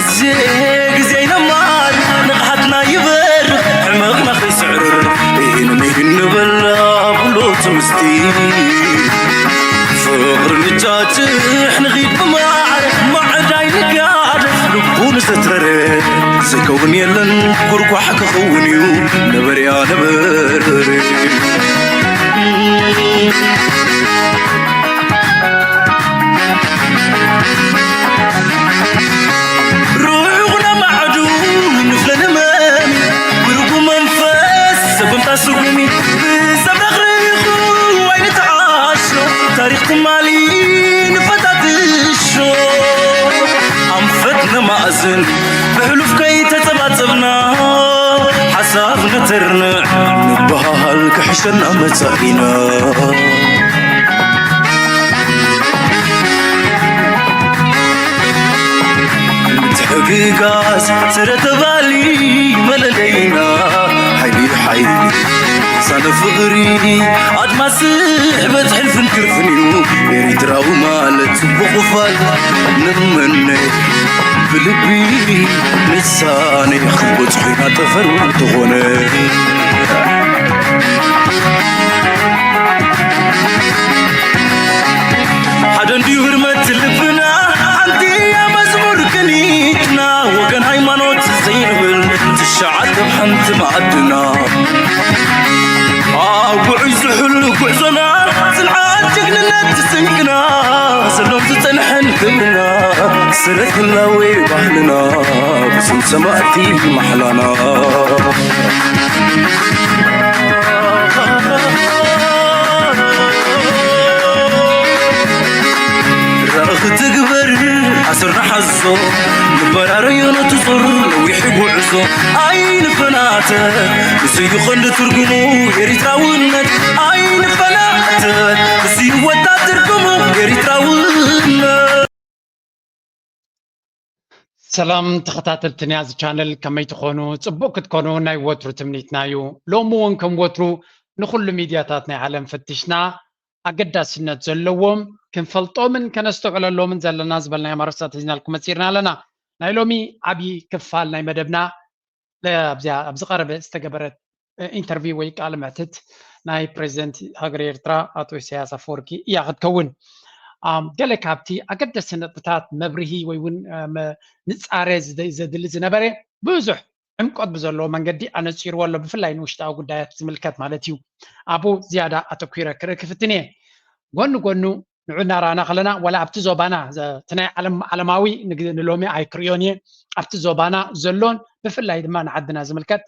ግዜ ግዜ ይነማር ንቕሓትና ይበርኽ ሕመቕና ከይስዕር ኢንመይ ንበላ ብሎ ትምስቲ ፍቕሪ ንጫጭሕ ንኺድ ብማዕረ ማዕዳይ ንጋደፍ ልቡ ንዘትረረ ዘይከውን የለን ጉርጓሕ ክኸውን እዩ ነበርያ ነበር ሩሑቕ ነማዕዱ ንፍለ ንመን ጉርጉ መንፈስ ሰጉምታ ስጉሚ ብዘብረኽርኹ ኣይንተዓሾ ታሪኽ ትማሊ ንፈታትሾ ኣንፈት ነማእዝን ብሕሉፍ ከይተጸባጸብና ሓሳብ ነተርንዕ ንበሃል ክሕሸና መጻኢና ምትሕግጋዝ ስረ ተባሊ መለለይና ሓይሊ ሓይሊ ሳነ ፍቕሪ ኣድማስ ስሕበት ሕልፍን ክርፍን እዩ ኤሪትራዊ ማለት ጽቡቕ ፋል ንመነ ብልቢ ንሳነ ክንበጽሑ ኢና ጠፈር እንተኾነ ሓደ እንድዩ ህርመት ልብና ሓንቲ እያ መዝሙር ቅኒትና ወገን ሃይማኖት ዘይንብል ትሽዓተ ብ ሓንቲ መኣድና ኣብ ጉዑይ ዝሕሉ ጉዕዞና ጽንዓት ጅግንነት ስንቅና ሰሎም ዝጸንሐን ክብርና ስረት ህላዌ ባህልና ብስም ሰማእቲ ማሕላና ራእኺ ትግበር ኣስር ንሓዞ ንበራረዮ ነትዞር ነዊሕ ጉዕዞ ኣይንፈናተ እሱ እዩ ቐንዲ ትርጉሙ ኤሪትራውነት ኣይንፈናተ እሱ እዩ ወታደር ትርጉሙ ኤሪትራውነት ሰላም ተኸታተልቲ ናይ እዚ ቻነል ከመይ ትኾኑ? ጽቡቕ ክትኮኑ ናይ ወትሩ ትምኒትና እዩ። ሎሚ እውን ከም ወትሩ ንኹሉ ሚድያታት ናይ ዓለም ፈቲሽና ኣገዳስነት ዘለዎም ክንፈልጦምን ከነስተውዕለሎምን ዘለና ዝበልናዮም ኣርእስታት ሒዝናልኩም መጺእና ኣለና። ናይ ሎሚ ዓብዪ ክፋል ናይ መደብና ኣብዚኣ ኣብ ዝቐረበ ዝተገበረት ኢንተርቪው ወይ ቃለ መሕትት ናይ ፕሬዚደንት ሃገር ኤርትራ ኣቶ ኢሳያስ ኣፈወርቂ እያ ክትከውን። ገለ ካብቲ ኣገደስቲ ነጥብታት መብርሂ ወይ እውን ንጻረ ዘድሊ ዝነበረ ብዙሕ ዕምቆት ብዘለዎ መንገዲ ኣነጺርዎ ኣሎ፣ ብፍላይ ንውሽጣዊ ጉዳያት ዝምልከት ማለት እዩ። ኣብኡ ዝያዳ ኣተኲረ ክርኢ ክፍትን እየ። ጎኒ ጎኑ ንዑ እናረኣና ከለና ዋላ ኣብቲ ዞባና እቲ ናይ ዓለም ዓለማዊ ንሎሚ ኣይክርእዮን እየ ኣብቲ ዞባና ዘሎን ብፍላይ ድማ ንዓድና ዝምልከት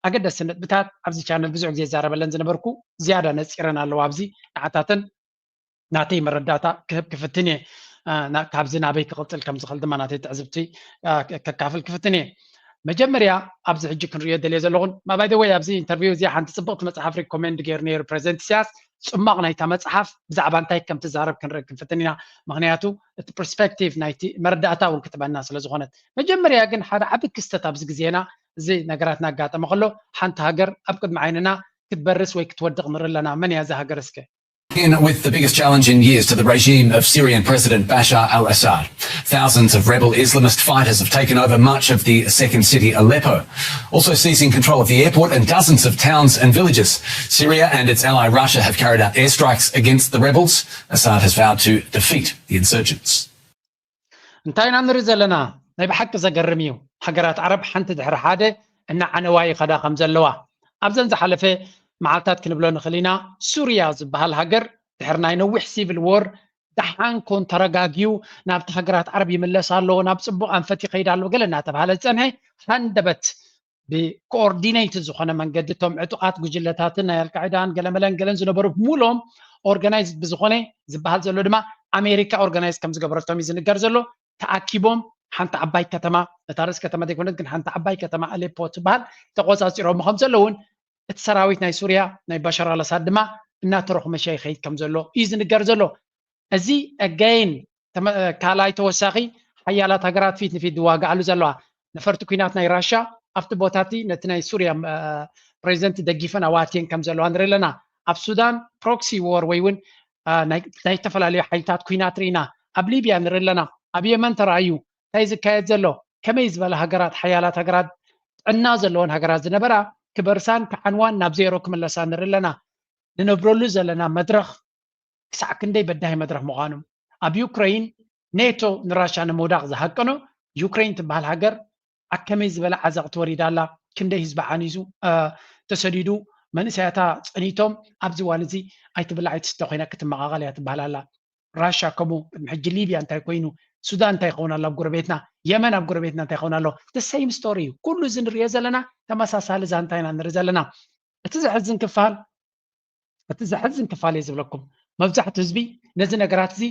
ኣገደስቲ ነጥብታት ኣብዚ ቻነል ብዙሕ ግዜ ይዛረበለን ዝነበርኩ ዝያዳ ነፂረን ኣለዋ ኣብዚ ንዓታተን ናተይ መረዳእታ ክህብ ክፍትን እየ ካብዚ ናበይ ክቕፅል ከም ዝኽእል ድማ ናተይ ትዕዝብቲ ከካፍል ክፍትን እየ መጀመርያ ኣብዚ ሕጂ ክንሪኦ ደልየ ዘለኹን ባይደወይ ኣብዚ ኢንተርቪው እዚኣ ሓንቲ ፅብቕቲ መፅሓፍ ሪኮሜንድ ገይሩ ነይሩ ፕሬዚደንት ኢሳያስ ፅማቕ ናይታ መፅሓፍ ብዛዕባ እንታይ ከም ትዛረብ ክንርኢ ክንፍትን ኢና ምክንያቱ እቲ ፐርስፔክቲቭ ናይቲ መረዳእታ እውን ክትበና ስለ ዝኾነት መጀመርያ ግን ሓደ ዓቢ ክስተት ኣብዚ ግዜና እዚ ነገራት እናጋጠመ ከሎ ሓንቲ ሃገር ኣብ ቅድሚ ዓይንና ክትበርስ ወይ ክትወድቕ ንርኢ ኣለና መን እያ እዛ ሃገር እስከ In with the biggest challenge in years to the regime of Syrian President Bashar al Assad. Thousands of rebel Islamist fighters have taken over much of the second city, Aleppo, also seizing control of the airport and dozens of towns and villages. Syria and its ally Russia have carried out airstrikes against the rebels. Assad has vowed to defeat the insurgents. እንታይ ኢና ንርኢ ዘለና? ናይ ብሓቂ ዘገርም እዩ። ሃገራት ዓረብ ሓንቲ ድሕሪ ሓደ እናዓነዋ ይኸዳ ከም ዘለዋ ኣብዘን ዝሓለፈ መዓልታት ክንብሎ ንኽእል ኢና። ሱርያ ዝበሃል ሃገር ድሕሪ ናይ ነዊሕ ሲቪል ዎር ደሓን ኮን ተረጋጊዩ ናብቲ ሃገራት ዓረብ ይምለስ ኣሎ፣ ናብ ፅቡቕ ኣንፈት ይኸይድ ኣሎ ገለ እናተባሃለ ዝፀንሐ ሃንደበት ብኮኦርዲነይትድ ዝኾነ መንገዲ እቶም ዕጡቓት ጉጅለታትን ናይ ኣልቃዒዳን ገለመለን ገለን ዝነበሩ ብምሎም ኦርጋናይዝድ ብዝኾነ ዝበሃል ዘሎ ድማ ኣሜሪካ ኦርጋናይዝ ከም ዝገበረቶም እዩ ዝንገር ዘሎ። ተኣኪቦም ሓንቲ ዓባይ ከተማ እታ ርእስ ከተማ ዘይኮነት ግን ሓንቲ ዓባይ ከተማ ኣሌፖ ትበሃል ተቆፃፂሮም ከም ዘለውን እቲ ሰራዊት ናይ ሱርያ ናይ ባሻር ኣልኣሳድ ድማ እናተረኹመሸ ይኸይድ ከም ዘሎ እዩ ዝንገር ዘሎ። እዚ ኣጋይን ካልኣይ ተወሳኺ ሓያላት ሃገራት ፊት ንፊት ዝዋግኣሉ ዘለዋ ነፈርቲ ኩናት ናይ ራሻ ኣብቲ ቦታ እቲ ነቲ ናይ ሱርያ ፕሬዚደንት ደጊፈን ኣዋትየን ከም ዘለዋ ንርኢ ኣለና። ኣብ ሱዳን ፕሮክሲ ዎር ወይ እውን ናይ ዝተፈላለዩ ሓይልታት ኩናት ርኢና። ኣብ ሊብያ ንርኢ ኣለና። ኣብ የመን ተራእዩ እንታይ ዝካየድ ዘሎ ከመይ ዝበላ ሃገራት፣ ሓያላት ሃገራት፣ ጥዕና ዘለወን ሃገራት ዝነበራ ክበርሳን ክዓንዋን ናብ ዜሮ ክምለሳ ንርኢ ኣለና። ንነብረሉ ዘለና መድረኽ ክሳዕ ክንደይ በዳሂ መድረኽ ምዃኑ። ኣብ ዩክረይን ኔቶ ንራሻ ንምውዳቕ ዝሃቀኖ፣ ዩክረይን ትበሃል ሃገር ኣብ ከመይ ዝበለ ዓዘቕቲ ወሪዳ ኣላ፣ ክንደይ ህዝቢ ዓኒዙ ተሰዲዱ፣ መንእሰያታ ጸኒቶም ኣብዚ እዋን እዚ ኣይትብላዕ ኣይትስተ ኮይና ክትመቓቐል እያ ትበሃል ኣላ። ራሻ ከምኡ፣ ቅድሚ ሕጂ ሊብያ እንታይ ኮይኑ፣ ሱዳን እንታይ ይኸውን ኣሎ ኣብ ጎረቤትና፣ የመን ኣብ ጎረቤትና እንታይ ይኸውን ኣሎ። The same story እዩ። ኩሉ እዚ ንሪኦ ዘለና ተመሳሳሊ ዛንታ ኢና ንርኢ ዘለና። እቲ ዘሕዝን ክፋል እቲ ዘሕዝን ክፋል እየ ዝብለኩም፣ መብዛሕትኡ ህዝቢ ነዚ ነገራት እዚ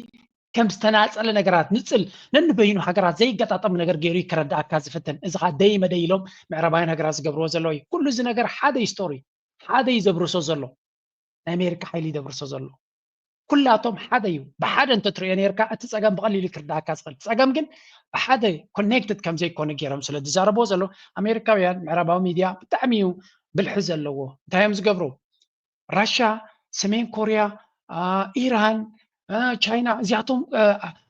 ከም ዝተናጸለ ነገራት፣ ንጽል ነንበይኑ ሃገራት ዘይገጣጠም ነገር ገይሩ እዩ ክረዳእካ ዝፍትን። እዚ ኸዓ ደይ መደይ ኢሎም ምዕራባውያን ሃገራት ዝገብርዎ ዘለዉ እዩ። ኩሉ እዚ ነገር ሓደ እዩ ስቶሪ፣ ሓደ እዩ ዘብርሶ ዘሎ፣ ናይ ኣሜሪካ ሓይሊ እዩ ዘብርሶ ዘሎ። ኩላቶም ሓደ እዩ። ብሓደ እንተትሪኦ ነርካ እቲ ጸገም ብቐሊሉ ክርዳእካ ዝኽእል ጸገም ግን ብሓደ ኮኔክትድ ከም ዘይኮነ ገይሮም ስለ ዝዛረብዎ ዘለዉ ኣሜሪካውያን፣ ምዕራባዊ ሚድያ ብጣዕሚ እዩ ብልሒ ዘለዎ። እንታይ እዮም ዝገብሩ? ራሻ፣ ሰሜን ኮርያ፣ ኢራን፣ ቻይና እዚኣቶም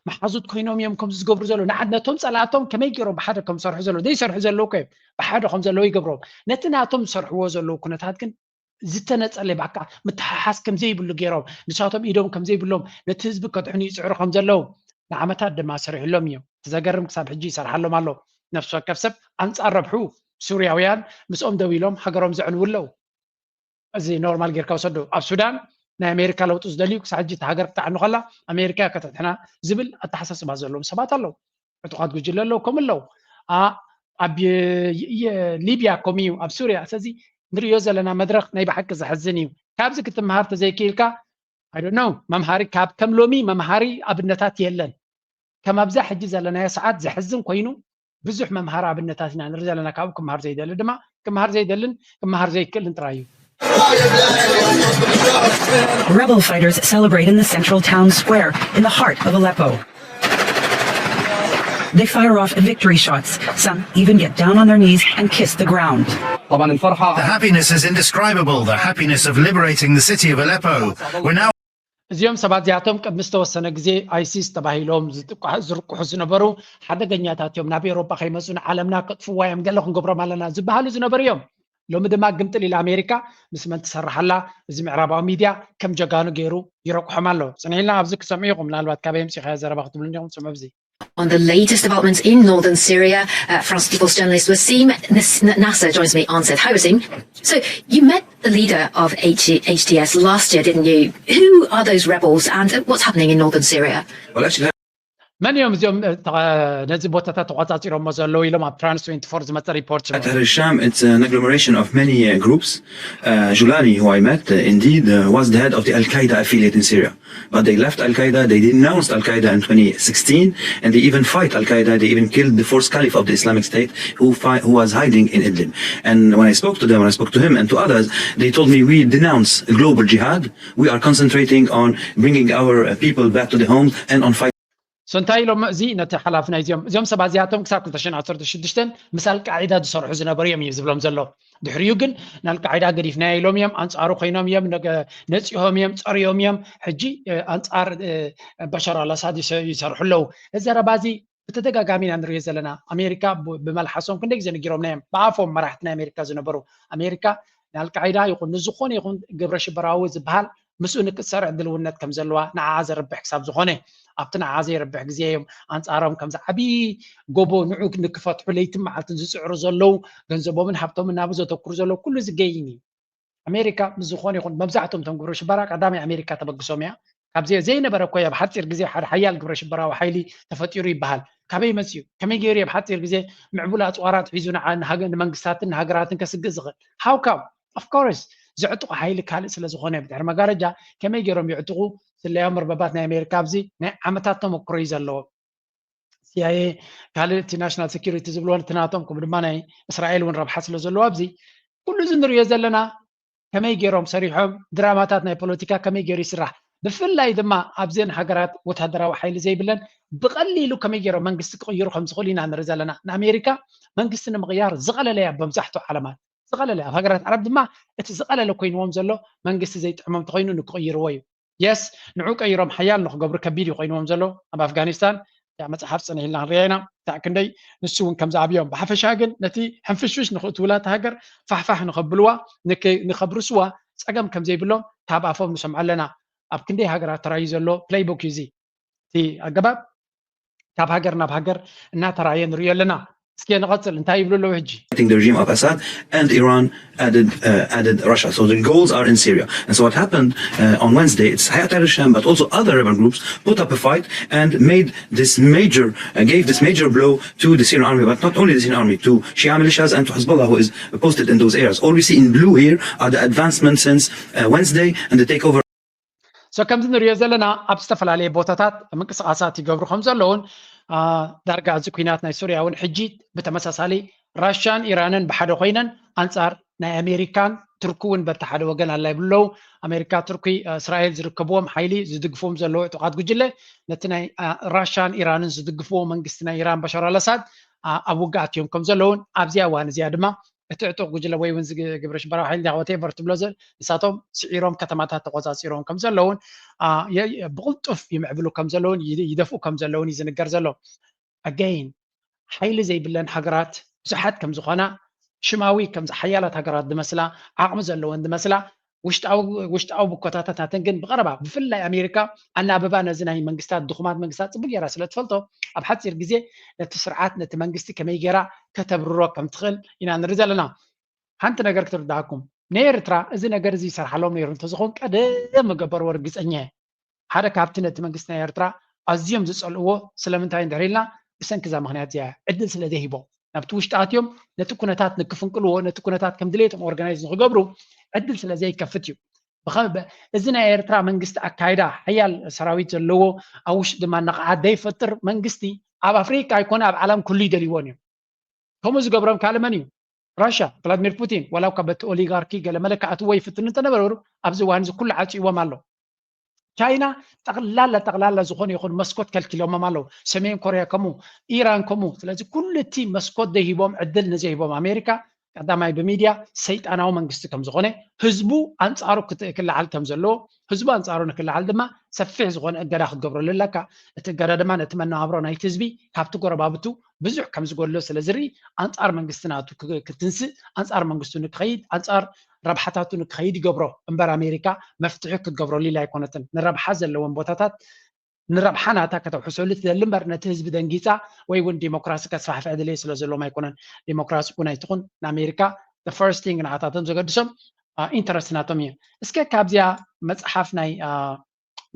መሓዙት ኮይኖም እዮም ከምዚ ዝገብሩ ዘለዉ። ንዓድ ነቶም ጸላእቶም ከመይ ገይሮም ብሓደ ከም ዝሰርሑ ዘለዉ ዘይሰርሑ ዘለዉ እኮ እዮም። ብሓደ ከም ዘለዉ ይገብሮም። ነቲ ናቶም ዝሰርሕዎ ዘለዉ ኩነታት ግን ዝተነጸለ ባካ ምትሓሓዝ ከም ዘይብሉ ገይሮም ንሳቶም ኢዶም ከም ዘይብሎም ነቲ ህዝቢ ከድሕኑ ይጽዕሩ ከም ዘለዉ ንዓመታት ድማ ሰሪሕሎም እዮም። እቲ ዘገርም ክሳብ ሕጂ ይሰርሓሎም ኣሎ። ነፍሲ ወከፍ ሰብ ኣንጻር ረብሑ ሱርያውያን ምስኦም ደው ኢሎም ሃገሮም ዘዕንዉ ኣለዉ። እዚ ኖርማል ጌርካ ውሰዶ። ኣብ ሱዳን ናይ ኣሜሪካ ለውጢ ዝደልዩ ክሳብ ሕጂ እታ ሃገር ክትዓኑ ከላ ኣሜሪካ ከተድሕና ዝብል ኣተሓሳስባ ዘለዎም ሰባት ኣለዉ። ዕጡቓት ጉጅለ ኣለዉ ከምኡ ኣለዉ። ኣብ ሊብያ ከምኡ እዩ፣ ኣብ ሱርያ። ስለዚ ንሪኦ ዘለና መድረኽ ናይ ብሓቂ ዘሕዝን እዩ። ካብዚ ክትመሃር ተዘይክኢልካ I don't know መምሃሪ ካብ ከም ሎሚ መምሃሪ ኣብነታት የለን። ከም ኣብዛ ሕጂ ዘለናዮ ሰዓት ዘሕዝን ኮይኑ ብዙሕ መምሃሪ ኣብነታት ኢና ንርኢ ዘለና። ካብኡ ክመሃር ዘይደሊ ድማ ክመሃር ዘይደልን ክመሃር ዘይክእልን ጥራይ እዩ። Rebel fighters celebrate in the central town square in the heart of Aleppo. They fire off victory shots. Some even get down on their knees and kiss the ground. طبعا الفرحة The happiness is indescribable, the happiness of liberating the city of Aleppo. We're now እዚኦም ሰባት እዚኣቶም ቅድሚ ዝተወሰነ ግዜ ኣይሲስ ተባሂሎም ዝርቁሑ ዝነበሩ ሓደገኛታት እዮም። ናብ ኤውሮጳ ከይመፁ ንዓለምና ከጥፍዋ እዮም፣ ገለ ክንገብሮም ኣለና ዝበሃሉ ዝነበሩ እዮም። ሎሚ ድማ ግምጥል ኢላ ኣሜሪካ ምስ መን ትሰርሓላ? እዚ ምዕራባዊ ሚድያ ከም ጀጋኑ ገይሩ ይረቁሖም ኣሎ። ፅንሒልና ኣብዚ ክሰምዑ ኢኹም። ምናልባት ካበይ ኣምፂኻዮ ዘረባ ክትብሉ እንዲኹም ስምዑ ኣብዚ On the latest developments in northern Syria, uh, France twenty-four's journalist Wasim Nas- Nasser joins me on Said Hi Wasim. So, you met the leader of H- HTS last year, didn't you? Who are those rebels and uh, what's happening in northern Syria? Well, actually, መን እዮም እዚኦም እ፣ ተቐ- ነዚ ቦታታት ተቆጻጺሮሞ ዘለዉ ኢሎም ኣብ France twenty-four ዝመጸ ሪፖርት እዩ። Tahrir al-Sham, it's an agglomeration of many uh, groups. Uh, Julani, who I met, uh, indeed uh, was the head of the Al Qaeda affiliate in Syria. But they left Al Qaeda, they denounced Al Qaeda in twenty sixteen, and they even fight Al Qaeda. They even killed the fourth caliph of the Islamic State, who, fi- who was hiding in Idlib. And when I spoke to them, when I spoke to him and to others, they told me, "We denounce global jihad. We are concentrating on bringing our uh, people back to the homes and on fighting." So እንታይ ኢሎም እዚ ነቲ ሓላፊ ናይዚኦም እዚኦም ሰባት እዚኣቶም ክሳብ ክልተ ሽሕን ዓሰርተ ሽዱሽተን ምስ ኣልቃዒዳ ዝሰርሑ ዝነበሩ እዮም እዩ ዝብሎም ዘሎ። ድሕሪኡ ግን ንኣልቃዒዳ ገዲፍናዮ ኢሎም እዮም፣ ኣንጻሩ ኮይኖም እዮም፣ ነገ- ነጺሆም እዮም፣ ጸርዮም እዮም። ሕጂ እ፣ ኣንጻር እ፣ በሻር ኣልኣሳድ ይሰ- ይሰርሑ ኣለዉ። እዚ ዘረባ እዚ ብተደጋጋሚ ኢና ንሪኦ ዘለና። ኣሜሪካ ብ- ብመልሓሶም ክንደይ ግዜ ነጊሮምና እዮም፣ ብኣፎም መራሕቲ ናይ ኣሜሪካ ዝነበሩ። ኣሜሪካ ንኣልቃዒዳ ይኹን ንዝኾነ ይኹን ግብረ ሽበራዊ ዝበሃል ምስኡ ንክትሰርዕ ድልውነት ከም ዘለዋ ንዓኣ ዘርብሕ ክሳብ ዝኾነ ኣብቲ ንዓኣ ዘይርብሕ ግዜ እዮም ኣንጻሮም ከምዚ ዓብዪ ጎቦ ንዑ ንክፈትሑ ለይትን መዓልትን ዝጽዕሩ ዘለዉ፣ ገንዘቦምን ሃብቶምን ናብኡ ዘተኩሩ ዘለዉ ኩሉ እዚ ገይን እዩ። ኣሜሪካ ምስ ዝኾነ ይኹን መብዛሕትኦም እቶም ግብረ ሽበራ ቀዳማይ ኣሜሪካ ተበግሶም እያ። ካብዚ ዘይነበረ እኮ ኣብ ሓፂር ግዜ ሓደ ሓያል ግብረ ሽበራዊ ሓይሊ ተፈጢሩ ይበሃል። ካበይ መፅኡ? ከመይ ገይሩ ኣብ ሓፂር ግዜ ምዕቡል ኣፅዋራት ሒዙ ንዓ- ንሃገ- ንመንግስታትን ንሃገራትን ከስግእ ዝኽእል? ሃውካም ኦፍኮርስ ዘዕጥቑ ሓይሊ ካልእ ስለ ዝኾነ ብድሕሪ መጋረጃ ከመይ ገይሮም የዕጥቑ? ስለያዊ መርበባት ናይ ኣሜሪካ ኣብዚ ናይ ዓመታት ተመክሮ እዩ ዘለዎ። ሲኣይኤ ካልእ እቲ ናሽናል ሴኩሪቲ ዝብልዎ እቲ ናቶም ከምኡ ድማ ናይ እስራኤል እውን ረብሓ ስለ ዘለዎ ኣብዚ ኩሉ እዚ ንሪኦ ዘለና ከመይ ገይሮም ሰሪሖም ድራማታት ናይ ፖለቲካ ከመይ ገይሩ ይስራሕ ብፍላይ ድማ ኣብዘን ሃገራት ወታደራዊ ሓይሊ ዘይብለን ብቐሊሉ ከመይ ገይሮም መንግስቲ ክቕይሩ ከም ዝኽእሉ ኢና ንርኢ ዘለና ንኣሜሪካ መንግስቲ ንምቕያር ዝቐለለ እያ መብዛሕትኡ ዓለማት ዝቐለለ ኣብ ሃገራት ዓረብ ድማ እቲ ዝቐለለ ኮይንዎም ዘሎ መንግስቲ ዘይጥዕሞም ተኮይኑ ንክቕይርዎ እዩ የስ ንዑ ቀይሮም ሓያል ንክገብሩ ከቢድ እዩ ኮይንዎም ዘሎ ኣብ ኣፍጋኒስታን እዛ መፅሓፍ ፅንሕ ኢልና ክንሪኣ ኢና። ክሳዕ ክንደይ ንሱ እውን ከም ዝኣብዮም። ብሓፈሻ ግን ነቲ ሕንፍሽፍሽ ንኽእትውላ እታ ሃገር ፋሕፋሕ ንኸብልዋ፣ ንከ-፣ ንኸብርስዋ ፀገም ከም ዘይብሎም ካብ ኣፎም ንሰምዖ ኣለና። ኣብ ክንደይ ሃገራት ተራእዩ ዘሎ ፕሌይቡክ እዩ እዚ። እቲ ኣገባብ ካብ ሃገር ናብ ሃገር እናተራእየ ንሪኦ ኣለና። እስኪ ንቐፅል፣ እንታይ ይብሉ ኣለዉ ሕጂ? The regime of Assad and Iran added uh, added Russia. So the goals are in Syria. And so what happened uh, on Wednesday? It's Hayat al-Sham, but also other rebel groups put up a fight and made this major uh, gave this major blow to the Syrian army, but not only the Syrian army, to Shia militias and to Hezbollah, who is posted in those areas. All we see in blue here are the advancements since uh, Wednesday and the takeover. So ከምዚ ንሪኦ ዘለና ኣብ ዝተፈላለየ ቦታታት ምንቅስቃሳት ይገብሩ ከም ዘለውን፣ ዳርጋ እዚ ኩናት ናይ ሱርያ እውን ሕጂ ብተመሳሳሊ ራሻን ኢራንን ብሓደ ኮይነን ኣንፃር ናይ ኣሜሪካን ቱርኪ እውን በቲ ሓደ ወገን ኣላ ይብሉ ኣለዉ። ኣሜሪካ፣ ቱርኪ፣ እስራኤል ዝርከብዎም ሓይሊ ዝድግፍዎም ዘለዉ ዕጡቓት ጉጅለ ነቲ ናይ ራሻን ኢራንን ዝድግፍዎ መንግስቲ ናይ ኢራን በሻር ኣልኣሳድ ኣብ ውግኣት እዮም ከም ዘለውን ኣብዚኣ እዋን እዚኣ ድማ እቲ ዕጡቕ ጉጅለ ወይ እውን ግብረ ሽበራዊ ሓይሊ whatever ትብሎ ዘል ንሳቶም ስዒሮም ከተማታት ተቆፃፂሮም ከም ዘለውን ብቕልጡፍ ይምዕብሉ ከም ዘለውን ይደፍኡ ከም ዘለውን እዩ ዝንገር ዘሎ። Again ሓይሊ ዘይብለን ሃገራት ብዙሓት ከም ዝኾና ሽማዊ ከምዚ ሓያላት ሃገራት ዝመስላ ዓቕሚ ዘለወን ዝመስላ ውሽጣዊ ውሽጣዊ ብኮታታት ናተን ግን ብቐረባ ብፍላይ ኣሜሪካ ኣናብባ ነዚ ናይ መንግስታት ድኹማት መንግስታት ፅቡቅ ገይራ ስለ ትፈልጦ ኣብ ሓፂር ግዜ ነቲ ስርዓት ነቲ መንግስቲ ከመይ ገይራ ከተብርሮ ከም ትኽእል ኢና ንርኢ ዘለና። ሓንቲ ነገር ክትርዳእኩም፣ ንኤርትራ እዚ ነገር እዚ ይሰርሓሎም ነይሩ እንተዝኸውን ቀደም ምገበርዎ ርግፀኛ እየ። ሓደ ካብቲ ነቲ መንግስቲ ናይ ኤርትራ ኣዝዮም ዝፀልእዎ ስለምንታይ እንድሕር ኢልና ብሰንኪ እዛ ምክንያት እዚኣ ዕድል ስለ ዘይሂቦም ናብቲ ውሽጢ ኣትዮም ነቲ ኩነታት ንክፍንቅልዎ ነቲ ኩነታት ከም ድሌቶም ኦርጋናይዝ ንክገብሩ ዕድል ስለ ዘይከፍት እዩ። እዚ ናይ ኤርትራ መንግስቲ ኣካይዳ ሓያል ሰራዊት ዘለዎ ኣብ ውሽጢ ድማ ነቕዓት ዘይፈጥር መንግስቲ ኣብ ኣፍሪቃ ኣይኮነ ኣብ ዓለም ኩሉ ይደልይዎን እዮም። ከምኡ ዝገብሮም ካልእ መን እዩ? ራሻ ቭላድሚር ፑቲን ዋላ እኳ በቲ ኦሊጋርኪ ገለመለ ክኣትዎ ይፍትኑ እንተነበሩ ኣብዚ እዋን እዚ ኩሉ ዓፅይዎም ኣሎ። ቻይና ጠቕላላ ጠቕላላ ዝኾነ ይኹን መስኮት ከልኪሎሞም ኣለዉ። ሰሜን ኮርያ ከምኡ፣ ኢራን ከምኡ። ስለዚ ኩሉ እቲ መስኮት ዘይሂቦም ዕድል ንዘይሂቦም ኣሜሪካ ቀዳማይ ብሚድያ ሰይጣናዊ መንግስቲ ከም ዝኾነ ህዝቡ ኣንፃሩ ክለዓል ከም ዘለዎ ህዝቡ ኣንፃሩ ንክለዓል ድማ ሰፊሕ ዝኾነ እገዳ ክትገብረሉ ኣለካ። እቲ እገዳ ድማ ነቲ መነባብሮ ናይቲ ህዝቢ ካብቲ ጎረባብቱ ብዙሕ ከም ዝጎድሎ ስለ ዝርኢ ኣንፃር መንግስቲ ናቱ ክትንስእ ኣንፃር መንግስቱ ንክኸይድ ኣንፃር ረብሓታቱ ንክኸይድ ይገብሮ እምበር ኣሜሪካ መፍትሒ ክትገብረሉ ኢላ ኣይኮነትን። ንረብሓ ዘለወን ቦታታት ንረብሓ ናታ ከተውሕሰሉ ትደሊ እምበር ነቲ ህዝቢ ደንጊፃ ወይ እውን ዲሞክራሲ ከስፋሕፍሕ ድልየት ስለ ዘለዎም ኣይኮነን። ዲሞክራሲ እውን ኣይትኹን ንኣሜሪካ the first thing ንዓታቶም ዘገድሶም ኢንተረስት ናቶም እዩ። እስከ ካብዚኣ መፅሓፍ ናይ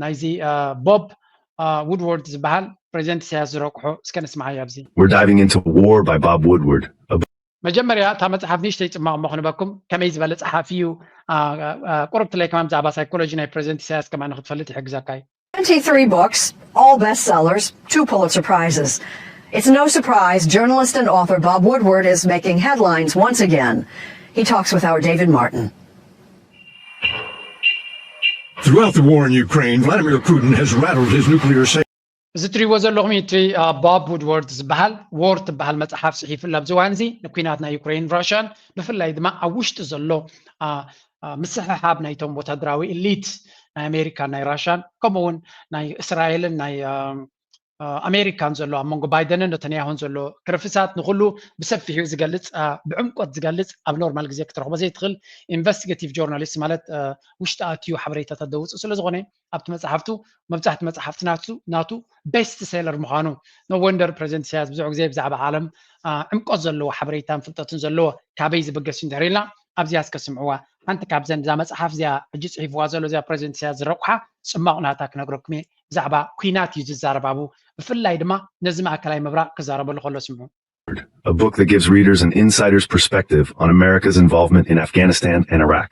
ናይዚ ቦብ ውድወርድ ዝበሃል ፕሬዚደንት ኢሳያስ ዝረቁሑ እስከ ንስማዓዮ ኣብዚ። We're diving into War by Bob Woodward, a መጀመርያ እታ መፅሓፍ ንእሽተይ ፅማቕ እሞ ክንበኩም ከመይ ዝበለ ፀሓፊ እዩ። ቁርብትለይ ከማን ብዛዕባ ሳይኮሎጂ ናይ ፕሬዚደንት ኢሳያስ ከማን ንክትፈልጥ ይሕግዘካ እዩ። Twenty-three books, all bestsellers, two Pulitzer Prizes. It's no surprise journalist and author Bob Woodward is making headlines once again. He talks with our David Martin. Throughout the war in Ukraine, Vladimir Putin has rattled his nuclear safety. እዚ እትሪእዎ ዘለኹም እቲ ቦብ ውድወርድ ዝበሃል ዎር ትበሃል መፅሓፍ ፅሒፉ ኣብዚ እዋን እዚ ንኩናት ናይ ዩክሬን ራሽያን ብፍላይ ድማ ኣብ ውሽጢ ዘሎ ምስሕሓብ ናይቶም ወታደራዊ ኤሊት ናይ ኣሜሪካን ናይ ራሽያን ከምኡ እውን ናይ እስራኤልን ናይ ኣሜሪካን ዘሎ ኣብ መንጎ ባይደንን ነተንያሁን ዘሎ ክርፍሳት ንኩሉ ብሰፊሑ ዝገልፅ ብዕምቆት ዝገልፅ ኣብ ኖርማል ግዜ ክትረኽቦ ዘይትኽእል ኢንቨስቲጌቲቭ ጆርናሊስት ማለት ውሽጢ ኣትዩ ሓበሬታታት ዘውፅእ ስለዝኾነ ኣብቲ መፅሓፍቱ መብዛሕቲ መፅሓፍቲ ናቱ ናቱ ቤስት ሴለር ምዃኑ no wonder ፕሬዚደንት ኢሳያስ ብዙሕ ግዜ ብዛዕባ ዓለም ዕምቆት ዘለዎ ሓበሬታን ፍልጠትን ዘለዎ ካበይ ዝብገስ እዩ እንድሕር ኢልና ኣብዚኣ እስከ ስምዕዋ። ሓንቲ ካብዘን እዛ መፅሓፍ እዚኣ ሕጂ ፅሒፍዋ ዘሎ እዚኣ ፕሬዚደንት ኢሳያስ ዝረቑሓ ፅማቕ ናታ ክነግረኩም እየ። ብዛዕባ ኲናት እዩ ዝዛረብ ኣብኡ ብፍላይ ድማ ነዚ ማእከላይ ምብራቕ ክዛረበሉ ከሎ ስምዑ። A book that gives readers an insider's perspective on America's involvement in Afghanistan and Iraq.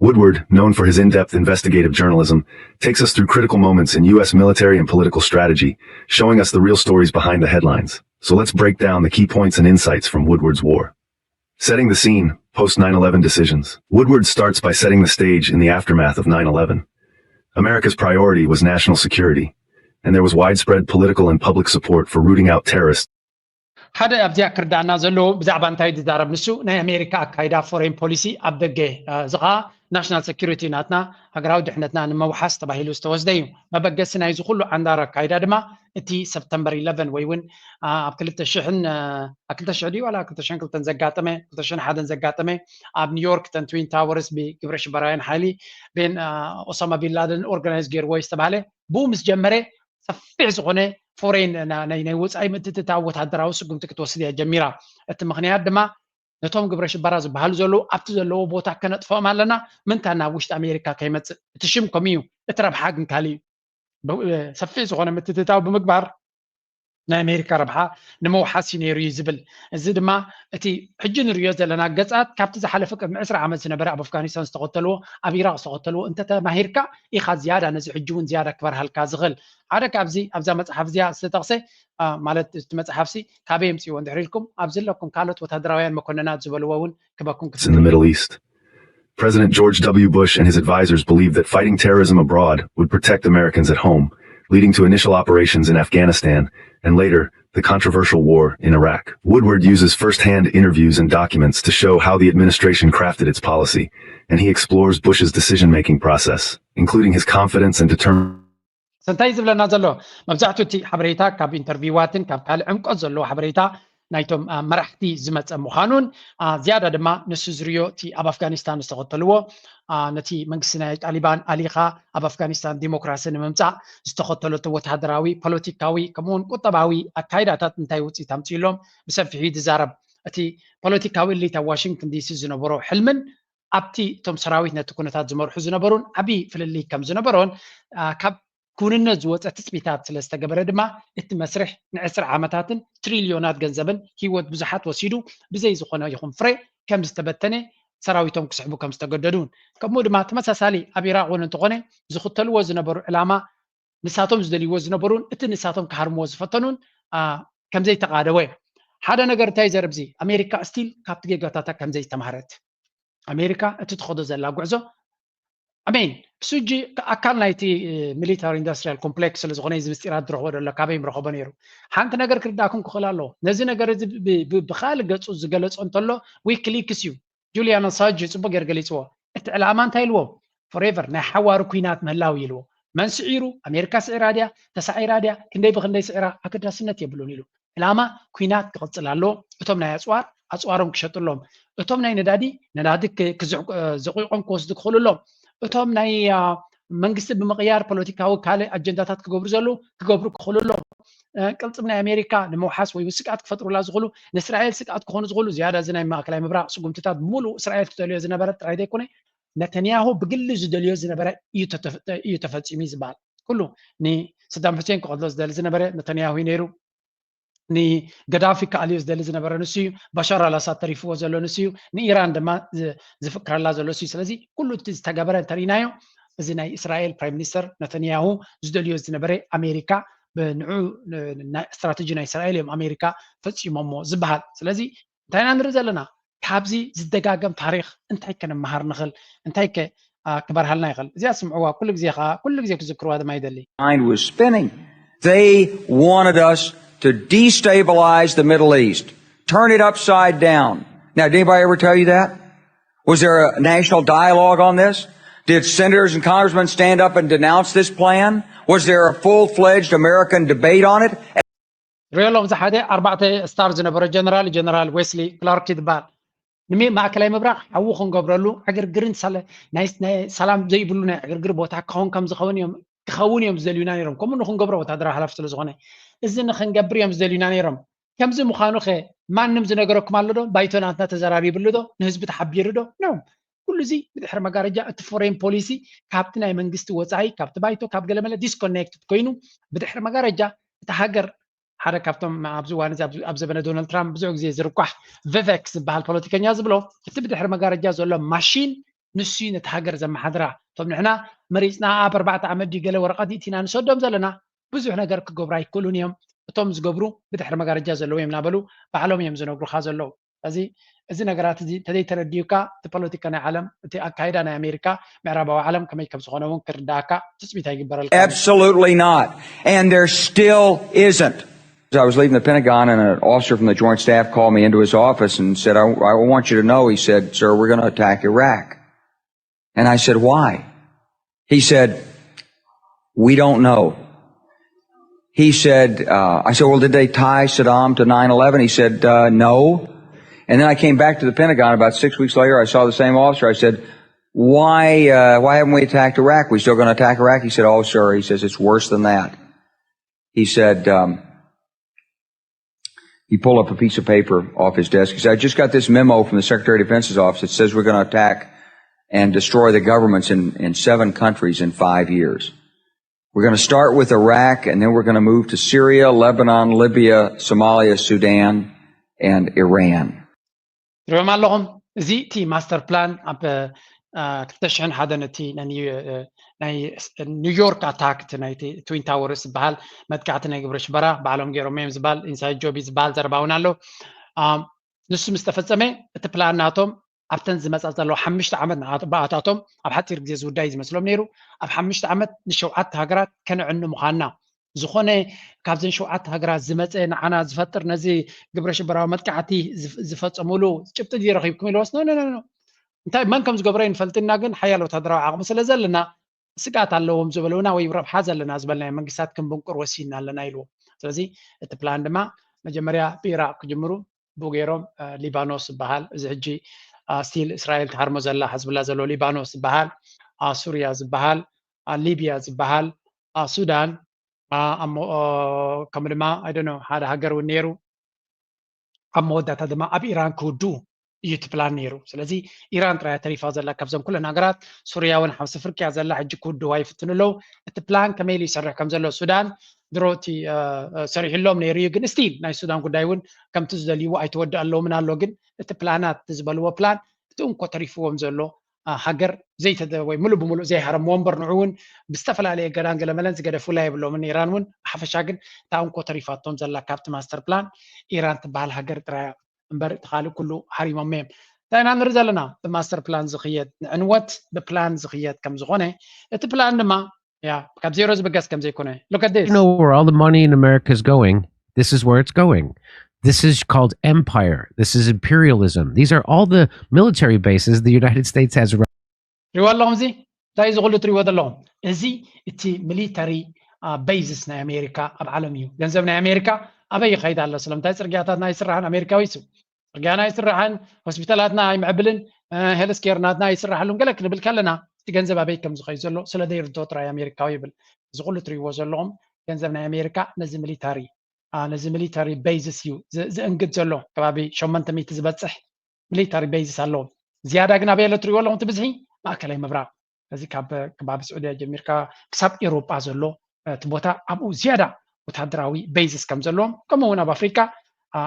Woodward, known for his in-depth investigative journalism, takes us through critical moments in U S military and political strategy, showing us the real stories behind the headlines. So let's break down the key points and insights from Woodward's War. Setting the scene, post nine eleven decisions. Woodward starts by setting the stage in the aftermath of nine eleven. America's priority was national security, and there was widespread political and public support for rooting out terrorists. ሓደ ኣብዚኣ ክርዳእና ዘለዎ ብዛዕባ እንታይ ዝዛረብ ንሱ ናይ ኣሜሪካ ኣካይዳ ፎሬን ፖሊሲ ኣብ ደገ እዚ ከዓ ናሽናል ሴኩሪቲ ናትና ሃገራዊ ድሕነትና ንምውሓስ ተባሂሉ ዝተወስደ እዩ። መበገሲ ናይዚ ኩሉ ዓንዳር ኣካይዳ ድማ እቲ ሰፕተምበር ኢለቨን ወይ እውን ኣብ ክልተ ሽሕን ኣብ ክልተ ሽሕ ድዩ ዋላ ክልተ ሽሕን ክልተን ዘጋጠመ ክልተ ሽሕን ሓደን ዘጋጠመ ኣብ ኒውዮርክ ተን ትዊን ታወርስ ብግብረ ሽበራውያን ሓይሊ ቤን ኦሳማ ቢንላደን ኦርጋናይዝ ገይርዎ ዝተባሃለ ብኡ ምስ ጀመረ ሰፊሕ ዝኾነ ፎሬን ናይ ወፃኢ ምትትታው ወታደራዊ ስጉምቲ ክትወስድ እያ ጀሚራ። እቲ ምክንያት ድማ ነቶም ግብረ ሽበራ ዝበሃሉ ዘለዉ ኣብቲ ዘለዎ ቦታ ከነጥፍኦም ኣለና፣ ምንታ ናብ ውሽጢ ኣሜሪካ ከይመፅእ። እቲ ሽም ከምኡ እዩ፣ እቲ ረብሓ ግን ካልእ እዩ። ሰፊሕ ዝኾነ ምትትታው ብምግባር ናይ ኣሜሪካ ረብሓ ንምውሓስ እዩ ነይሩ እዩ ዝብል። እዚ ድማ እቲ ሕጂ ንሪኦ ዘለና ገፃት ካብቲ ዝሓለፈ ቅድሚ ዕስራ ዓመት ዝነበረ ኣብ ኣፍጋኒስታን ዝተኸተልዎ፣ ኣብ ኢራቅ ዝተኸተልዎ እንተተማሂርካ ኢኻ ዝያዳ ነዚ ሕጂ እውን ዝያዳ ክበርሃልካ ዝኽእል። ሓደ ካብዚ ኣብዛ መፅሓፍ እዚኣ ዝተጠቕሰ ማለት እቲ መፅሓፍሲ ካበይ የምፅእዎ እንድሕር ኢልኩም ኣብዚ ኣለኩም ካልኦት ወታደራውያን መኮንናት ዝበልዎ እውን ክበኩም in the Middle East. President George W. Bush and his advisors believed that fighting terrorism abroad would protect Americans at home, leading to initial operations in Afghanistan and later the controversial war in Iraq. Woodward uses firsthand interviews and documents to show how the administration crafted its policy, and he explores Bush's decision-making process, including his confidence and determination. እንታይ ዝብለና ዘሎ መብዛሕትኡ እቲ ሓበሬታ ካብ ኢንተርቪዋትን ካብ ካልእ ዕምቆት ዘለዎ ሓበሬታ ናይቶም መራሕቲ ዝመፀ ምዃኑን ዝያዳ ድማ ንሱ ዝርዮ እቲ ኣብ ኣፍጋኒስታን ዝተኸተልዎ ነቲ መንግስቲ ናይ ጣሊባን ኣሊኻ ኣብ ኣፍጋኒስታን ዲሞክራሲ ንምምፃእ ዝተኸተለቶ ወታደራዊ ፖለቲካዊ ከምኡውን ቁጠባዊ ኣካይዳታት እንታይ ውፅኢት ኣምፅእሎም ብሰፊሑ ዝዛረብ። እቲ ፖለቲካዊ እሊት ኣብ ዋሽንግተን ዲሲ ዝነበሮ ሕልምን ኣብቲ እቶም ሰራዊት ነቲ ኩነታት ዝመርሑ ዝነበሩን ዓብዪ ፍልልይ ከም ዝነበሮን ካብ ክውንነት ዝወፀ ትፅቢታት ስለ ዝተገበረ ድማ እቲ መስርሕ ንዕስራ ዓመታትን ትሪልዮናት ገንዘብን ህይወት ብዙሓት ወሲዱ ብዘይ ዝኾነ ይኹን ፍረ ከም ዝተበተነ ሰራዊቶም ክስሕቡ ከም ዝተገደዱን ከምኡ ድማ ተመሳሳሊ ኣብ ኢራቅ እውን እንተኾነ ዝኽተልዎ ዝነበሩ ዕላማ ንሳቶም ዝደልይዎ ዝነበሩን እቲ ንሳቶም ክሃርምዎ ዝፈተኑን ከም ዘይተቓደወ ሓደ ነገር እንታይ ዘርብዚ ኣሜሪካ ስቲል ካብቲ ጌጋታታ ከም ዘይተማሃረት ኣሜሪካ እቲ ትኸዶ ዘላ ጉዕዞ ኣሜን እሱ እጂ ኣካል ናይቲ ሚሊታሪ ኢንዱስትሪያል ኮምፕሌክስ ስለ ዝኾነ እዚ ምስጢራት ዝረኽቦ ዘሎ ካበይ ምረኸቦ ነይሩ ሓንቲ ነገር ክርዳእኩም ክኽእል ኣለዎ ነዚ ነገር እዚ ብካልእ ገፁ ዝገለፆ እንተሎ ዊክሊክስ እዩ ጁልያን ኣሳንጅ ፅቡቅ ገይሩ ገሊፅዎ እቲ ዕላማ እንታይ ኢልዎ ፎሬቨር ናይ ሓዋሩ ኩናት ምህላው ኢልዎ መን ስዒሩ ኣሜሪካ ስዒራ ድያ ተሳዒራ ድያ ክንደይ ብክንደይ ስዒራ ኣገዳስነት የብሉን ኢሉ ዕላማ ኩናት ክቕፅል ኣለዎ እቶም ናይ ኣፅዋር ኣፅዋሮም ክሸጥሎም እቶም ናይ ነዳዲ ነዳዲ ዘቑቆም ክወስዱ ክኽእሉ ኣለዎም እቶም ናይ መንግስቲ ብምቕያር ፖለቲካዊ ካልእ ኣጀንዳታት ክገብሩ ዘለዉ ክገብሩ ክኽእሉ ኣለዎም ቅልፅም ናይ ኣሜሪካ ንምውሓስ ወይ ስግኣት ክፈጥሩላ ዝኽእሉ ንእስራኤል ስግኣት ክኾኑ ዝኽእሉ ዝያዳ እዚ ናይ ማእከላይ ምብራቕ ስጉምትታት ብምሉእ እስራኤል ትደልዮ ዝነበረ ጥራይ ዘይኮነ ነተንያሁ ብግሊ ዝደልዮ ዝነበረ እዩ ተፈፂሙ ዝበሃል ኩሉ ንሰዳም ሑሴን ክቐትሎ ዝደሊ ዝነበረ ነተንያሁ እዩ ነይሩ ንገዳፊ ክኣልዮ ዝደሊ ዝነበረ ንሱ እዩ ባሻር ኣልኣሳድ ተሪፍዎ ዘሎ ንሱ እዩ ንኢራን ድማ ዝፍክረላ ዘሎ ንሱ እዩ ስለዚ ኩሉ እቲ ዝተገበረ እንተሪኢናዮ እዚ ናይ እስራኤል ፕራይም ሚኒስተር ነተንያሁ ዝደልዮ ዝነበረ ኣሜሪካ ብንዑ ስትራተጂ ናይ እስራኤል እዮም ኣሜሪካ ፈፂሞሞ ዝበሃል ስለዚ እንታይ ኢና ንርኢ ዘለና ካብዚ ዝደጋገም ታሪክ እንታይ ከነመሃር ንኽእል እንታይ ከ ክበርሃልና ይኽእል እዚኣ ስምዕዋ ኩሉ ግዜ ከዓ ኩሉ ግዜ ክዝክርዋ ድማ ይደሊ mind was spinning. They wanted us to destabilize the Middle East, turn it upside down. Now, did anybody ever tell you that? Was there a national dialogue on this? Did senators and congressmen stand up and denounce this plan? Was there a full fledged American debate on it? ሪኦ ኣለኹ እዚ ሓደ ኣርባዕተ ስታር ዝነበረ ጀነራል ጀነራል ዌስሊ ክላርክ ይትበሃል ንሜ ማእከላይ ምብራቕ ሓዊ ክንገብረሉ ዕግርግርን ናይ ሰላም ዘይብሉ ናይ ዕግርግር ቦታ ክኸውን ከም ዝኸውን እዮም ክኸውን እዮም ዝደልዩና ነይሮም ከምኡ ንክንገብሮ ወታደራዊ ሓላፊ ስለ ዝኾነ እዚ ንክንገብር እዮም ዝደልዩና ነይሮም ከምዚ ምዃኑ ከ ማንም ዝነገረኩም ኣሎ ዶ ባይቶ ናትና ተዘራሪብሉ ዶ ንህዝቢ ተሓቢሩ ዶ ነው ኩሉ እዚ ብድሕሪ መጋረጃ እቲ ፎሬን ፖሊሲ ካብቲ ናይ መንግስቲ ወፃኢ ካብቲ ባይቶ ካብ ገለመለ ዲስኮኔክትድ ኮይኑ ብድሕሪ መጋረጃ እቲ ሃገር ሓደ ካብቶም ኣብዚ እዋን እዚ ኣብ ዘበነ ዶናልድ ትራምፕ ብዙሕ ግዜ ዝርቋሕ ቪቨክ ዝበሃል ፖለቲከኛ ዝብሎ እቲ ብድሕሪ መጋረጃ ዘሎ ማሽን ንሱ ነቲ ሃገር ዘመሓድራ እቶም ንሕና መሪፅና ኣብ ኣርባዕተ ዓመት ድዩ ገለ ወረቐት ይእቲና ንሰዶም ዘለና ብዙሕ ነገር ክገብሩ ኣይክእሉን እዮም እቶም ዝገብሩ ብድሕሪ መጋረጃ ዘለዉ እዮም እናበሉ ባዕሎም እዮም ዝነግሩካ ዘለዉ እዚ እዚ ነገራት እዚ ተዘይተረዲዩካ እቲ ፖለቲካ ናይ ዓለም እቲ ኣካይዳ ናይ ኣሜሪካ ምዕራባዊ ዓለም ከመይ ከም ዝኾነ እውን ክርዳእካ ትፅቢት ኣይግበረልካ Absolutely not. And there still isn't. As I was leaving the Pentagon, and an officer from the Joint Staff called me into his office and said, I, I want you to know, he said, sir, we're going to attack Iraq. And I said, why? He said, we don't know. He said, uh, I said, "Well, did they tie Saddam to nine eleven?" He said, uh, "No." And then I came back to the Pentagon about six weeks later. I saw the same officer. I said, "Why, uh, why haven't we attacked Iraq? We still going to attack Iraq?" He said, "Oh, sir," he says, "it's worse than that." He said, um, he pulled up a piece of paper off his desk. He said, "I just got this memo from the Secretary of Defense's office. It says we're going to attack and destroy the governments in, in seven countries in five years. We're going to start with Iraq, and then we're going to move to Syria, Lebanon, Libya, Somalia, Sudan, and Iran." ትሪኦም ኣለኹም። እዚ እቲ ማስተር ፕላን ኣብ ክልተ ሽሕን ሓደን እቲ ናይ ኒውዮርክ ኣታክ፣ እቲ ናይ ትዊን ታወርስ ዝበሃል መጥቃዕቲ ናይ ግብረ ሽበራ ባዕሎም ገይሮም እዮም ዝበሃል፣ ኢንሳይድ ጆቢ ዝበሃል ዘረባ እውን ኣሎ። ንሱ ምስ ተፈጸመ፣ እቲ ፕላን ናቶም ኣብተን ዝመጻ ዘለዋ ሓሙሽተ ዓመት ንኣባኣታቶም ኣብ ሓጺር ግዜ ዝውዳይ ዝመስሎም ነይሩ። ኣብ ሓሙሽተ ዓመት ንሸውዓተ ሃገራት ከነዕኑ ምዃንና፣ ዝኾነ ካብዘን ሸውዓተ ሃገራት ዝመጸ ንዓና ዝፈጥር ነዚ ግብረ ሽበራዊ መጥቃዕቲ ዝፈጸሙሉ ጭብጢ ድዩ ረኺብኩም ኢልዎስ፣ ኖ ኖ ኖ፣ እንታይ መን ከም ዝገብሮ ይንፈልጥና፣ ግን ሓያል ወታደራዊ ዓቕሚ ስለ ዘለና ስግኣት ኣለዎም ዝበሉና ወይ ረብሓ ዘለና ዝበልናዮ መንግስታት ክንብንቁር ወሲንና ኣለና ኢልዎ። ስለዚ እቲ ፕላን ድማ መጀመርያ ብኢራቅ ክጅምሩ፣ ብኡ ገይሮም ሊባኖስ ዝበሃል፣ እዚ ሕጂ ስቲል እስራኤል ትሃርሞ ዘላ ሕዝብላ ዘሎ ሊባኖስ ዝበሃል፣ ሱርያ ዝበሃል፣ ሊብያ ዝበሃል፣ ሱዳን፣ ከምኡ ድማ ኣይደኖ ሓደ ሃገር እውን ነይሩ። ኣብ መወዳእታ ድማ ኣብ ኢራን ክውድኡ እዩ እቲ ፕላን ነይሩ። ስለዚ ኢራን ጥራያ ተሪፋ ዘላ ካብዘን ኩለን ሃገራት። ሱርያ እውን ሓምሲ ፍርቅያ ዘላ ሕጂ ክውድዋ ይፍትኑ ኣለዉ። እቲ ፕላን ከመይ ኢሉ ይሰርሕ ከም ዘሎ ሱዳን ድሮ እቲ ሰሪሕሎም ነይሩ እዩ። ግን ስቲል ናይ ሱዳን ጉዳይ እውን ከምቲ ዝደልይዎ ኣይተወድእ ኣለዎምን ኣሎ። ግን እቲ ፕላናት ዝበልዎ ፕላን እቲ እንኮ ተሪፍዎም ዘሎ ሃገር ዘይተደ ወይ ሙሉእ ብሙሉእ ዘይሃረምዎ እምበር ንዑ እውን ብዝተፈላለየ ገዳን ገለመለን ዝገደፉላ የብሎምን። ኢራን እውን ብሓፈሻ ግን እታ እንኮ ተሪፋቶም ዘላ ካብቲ ማስተር ፕላን ኢራን ትበሃል ሃገር ጥራያ እምበር እቲ ካልእ ኩሉ ሃሪሞም እዮም። እንታይ ኢና ንርኢ ዘለና? ብማስተር ፕላን ዝኽየድ ንዕንወት ብፕላን ዝኽየድ ከም ዝኾነ፣ እቲ ፕላን ድማ ያ ካብ ዜሮ ዝብገስ ከም ዘይኮነ። Look at this. You know where all the money in America is going? This is where it's going. This is called empire. This is imperialism. These are all the military bases the United States has. ሪዋ ኣለኹም እዚ እንታይ እዚ ኩሉ ትሪዎ ዘለኹም? እዚ እቲ ሚሊተሪ ቤዝስ ናይ ኣሜሪካ ኣብ ዓለም እዩ። ገንዘብ ናይ ኣሜሪካ ኣበይ ይኸይድ ኣሎ? ስለምንታይ ፅርግያታትና ኣይስራሕን? ኣሜሪካዊ ሱ ፅርግያና ኣይስራሕን፣ ሆስፒታላትና ኣይምዕብልን፣ ሄልስኬር ናትና ኣይስራሕሉን ገለ ክንብል ከለና እቲ ገንዘብ ኣበይ ከም ዝኸይድ ዘሎ ስለ ዘይርድኦ ጥራይ ኣሜሪካዊ ይብል። እዚ ኩሉ ትሪእዎ ዘለኹም ገንዘብ ናይ ኣሜሪካ ነዚ ሚሊታሪ ነዚ ሚሊታሪ ቤዝስ እዩ ዝእንግድ ዘሎ። ከባቢ ሸሞንተ ሚእቲ ዝበፅሕ ሚሊታሪ ቤዝስ ኣለዎም። ዝያዳ ግን ኣበይ ኣሎ ትሪእዎ ኣለኹም? እቲ ብዝሒ ማእከላይ ምብራቕ። እዚ ካብ ከባቢ ስዑድያ ጀሚርካ ክሳብ ኤውሮጳ ዘሎ እቲ ቦታ ኣብኡ ዝያዳ ወታደራዊ ቤዝስ ከም ዘለዎም፣ ከምኡ እውን ኣብ ኣፍሪካ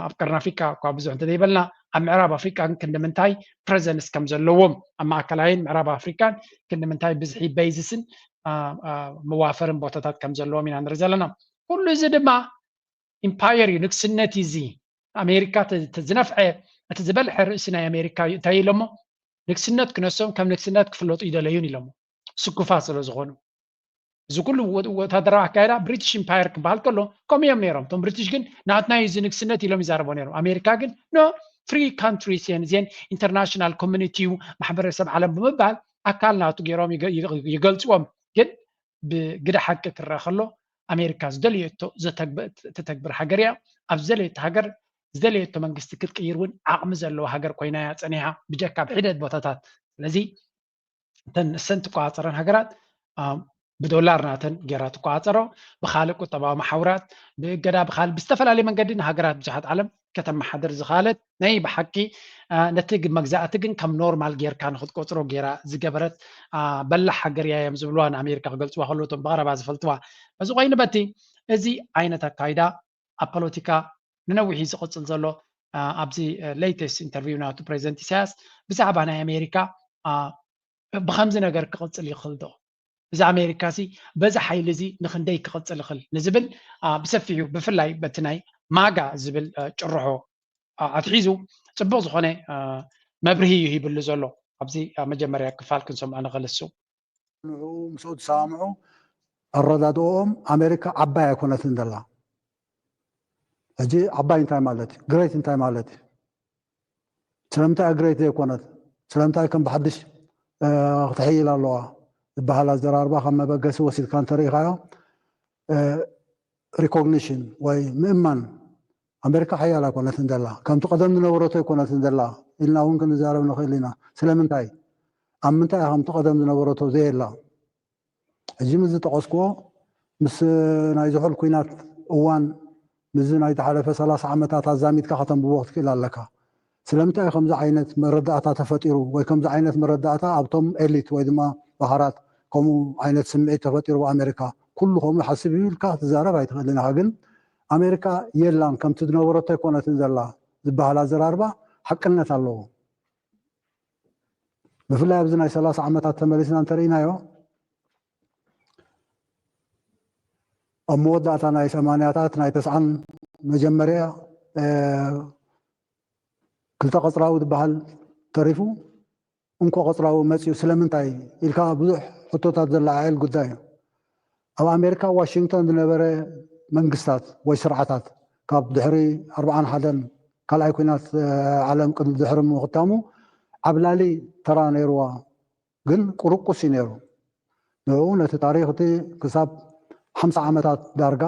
ኣብ ቀርኒ ኣፍሪካ እኳ ብዙሕ እንተዘይበልና ኣብ ምዕራብ ኣፍሪካ ግን ክንዲ ምንታይ ፕረዘንስ ከም ዘለዎም፣ ኣብ ማእከላይን ምዕራብ ኣፍሪካን ክንዲ ምንታይ ብዝሒ ቤዝስን መዋፈርን ቦታታት ከም ዘለዎም ኢና ንርኢ ዘለና። ኩሉ እዚ ድማ ኢምፓየር እዩ፣ ንግስነት እዩ። እዚ ኣሜሪካ ዝነፍዐ እቲ ዝበልሐ ርእሲ ናይ ኣሜሪካ እዩ። እንታይ ኢሎሞ? ንግስነት ክነሶም ከም ንግስነት ክፍለጡ ይደለዩን ኢሎሞ፣ ስኩፋት ስለ ዝኾኑ። እዚ ኩሉ ወታደራዊ ኣካይዳ ብሪቲሽ ኢምፓየር ክበሃል ከሎ ከምኡ እዮም ነይሮም። እቶም ብሪቲሽ ግን ናትና እዩ እዚ ንግስነት ኢሎም ይዛረቡ ነይሮም። ኣሜሪካ ግን ኖ፣ ፍሪ ካንትሪስ እየን እዚአን፣ ኢንተርናሽናል ኮሚኒቲ እዩ፣ ማሕበረሰብ ዓለም ብምባል ኣካል ናቱ ገይሮም ይገልፅዎም። ግን ብግደ ሓቂ ክረአ ከሎ ኣሜሪካ ዝደለየቶ ተተግብር ሃገር እያ። ኣብ ዝደለየቶ ሃገር ዝደለየቶ መንግስቲ ክትቅይር እውን ዓቕሚ ዘለዋ ሃገር ኮይና እያ ፀኒሓ ብጀካ ኣብ ሒደት ቦታታት። ስለዚ እተን ንሰን ትቆፃፀረን ሃገራት ብዶላር ናተን ገይራ ትቆፃፀሮ፣ ብካልእ ቁጠባዊ መሓውራት ብእገዳ ብካልእ ብዝተፈላለየ መንገዲ ንሃገራት ብዙሓት ዓለም ከተመሓድር ዝኻለት ናይ ብሓቂ ነቲ መግዛእቲ ግን ከም ኖርማል ጌርካ ንክትቆፅሮ ጌራ ዝገበረት በላሕ ሃገር እያ እዮም ዝብልዋ ንኣሜሪካ ክገልፅዋ ከለዉ እቶም ብቐረባ ዝፈልጥዋ። በዚ ኮይኑ በቲ እዚ ዓይነት ኣካይዳ ኣብ ፖለቲካ ንነዊሕ እዩ ዝቕፅል ዘሎ። ኣብዚ ሌተስት ኢንተርቪው ናቱ ፕሬዚደንት ኢሳያስ ብዛዕባ ናይ ኣሜሪካ ብከምዚ ነገር ክቕፅል ይኽእል ዶ? እዚ ኣሜሪካ ሲ በዚ ሓይሊ እዚ ንክንደይ ክቕፅል ይኽእል ንዝብል ብሰፊሑ ብፍላይ በቲ ናይ ማጋ ዝብል ጭርሖ ኣትሒዙ ፅቡቕ ዝኾነ መብርሂ እዩ ሂብሉ ዘሎ። ኣብዚ መጀመርያ ክፋል ክንሰምዖ ንኽእል። እሱ ንዕኡ ምስኡ ዝሰማምዑ ኣረዳድኦም ኣሜሪካ ዓባይ ኣይኮነትን ዘላ። ሕጂ ዓባይ እንታይ ማለት እዩ? ግሬት እንታይ ማለት እዩ? ስለምንታይ ግሬት ዘይኮነት? ስለምንታይ ከም ብሓድሽ ክትሕይል ኣለዋ ዝበሃል ኣዘራርባ ከም መበገሲ ወሲድካ እንተሪኢኻዮ ሪኮግኒሽን ወይ ምእማን ኣሜሪካ ሓያል ኣይኮነትን ዘላ፣ ከምቲ ቀደም ዝነበረቶ ኣይኮነትን ዘላ ኢልና እውን ክንዛረብ ንኽእል ኢና። ስለምንታይ? ኣብ ምንታይ እያ ከምቲ ቀደም ዝነበረቶ ዘየላ? ሕጂ ምስ ዝጠቐስክዎ ምስ ናይ ዝሑል ኲናት እዋን ምስዚ ናይ ዝሓለፈ ሰላሳ ዓመታት ኣዛሚድካ ከተንብቦ ክትክእል ኣለካ። ስለምንታይ እዩ ከምዚ ዓይነት መረዳእታ ተፈጢሩ ወይ ከምዚ ዓይነት መረዳእታ ኣብቶም ኤሊት ወይ ድማ ባሃራት ከምኡ ዓይነት ስምዒት ተፈጢሩ ኣብ ኣሜሪካ? ኩሉ ከምኡ ይሓስብ እዩ ኢልካ ክትዛረብ ኣይትኽእልን ኢኻ። ግን ኣሜሪካ የላን ከምቲ ዝነበረቶ ኣይኮነትን ዘላ ዝበሃል ኣዘራርባ ሓቅነት ኣለዎ። ብፍላይ ኣብዚ ናይ ሰላሳ ዓመታት ተመሊስና እንተርኢናዮ ኣብ መወዳእታ ናይ ሰማንያታት ናይ ተስዓን መጀመርያ ክልተ ቀፅራዊ ዝበሃል ተሪፉ እንኮ ቀፅራዊ መፅኡ ስለምንታይ ኢልካ ብዙሕ ሕቶታት ዘለዓዕል ጉዳይ እዩ። ኣብ ኣሜሪካ ዋሽንግቶን ዝነበረ መንግስታት ወይ ስርዓታት ካብ ድሕሪ ኣርብዓን ሓደን ካልኣይ ኩናት ዓለም ቅድሚ ድሕሪ ምኽታሙ ዓብላሊ ተራ ነይርዋ፣ ግን ቁርቁስ እዩ ነይሩ። ንዕኡ ነቲ ታሪኽ እቲ ክሳብ ሓምሳ ዓመታት ዳርጋ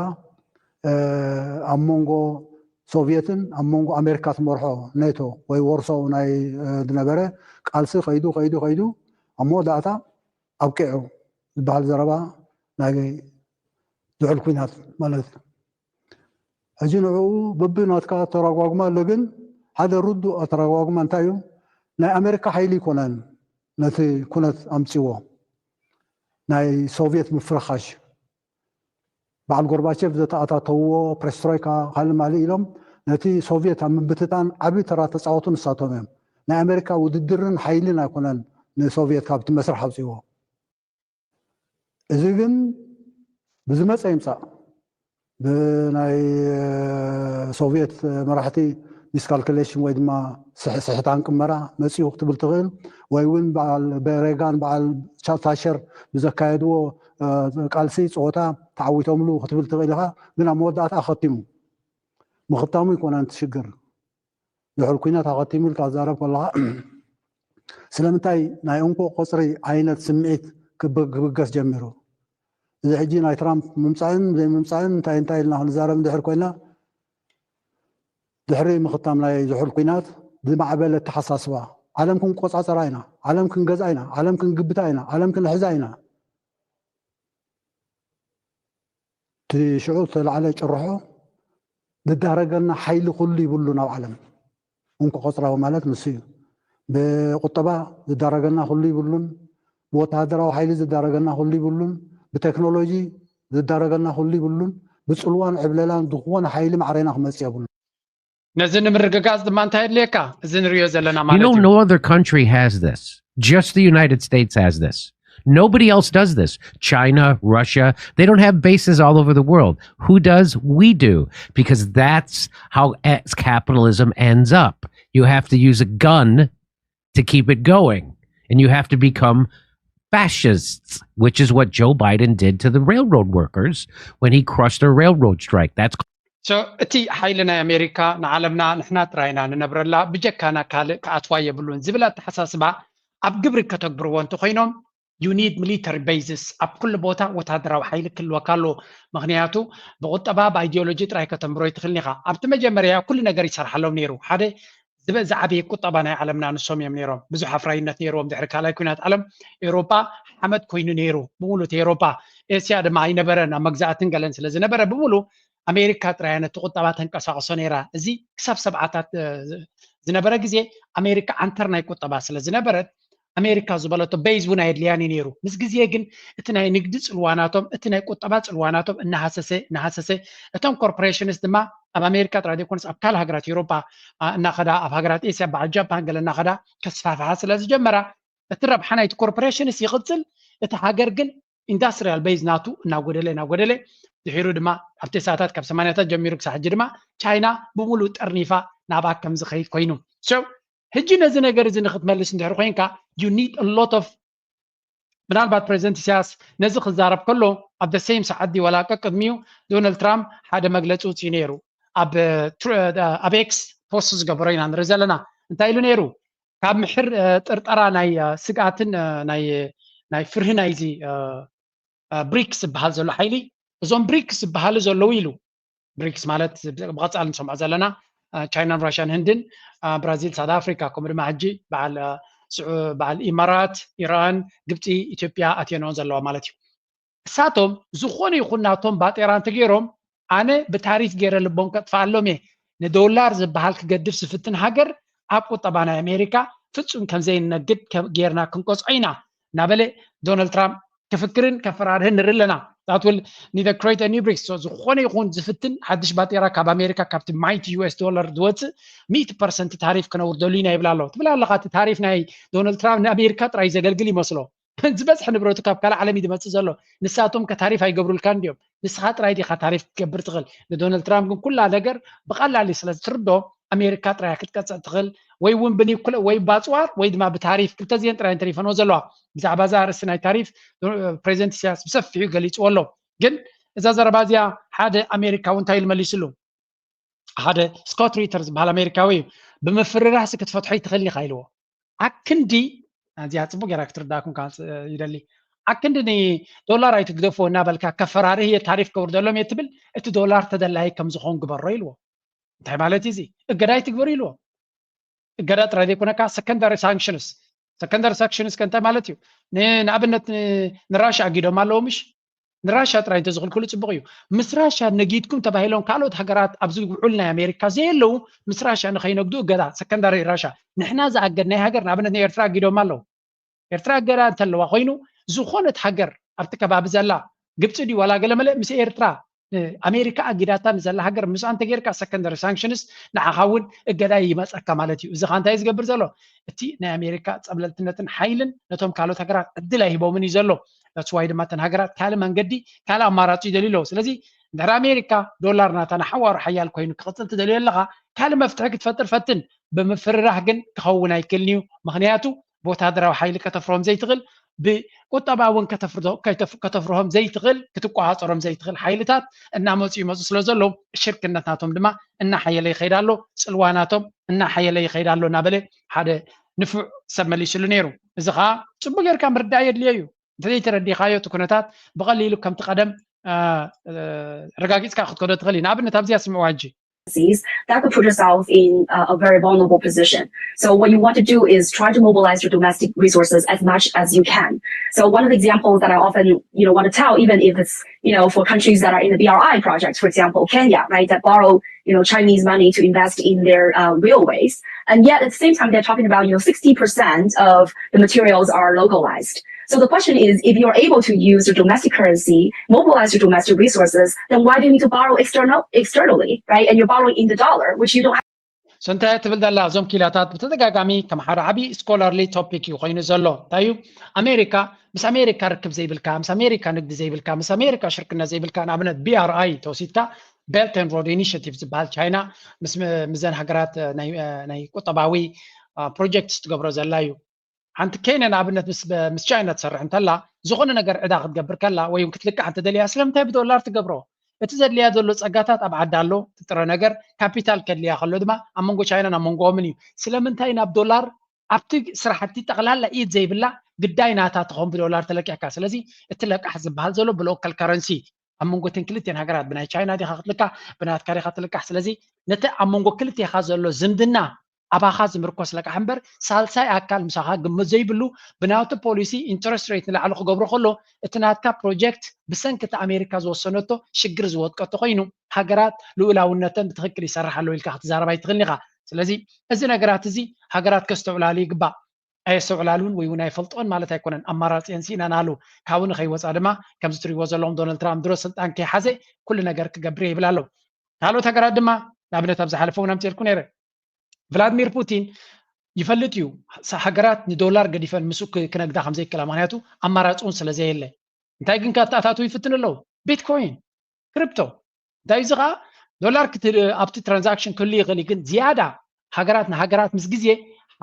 ኣብ መንጎ ሶቭየትን ኣብ መንጎ ኣሜሪካ ትመርሖ ኔቶ ወይ ወርሶ ናይ ዝነበረ ቃልሲ ከይዱ ከይዱ ከይዱ ኣብ መወዳእታ ኣብቂዑ ዝበሃል ዘረባ ናይ ዝሑል ኩናት ማለት እዩ። ሕጂ ንዕኡ በብናትካ ኣተረጓጉማ ኣሎ፣ ግን ሓደ ርዱእ ኣተረጓጉማ እንታይ እዩ? ናይ ኣሜሪካ ሓይሊ ይኮነን ነቲ ኩነት ኣምፅዎ፣ ናይ ሶቭየት ምፍርኻሽ በዓል ጎርባቸቭ ዘተኣታተውዎ ፕሬስትሮይካ ካልእ ማልእ ኢሎም ነቲ ሶቭየት ኣብ ምብትታን ዓብዪ ተራ ተፃወቱ ንሳቶም እዮም። ናይ ኣሜሪካ ውድድርን ሓይልን ኣይኮነን ንሶቭየት ካብቲ መስርሕ ኣውፅዎ። እዚ ግን ብዝመፀ ይምፃእ ብናይ ሶቭየት መራሕቲ ሚስካልኩሌሽን ወይ ድማ ስሕታን ቅመራ መፂኡ ክትብል ትኽእል ወይ እውን በዓል ሬጋን በዓል ታሸር ብዘካየድዎ ቃልሲ ፀወታ ተዓዊቶምሉ ክትብል ትኽእል ኢኻ። ግን ኣብ መወዳእታ ኣኸቲሙ ምኽታሙ ይኮነ እቲ ሽግር። ድሕሪ ኩናት ኣኸቲሙ ኢልካ ትዛረብ ከለኻ ስለምንታይ ናይ እንኮ ቆፅሪ ዓይነት ስምዒት ክብገስ ጀሚሩ? እዚ ሕጂ ናይ ትራምፕ ምምፃእን ዘይምምፃእን እንታይ እንታይ ኢልና ክንዛረብ እንድሕር ኮይና ድሕሪ ምኽታም ናይ ዝሑል ኩናት ዝማዕበለ ኣተሓሳስባ ዓለም ክንቆፃፀራ ኢና፣ ዓለም ክንገዝኣ ኢና፣ ዓለም ክንግብታ ኢና፣ ዓለም ክንሕዛ ኢና። እቲ ሽዑ ዝተላዕለ ጭርሖ ዝዳረገና ሓይሊ ኩሉ ይብሉን ኣብ ዓለም እንኮ ቆፅራዊ ማለት ንሱ እዩ። ብቁጠባ ዝዳረገና ኩሉ ይብሉን፣ ብወተሃደራዊ ሓይሊ ዝዳረገና ኩሉ ይብሉን፣ ብቴክኖሎጂ ዝዳረገና ኩሉ ይብሉን፣ ብፅልዋን ዕብለላን ዝኾነ ሓይሊ ማዕረና ክመፅእ የብሉ። ነዚ ንምርግጋፅ ድማ እንታይ የድልየካ? እዚ ንሪኦ ዘለና You ማለት know, እዩ። No other country has this. Just the United States has this. Nobody else does this. China, Russia, they don't have bases all over the world. Who does? We do. Because that's how e- capitalism ends up. You have to use a gun to keep it going. And you have to become fascists, which is what Joe Biden did to the railroad workers when he crushed their railroad strike. That's So እቲ ሓይሊ ናይ ኣሜሪካ ንዓለምና ንሕና ጥራይ ኢና ንነብረላ፣ ብጀካና ካልእ ክኣትዋ የብሉን ዝብል ኣተሓሳስባ ኣብ ግብሪ ከተግብርዎ እንተኮይኖም you need military bases። ኣብ ኩሉ ቦታ ወታደራዊ ሓይሊ ክህልወካ ኣለዎ። ምክንያቱ ብቁጠባ ብኣይዲዮሎጂ ጥራይ ከተንብሮ ይትኽእልን ኢኻ። ኣብቲ መጀመርያ ኩሉ ነገር ይሰርሓሎም ነይሩ። ሓደ ዝበ- ዝዓበየ ቁጠባ ናይ ዓለምና ንሶም እዮም ነይሮም። ብዙሕ ኣፍራይነት ነይርዎም። ድሕሪ ካልኣይ ኩናት ዓለም ኤውሮጳ ሓመድ ኮይኑ ነይሩ ብሙሉ። እቲ ኤውሮጳ፣ ኤስያ ድማ ኣይነበረን፣ ኣብ መግዛእትን ገለን ስለ ዝነበረ ብሙሉ ኣሜሪካ ጥራያ ነቲ ቁጠባ ተንቀሳቕሶ ነይራ። እዚ ክሳብ ሰብዓታት ዝነበረ ግዜ ኣሜሪካ ዓንተር ናይ ቁጠባ ስለ ዝነበረት ኣሜሪካ ዝበለቶ ቤዝ እውን ኣየድልያን እዩ ነይሩ። ምስ ግዜ ግን እቲ ናይ ንግዲ ፅልዋናቶም፣ እቲ ናይ ቁጠባ ፅልዋናቶም እናሃሰሰ እናሃሰሰ፣ እቶም ኮርፖሬሽንስ ድማ ኣብ ኣሜሪካ ጥራይ ዘይኮነስ ኣብ ካልእ ሃገራት ኤውሮጳ እናኸዳ፣ ኣብ ሃገራት ኤስያ በዓል ጃፓን ገለ እናኸዳ ከስፋፍሓ ስለ ዝጀመራ እቲ ረብሓ ናይቲ ኮርፖሬሽንስ ይቕፅል፣ እቲ ሃገር ግን ኢንዳስትሪያል ቤዝ ናቱ እናጎደለ እናጎደለ ድሒሩ ድማ ኣብቲ ሰዓታት ካብ ሰማንያታት ጀሚሩ ክሳብ ሕጂ ድማ ቻይና ብምሉእ ጠርኒፋ ናብኣ ከም ዝኸይድ ኮይኑ። So ሕጂ ነዚ ነገር እዚ ንክትመልስ እንድሕር ኮይንካ you need a lot of ምናልባት ፕሬዚደንት ኢሳያስ ነዚ ክዛረብ ከሎ ኣብ the same ሰዓት ድዩ ወላ ቀቅድሚኡ ዶናልድ ትራምፕ ሓደ መግለፂ ውፅኡ ነይሩ። ኣብ ኣብ ኤክስ ፖስት ዝገበሮ ኢና ንርኢ ዘለና። እንታይ ኢሉ ነይሩ? ካብ ምሕር ጥርጠራ ናይ ስግኣትን ናይ ፍርሂ ናይዚ ብሪክስ ዝበሃል ዘሎ ሓይሊ እዞም ብሪክስ ዝበሃሉ ዘለዉ ኢሉ። ብሪክስ ማለት ብቐፃሊ ንሰምዖ ዘለና ቻይናን ራሽያን ህንድን፣ ብራዚል፣ ሳውት ኣፍሪካ፣ ከምኡ ድማ ሕጂ በዓል ኢማራት፣ ኢራን፣ ግብፂ፣ ኢትዮጵያ ኣትየንኦ ዘለዋ ማለት እዩ። እሳቶም ዝኾነ ይኹን ናቶም ባጤራ እንተገይሮም ኣነ ብታሪፍ ገይረ ልቦም ከጥፍኣሎም እየ። ንዶላር ዝበሃል ክገድፍ ዝፍትን ሃገር ኣብ ቁጠባ ናይ ኣሜሪካ ፍፁም ከምዘይንነግድ ገይርና ክንቀፅዖ ኢና እናበለ ዶናልድ ትራምፕ ክፍክርን ከፈራርህን ንርኢ ኣለና። That will neither create a new BRICS. So ዝኾነ ይኹን ዝፍትን ሓድሽ ባጤራ ካብ ኣሜሪካ ካብቲ mighty US dollar ዝወፅእ ሚእቲ ፐርሰንት ታሪፍ ክነውርደሉ ኢና ይብል ኣሎ። ትብል ኣለኻ እቲ ታሪፍ ናይ ዶናልድ ትራምፕ ንኣሜሪካ ጥራይ ዘገልግል ይመስሎ። ዝበዝሐ ንብረቱ ካብ ካልእ ዓለም እዩ ዝመፅእ ዘሎ። ንሳቶም ከ ታሪፍ ኣይገብሩልካን ድዮም? ንስኻ ጥራይ ዲኻ ታሪፍ ክትገብር ትኽእል? ንዶናልድ ትራምፕ ግን ኩላ ነገር ብቐላሉ ስለ ዝትርዶ ኣሜሪካ ጥራይ ክትቀፅዕ ትኽእል ወይ እውን ብኒኩለ ወይ ባፅዋር ወይ ድማ ብታሪፍ ክልተ ዚአን ጥራይ ተሪፈንኦ ዘለዋ። ብዛዕባ እዛ ኣርእስቲ ናይ ታሪፍ ፕሬዚደንት ኢሳያስ ብሰፊሑ ገሊፅዎ ኣሎ። ግን እዛ ዘረባ እዚኣ ሓደ ኣሜሪካዊ እንታይ ኢሉ መሊስሉ? ሓደ ስኮት ሪተር ዝበሃል ኣሜሪካዊ እዩ። ብምፍርራህሲ ክትፈትሖ ይትኽእል ኢኻ ኢልዎ። ኣክንዲ እዚኣ ፅቡቅ ጌራ ክትርዳእኩም ይደሊ። ኣክንዲ ንዶላር ኣይትግደፎ እናበልካ ከፈራርህ እየ ታሪፍ ከውርደሎም እየ ትብል፣ እቲ ዶላር ተደላዪ ከም ዝኾን ግበሮ ኢልዎ። እንታይ ማለት እዩ እዚ? እገዳ ኣይትግበሩ ኢልዎ። እገዳ ጥራይ ዘይኮነካ ሰከንዳሪ ሳንክሽንስ። ሰከንዳሪ ሳንክሽንስ ከ እንታይ ማለት እዩ? ንኣብነት ንራሻ ኣጊዶም ኣለዎ ምሽ? ንራሻ ጥራይ እንተዝኽልክሉ ፅቡቅ እዩ። ምስ ራሻ ነጊድኩም ተባሂሎም ካልኦት ሃገራት ኣብዚ ውዑል ናይ ኣሜሪካ ዘየለዉ ምስ ራሻ ንኸይነግዱ እገዳ ሰከንዳሪ ራሻ። ንሕና ዝኣገድናይ ሃገር ንኣብነት ንኤርትራ ኣጊዶም ኣለዉ። ኤርትራ እገዳ እንተለዋ ኮይኑ ዝኾነት ሃገር ኣብቲ ከባቢ ዘላ ግብፂ ድዩ ዋላ ገለመለ ምስ ኤርትራ ኣሜሪካ ኣጊዳታ ንዘላ ሃገር ምስኣ እንተጌርካ ሰከንደሪ ሳንክሽንስ ንዓኻ እውን እገዳ ይመፀካ ማለት እዩ። እዚ ኸ እንታይ ዝገብር ዘሎ? እቲ ናይ ኣሜሪካ ፀብለልትነትን ሓይልን ነቶም ካልኦት ሃገራት ዕድል ኣይህቦምን እዩ ዘሎ። That's why ድማ እተን ሃገራት ካልእ መንገዲ ካልእ ኣማራፂ ይደልዩ ኣለዉ። ስለዚ እንድሕር ኣሜሪካ ዶላር ናታ ንሓዋሩ ሓያል ኮይኑ ክቕፅል ትደልዮ ኣለኻ ካልእ መፍትሒ ክትፈጥር ፈትን። ብምፍርራህ ግን ክኸውን ኣይክልን እዩ። ምክንያቱ ብወታደራዊ ሓይሊ ከተፍርሆም ዘይትኽእል ብቁጠባ እውን ከተፍርሆም ዘይትኽእል ክትቆፃፀሮም ዘይትኽእል ሓይልታት እናመፁ ይመፁ ስለ ዘለዉ ሽርክነት ናቶም ድማ እናሓየለ ይኸይድ ኣሎ። ፅልዋ ናቶም እናሓየለ ይኸይድ ኣሎ እናበለ ሓደ ንፉዕ ሰብ መሊስሉ ነይሩ። እዚ ከዓ ፅቡቅ ጌርካ ምርዳእ የድልዮ እዩ። እንተዘይተረዲኻዮ እቲ ኩነታት ብቐሊሉ ከምቲ ቀደም ረጋጊፅካ ክትከዶ ትኽእል እዩ። ንኣብነት ኣብዚኣ ስምዕዋ ሕጂ that could put yourself in a very vulnerable position. So what you want to do is try to mobilize your domestic resources as much as you can. So one of the examples that I often, you know, want to tell, even if it's, you know, for countries that are in the B R I project, for example, Kenya, right, that borrow, you know, Chinese money to invest in their uh, railways. And yet at the same time, they're talking about, you know, sixty percent of the materials are localized. So the question is, if you're able to use your domestic currency, mobilize your domestic resources, then why do you need to borrow external externally, right? And you're borrowing in the dollar, which you don't have. So እንታይ ትብል ዘላ እዞም ኪላታት ብተደጋጋሚ ከም ሓደ ዓብዪ ስኮላርሊ ቶፒክ እዩ ኮይኑ ዘሎ። እንታይ እዩ? ኣሜሪካ ምስ ኣሜሪካ ርክብ ዘይብልካ፣ ምስ ኣሜሪካ ንግዲ ዘይብልካ፣ ምስ ኣሜሪካ ሽርክነት ዘይብልካ፣ ንኣብነት B R I ተወሲድካ Belt and Road Initiative ዝበሃል ቻይና ምስዘን ሃገራት ናይ ቁጠባዊ ፕሮጀክትስ ትገብሮ ዘላ እዩ። ሓንቲ ኬንያ ንኣብነት ምስ ቻይና ትሰርሕ እንተላ ዝኾነ ነገር ዕዳ ክትገብር ከላ ወይ ክትልቃሕ እንተደልያ ስለምንታይ ብዶላር ትገብሮ? እቲ ዘድልያ ዘሎ ፀጋታት ኣብ ዓዲ ኣሎ። እቲ ጥረ ነገር ካፒታል ከድልያ ከሎ ድማ ኣብ መንጎ ቻይናን ኣብ መንጎኦምን እዩ። ስለምንታይ ናብ ዶላር ኣብቲ ስራሕቲ ጠቕላላ ኢድ ዘይብላ ግዳይ ናታ ትኸውን ብዶላር ተለቂሕካ። ስለዚ እቲ ለቃሕ ዝበሃል ዘሎ ብሎካል ከረንሲ ኣብ መንጎ እተን ክልቲኤን ሃገራት ብናይ ቻይና ዲኻ ክትልቃሕ ብናትካ ዲኻ ትልቃሕ። ስለዚ ነቲ ኣብ መንጎ ክልቲኻ ዘሎ ዝምድና ኣባኻ ዝምርኮስ ለቃሕ እምበር ሳልሳይ ኣካል ምሳኻ ግምት ዘይብሉ ብናቱ ፖሊሲ ኢንተረስት ሬት ንላዕሊ ክገብሮ ከሎ እቲ ናትካ ፕሮጀክት ብሰንኪ እቲ ኣሜሪካ ዝወሰነቶ ሽግር ዝወጥቀቶ ኮይኑ ሃገራት ልኡላውነተን ብትኽክል ይሰርሕ ኣለዎ ኢልካ ክትዛረብ ኣይትኽእልን ኢኻ። ስለዚ እዚ ነገራት እዚ ሃገራት ከስተውዕላሉ ይግባእ። ኣየስተውዕላሉን ወይ እውን ኣይፈልጦን ማለት ኣይኮነን። ኣማራፂ የን ስኢናን ኣሉ ካብኡ ንኸይወፃ ድማ ከምዚ ትሪእዎ ዘለኹም ዶናልድ ትራምፕ ድሮ ስልጣን ከይሓዘ ኩሉ ነገር ክገብር ይብል ኣሎ። ካልኦት ሃገራት ድማ ንኣብነት ኣብ ዝሓለፈ እውን ኣምፅኤልኩ ነይረ። ቭላድሚር ፑቲን ይፈልጥ እዩ ሃገራት ንዶላር ገዲፈን ምስኡ ክነግዳ ከምዘይክእላ፣ ምክንያቱ ኣማራፂ እውን ስለዘየለ። እንታይ ግን ካብ ተኣታትው ይፍትን ኣለዉ? ቢትኮይን፣ ክሪፕቶ። እንታይ እዚ ከዓ ዶላር ኣብቲ ትራንዛክሽን ክህሉ ይኽእል እዩ፣ ግን ዝያዳ ሃገራት ንሃገራት ምስ ግዜ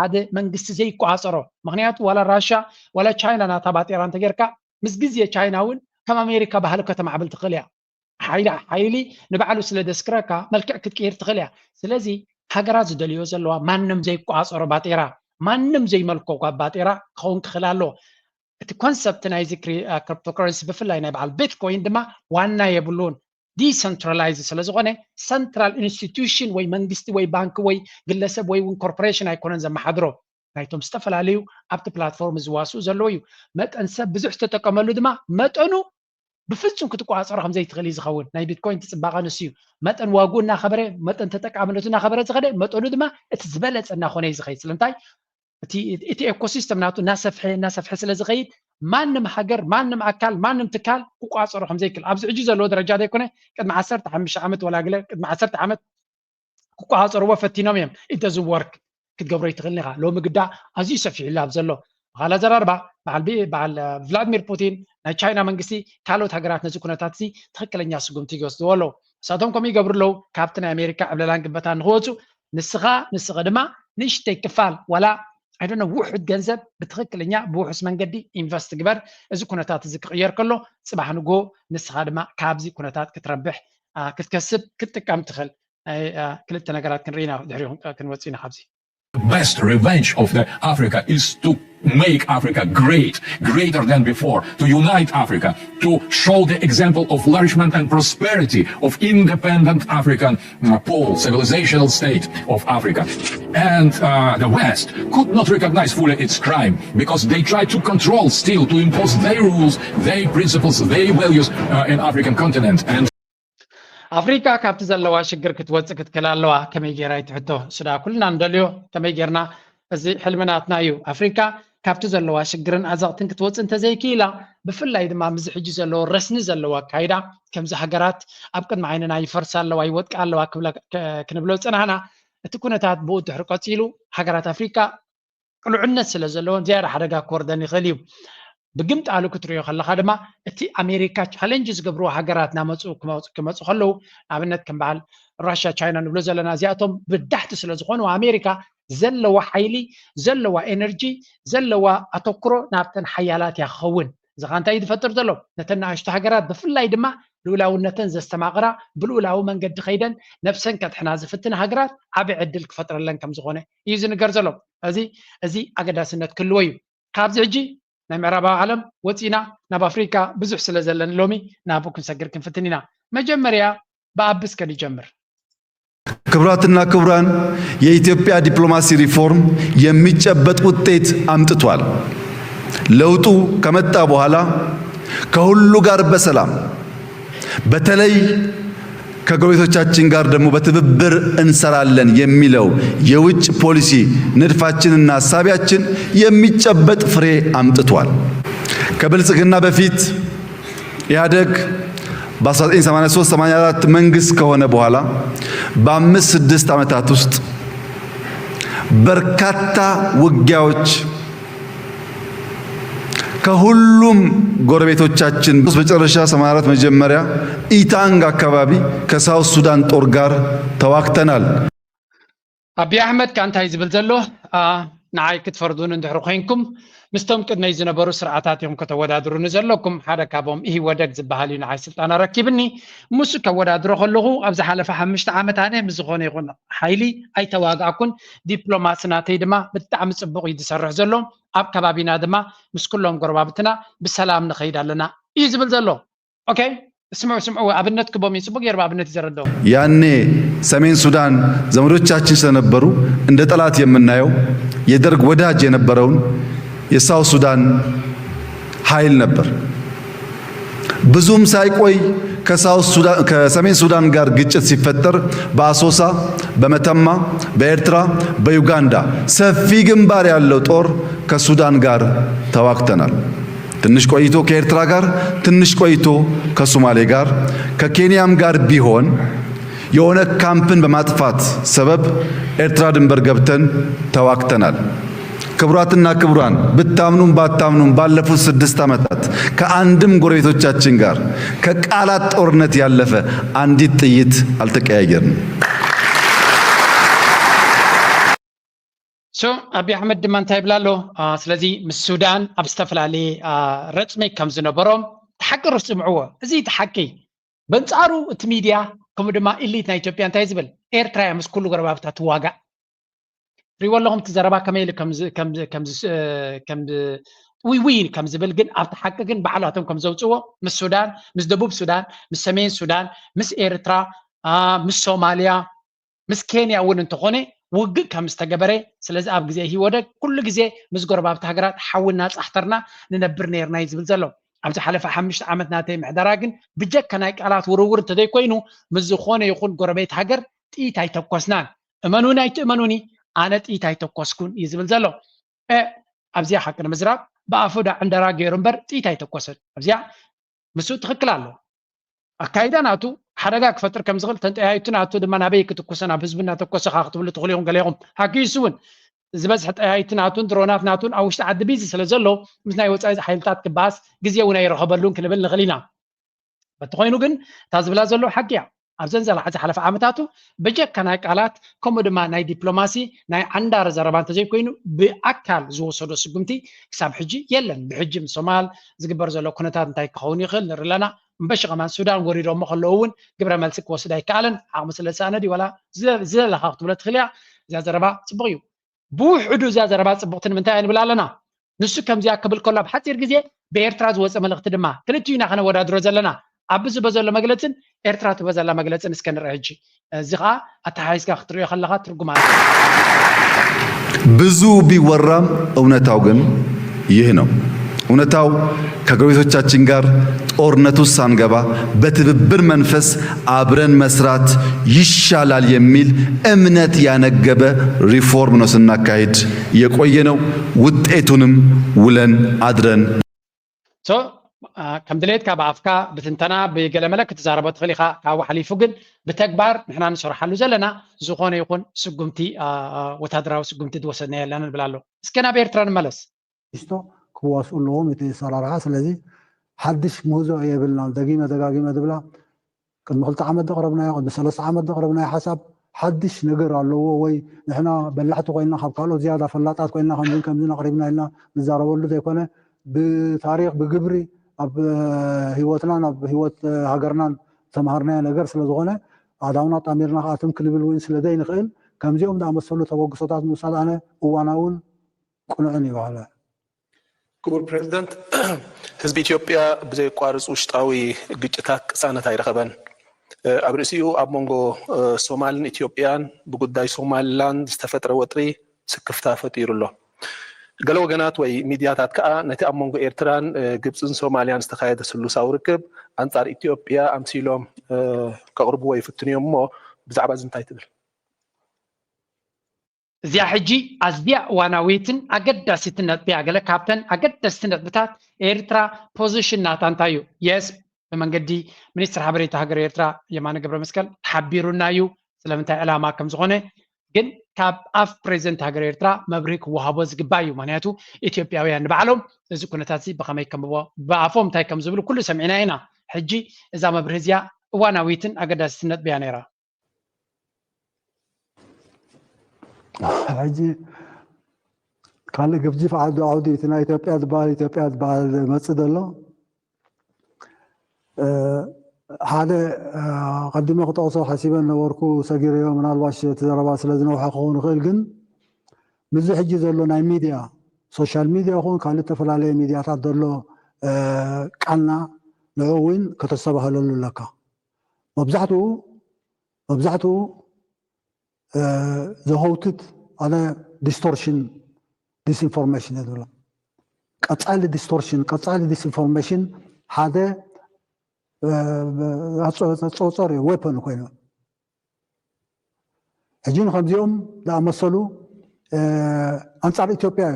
ሓደ መንግስቲ ዘይቆፃፀሮ፣ ምክንያቱ ዋላ ራሻ ዋላ ቻይና ናታ ባጤራ እንተጌርካ ምስ ግዜ ቻይና እውን ከም ኣሜሪካ ባህሊ ከተማዕብል ትኽእል እያ። ሓይሊ ሓይሊ ንባዕሉ ስለ ደስክረካ መልክዕ ክትቅይር ትኽእል እያ። ስለዚ ሃገራት ዝደልዮ ዘለዋ ማንም ዘይቋፀሮ ባጤራ፣ ማንም ዘይመልኮ ባጤራ ክኸውን ክኽእል ኣለዎ። እቲ ኮንሰፕት ናይዚ cryptocurrency ብፍላይ ናይ በዓል ቢትኮይን ድማ ዋና የብሉን። ዲሰንትራላይዝ ስለ ዝኾነ ሰንትራል ኢንስቲትዩሽን ወይ መንግስቲ ወይ ባንክ ወይ ግለሰብ ወይ እውን ኮርፖሬሽን ኣይኮነን ዘመሓድሮ። ናይቶም ዝተፈላለዩ ኣብቲ ፕላትፎርም ዝዋስኡ ዘለዉ እዩ። መጠን ሰብ ብዙሕ ዝተጠቀመሉ ድማ መጠኑ ብፍጹም ክትቆፃፀሮ ከም ዘይትኽእል እዩ ዝኸውን። ናይ ቢትኮይን እቲ ፅባቐ ንሱ እዩ። መጠን ዋግኡ እናኸበረ፣ መጠን ተጠቃምነቱ እናኸበረ ዝኸደ፣ መጠኑ ድማ እቲ ዝበለፀ እናኾነ እዩ ዝኸይድ። ስለምንታይ? እቲ እቲ ኤኮሲስተም ናቱ እናሰፍሐ እናሰፍሐ ስለ ዝኸይድ፣ ማንም ሃገር፣ ማንም ኣካል፣ ማንም ትካል ክቋፀሮ ከም ዘይክእል ኣብዚ ሕጂ ዘለዎ ደረጃ ዘይኮነ፣ ቅድሚ ዓሰርተ ሓሙሽተ ዓመት ወላ ገለ ቅድሚ ዓሰርተ ዓመት ክቋፀርዎ ፈቲኖም እዮም። It doesn't work። ክትገብሮ ይትኽእልን ኢኻ። ሎሚ ግዳ ኣዝዩ ሰፊሕሉ ኣብ ዘሎ በዓል ኣዘራርባ በዓል ቢ- በዓል ቭላድሚር ፑቲን ናይ ቻይና መንግስቲ ካልኦት ሃገራት ነዚ ኩነታት እዚ ትኽክለኛ ስጉምቲ ይወስድዎ ኣለዉ። ንሳቶም ከምኡ ይገብሩ ኣለዉ። ካብቲ ናይ ኣሜሪካ ዕብለላን ግበታን ንክወፁ ንስኻ ንስኻ ድማ ንእሽተይ ክፋል ዋላ ኣይደነ ውሑድ ገንዘብ ብትኽክለኛ ብውሑስ መንገዲ ኢንቨስት ግበር። እዚ ኩነታት እዚ ክቕየር ከሎ ፅባሕ ንጎ ንስኻ ድማ ካብዚ ኩነታት ክትረብሕ ክትከስብ ክትጥቀም ትኽእል። ክልተ ነገራት ክንርኢ ኢና ድሕሪኡ ክንወፅእ ኢና ካብዚ። Best revenge of the Africa is to make Africa great, greater than before, to unite Africa, to show the example of flourishment and prosperity of independent African uh, pole, civilizational state of Africa. And uh, the West could not recognize fully its crime because they try to control still, to impose their rules, their principles, their values uh, in African continent. And ኣፍሪካ ካብቲ ዘለዋ ሽግር ክትወፅእ ክትክእል ኣለዋ። ከመይ ገይራ ይትሕቶ? ስዳ ኩልና ንደልዮ። ከመይ ጌርና? እዚ ሕልሚ ናትና እዩ። ኣፍሪካ ካብቲ ዘለዋ ሽግርን ኣዘቕትን ክትወፅእ እንተዘይክኢላ፣ ብፍላይ ድማ ምስዚ ሕጂ ዘለዎ ረስኒ ዘለዎ ኣካይዳ ከምዚ ሃገራት ኣብ ቅድሚ ዓይንና ይፈርሳ ኣለዋ ይወድቃ ኣለዋ ክንብሎ ዝፀናሕና፣ እቲ ኩነታት ብኡ ድሕሪ ቀፂሉ ሃገራት ኣፍሪካ ቅሉዕነት ስለ ዘለዎን ዝያዳ ሓደጋ ክወርደን ይኽእል እዩ። ብግምጣሉ ክትሪኦ ከለኻ ድማ እቲ ኣሜሪካ ቻለንጅ ዝገብርዎ ሃገራት ናመፁ ክመፁ ከለዉ፣ ንኣብነት ከም በዓል ራሽያ ቻይና ንብሎ ዘለና፣ እዚኣቶም ብዳሕቲ ስለ ዝኾኑ ኣሜሪካ ዘለዋ ሓይሊ፣ ዘለዋ ኤነርጂ፣ ዘለዋ ኣተኩሮ ናብተን ሓያላት እያ ክኸውን። እዚ ኸ እንታይ እዩ ዝፈጥር ዘሎ? ነተን ንኣሽቱ ሃገራት ብፍላይ ድማ ልኡላውነተን ዘስተማቕራ፣ ብልኡላዊ መንገዲ ከይደን ነብሰን ከድሕና ዝፍትን ሃገራት ዓቢ ዕድል ክፈጥረለን ከም ዝኾነ እዩ ዝንገር ዘሎ። እዚ እዚ ኣገዳስነት ክህልዎ እዩ። ካብዚ ሕጂ ናይ ምዕራባዊ ዓለም ወፂና ናብ ኣፍሪካ ብዙሕ ስለ ዘለኒ ሎሚ ናብኡ ክንሰግር ክንፍትን ኢና። መጀመርያ ብኣቢ እስከ ንጀምር። ክቡራትና ክቡራን፣ የኢትዮጵያ ዲፕሎማሲ ሪፎርም የሚጨበጥ ውጤት አምጥቷል። ለውጡ ከመጣ በኋላ ከሁሉ ጋር በሰላም በተለይ ከጎረቤቶቻችን ጋር ደግሞ በትብብር እንሰራለን የሚለው የውጭ ፖሊሲ ንድፋችንና ሐሳቢያችን የሚጨበጥ ፍሬ አምጥቷል። ከብልጽግና በፊት ኢህአደግ በ1983 84 መንግስት ከሆነ በኋላ በአምስት ስድስት ዓመታት ውስጥ በርካታ ውጊያዎች ከሁሉም ጎረቤቶቻችን መጨረሻ 84 መጀመሪያ ኢታንግ አካባቢ ከሳውት ሱዳን ጦር ጋር ተዋግተናል። ኣቢ ኣሕመድ ከ እንታይ ዝብል ዘሎ? ንዓይ ክትፈርዱን እንድሕሪ ኮይንኩም ምስቶም ቅድመይ ዝነበሩ ስርዓታት እዮም ከተወዳድሩኒ ዘለኩም። ሓደ ካብኦም ኢህወደግ ዝበሃል እዩ ንዓይ ስልጣን ኣረኪብኒ። ምስ ከወዳድሮ ከለኹ ኣብ ዝሓለፈ ሓሙሽተ ዓመት ኣነ ምስ ዝኾነ ይኹን ሓይሊ ኣይተዋጋእኩን። ዲፕሎማሲ ናተይ ድማ ብጣዕሚ ፅቡቕ እዩ ዝሰርሕ ዘሎ። ኣብ ከባቢና ድማ ምስ ኩሎም ጎረባብትና ብሰላም ንኸይድ ኣለና እዩ ዝብል ዘሎ። ኦኬ፣ ስምዑ ስምዑ፣ ኣብነት ክቦም እዩ፣ ፅቡቅ ገይሩ ኣብነት እዩ ዘረደው። ያኔ ሰሜን ሱዳን ዘመዶቻችን ስለነበሩ እንደ ጠላት የምናየው የደርግ ወዳጅ የነበረውን የሳውት ሱዳን ኃይል ነበር። ብዙም ሳይቆይ ከሳውት ሱዳን ከሰሜን ሱዳን ጋር ግጭት ሲፈጠር በአሶሳ፣ በመተማ፣ በኤርትራ፣ በዩጋንዳ ሰፊ ግንባር ያለው ጦር ከሱዳን ጋር ተዋግተናል። ትንሽ ቆይቶ ከኤርትራ ጋር፣ ትንሽ ቆይቶ ከሶማሌ ጋር፣ ከኬንያም ጋር ቢሆን የኦነግ ካምፕን በማጥፋት ሰበብ ኤርትራ ድንበር ገብተን ተዋግተናል። ክቡራትና ክቡራን፣ ብታምኑም ባታምኑም ባለፉት ስድስት ዓመታት ከአንድም ጎረቤቶቻችን ጋር ከቃላት ጦርነት ያለፈ አንዲት ጥይት አልተቀያየርንም። ሶ ኣቢ ኣሕመድ ድማ እንታይ ይብላ ኣሎ? ስለዚ ምስ ሱዳን ኣብ ዝተፈላለየ ረፅሚ ከም ዝነበሮም ተሓቂ ርስ ፅምዕዎ። እዚ ተሓቂ በንፃሩ እቲ ሚድያ ከምኡ ድማ ኢሊት ናይ ኢትዮጵያ እንታይ ዝብል? ኤርትራ እያ ምስ ኩሉ ጎረባብታ ትዋጋእ። ሪዎ ኣለኹም እቲ ዘረባ ከመይ ኢሉ ከም ዊዊን ከም ዝብል ግን ኣብቲ ሓቂ ግን ባዕላቶም ከም ዘውፅዎ ምስ ሱዳን፣ ምስ ደቡብ ሱዳን፣ ምስ ሰሜን ሱዳን፣ ምስ ኤርትራ፣ ምስ ሶማልያ፣ ምስ ኬንያ እውን እንተኾነ ውግእ ከም ዝተገበረ፣ ስለዚ ኣብ ግዜ ኢህወደግ ኩሉ ግዜ ምስ ጎረባብቲ ሃገራት ሓዊ እናጻሕተርና ንነብር ነይርና እዩ ዝብል ዘሎ። ኣብዚ ሓለፈ ሓሙሽተ ዓመት ናተይ ምሕደራ ግን ብጀካ ናይ ቃላት ውርውር እንተዘይኮይኑ ምስ ዝኾነ ይኹን ጎረቤት ሃገር ጥይት ኣይተኮስናን። እመኑኒ ኣይትእመኑኒ ኣነ ጥይት ኣይተኮስኩን እዩ ዝብል ዘሎ። ኣብዚኣ ሓቂ ንምዝራብ ብኣፉ ዳዕንደራ ገይሩ እምበር ጥይት ኣይተኮሰን። ኣብዚኣ ምስኡ ትኽክል ኣሎ። ኣካይዳ ናቱ ሓደጋ ክፈጥር ከም ዝኽእል ተንጠያይቱ ናቱ ድማ ናበይ ክትኩሰ ናብ ህዝቢ እናተኮሰ ኻ ክትብሉ ትኽእሉ ኢኹም ገለ ኢኹም። ሓኪሱ እውን ዝበዝሐ ጠያይቲ ናቱን ድሮናት ናቱን ኣብ ውሽጢ ዓዲ ቢዚ ስለ ዘሎ ምስ ናይ ወፃኢ ሓይልታት ክበኣስ ግዜ እውን ኣይረኸበሉን ክንብል ንኽእል ኢና። በቲ ኮይኑ ግን እታ ዝብላ ዘሎ ሓቂ እያ። ኣብዘን ዘላ ዝሓለፈ ዓመታቱ ብጀካ ናይ ቃላት ከምኡ ድማ ናይ ዲፕሎማሲ ናይ ዓንዳሪ ዘረባ እንተዘይኮይኑ ብኣካል ዝወሰዶ ስጉምቲ ክሳብ ሕጂ የለን። ብሕጂ ምስ ሶማል ዝግበር ዘሎ ኩነታት እንታይ ክኸውን ይኽእል ንርኢ ኣለና። እምበሺ ከማን ሱዳን ወሪዶሞ ከለዉ እውን ግብረ መልሲ ክወስድ ኣይከኣለን። ዓቕሚ ስለ ዝሰኣነ ድዩ ዋላ ዝደለኻ ክትብሎ ትኽእል እያ። እዛ ዘረባ ፅቡቕ እዩ። ብውሕዱ እዛ ዘረባ ፅቡቕቲ ንምንታይ እያ ንብል ኣለና? ንሱ ከምዚኣ ክብል ከሎ ኣብ ሓፂር ግዜ ብኤርትራ ዝወፀ መልእኽቲ ድማ ክልቲኡ ኢና ከነወዳድሮ ዘለና። ኣብዚ በዘሎ መግለፅን ኤርትራ ትበዘላ መግለፅን እስከ ንርኢ ሕጂ። እዚ ከዓ ኣተሓሒዝካ ክትሪኦ ከለኻ ትርጉም ኣሎ። ብዙ ቢወራም እውነታው ግን ይህ ነው። እውነታው ከጎረቤቶቻችን ጋር ጦርነት ውስጥ ሳንገባ በትብብር መንፈስ አብረን መስራት ይሻላል የሚል እምነት ያነገበ ሪፎርም ነው ስናካሂድ የቆየ ነው። ውጤቱንም ውለን አድረን ሶ ከም ድሌትካ ብኣፍካ ብትንተና ብገለመለ ክትዛረቦ ትኽእል ኢኻ። ካብኡ ሓሊፉ ግን ብተግባር ንሕና ንሰርሓሉ ዘለና ዝኾነ ይኹን ስጉምቲ ወታደራዊ ስጉምቲ ዝወሰድና የለን ንብል ኣሎ። እስከ ናብ ኤርትራ ንመለስ። ሪስቶ ክዋስኡ ኣለዎም እቲ ኣሰራርሓ። ስለዚ ሓድሽ ምህዞ የብልናን። ደጊመ ደጋጊመ ዝብላ ቅድሚ ክልተ ዓመት ዘቕረብናዮ ቅድሚ ሰለስተ ዓመት ዘቕረብናዮ ሓሳብ ሓድሽ ነገር ኣለዎ ወይ ንሕና በላሕቲ ኮይንና ካብ ካልኦት ዝያዳ ፈላጣት ኮይንና ከምዚ ከምዚ ኣቕሪብና ኢልና ንዛረበሉ ዘይኮነ ብታሪክ ብግብሪ ኣብ ህይወትናን ኣብ ህይወት ሃገርናን ዝተምሃርናዮ ነገር ስለዝኾነ ኣእዳውና ኣጣሚርና ከዓ ትም ክንብል እውን ስለዘይንኽእል ከምዚኦም ዝኣመሰሉ ተበግሶታት ምውሳድ ኣነ እዋናውን ቅኑዕን እዩ በሃላይ። ክቡር ፕሬዚደንት፣ ህዝቢ ኢትዮጵያ ብዘየቋርፅ ውሽጣዊ ግጭታት ቅሳነት ኣይረኸበን። ኣብ ርእሲኡ ኣብ መንጎ ሶማልን ኢትዮጵያን ብጉዳይ ሶማሊላንድ ዝተፈጥረ ወጥሪ ስክፍታ ፈጢሩ ኣሎ። ገለ ወገናት ወይ ሚድያታት ከኣ ነቲ ኣብ መንጎ ኤርትራን ግብጽን ሶማልያን ዝተኻየደ ስሉሳዊ ርክብ ኣንጻር ኢትዮጵያ ኣምሲሎም ከቕርብዎ ይፍትኑ እዮም እሞ ብዛዕባ እዚ እንታይ ትብል? እዚኣ ሕጂ ኣዝያ እዋናዊትን ኣገዳሲትን ነጥቢ እያ። ገለ ካብተን ኣገደስቲ ነጥብታት ኤርትራ ፖዚሽን ናታ እንታይ እዩ? የስ ብመንገዲ ሚኒስትር ሓበሬታ ሃገር ኤርትራ የማነ ገብረመስቀል ተሓቢሩና እዩ። ስለምንታይ ዕላማ ከም ዝኾነ ግን ካብ ኣፍ ፕሬዚደንት ሃገር ኤርትራ መብርሂ ክወሃቦ ዝግባእ እዩ። ምክንያቱ ኢትዮጵያውያን ንባዕሎም እዚ ኩነታት እዚ ብኸመይ ከም ብኣፎም እንታይ ከም ዝብሉ ኩሉ ሰሚዕና ኢና። ሕጂ እዛ መብርሂ እዚኣ እዋናዊትን ኣገዳሲትን ነጥቢ እያ ነይራ። ሕጂ ካልእ ግፍጅፍ ዓዲ ዓውዲ እቲ ናይ ኢትዮጵያ ዝበሃል ኢትዮጵያ ዝበሃል መፅእ ዘሎ ሓደ ቀዲመ ክጠቕሶ ሓሲበ ነበርኩ ሰጊረዮ ምናልባሽ እቲ ዘረባ ስለ ዝነውሐ ክኸውን ይኽእል ግን ምዚ ሕጂ ዘሎ ናይ ሚድያ ሶሻል ሚድያ ይኹን ካልእ ዝተፈላለየ ሚድያታት ዘሎ ቃልና ንዑ እውን ከተስተባህለሉ ኣለካ መብዛሕትኡ መብዛሕትኡ ዘኸውትት ኣነ ዲስቶርሽን ዲስኢንፎርሜሽን እየ ዝብሎ ቀፃሊ ዲስቶርሽን ቀፃሊ ዲስኢንፎርሜሽን ሓደ ኣፀፀር እዩ ዌፐን ኮይኑ ሕጂ ንከምዚኦም ዝኣመሰሉ ኣንፃር ኢትዮጵያ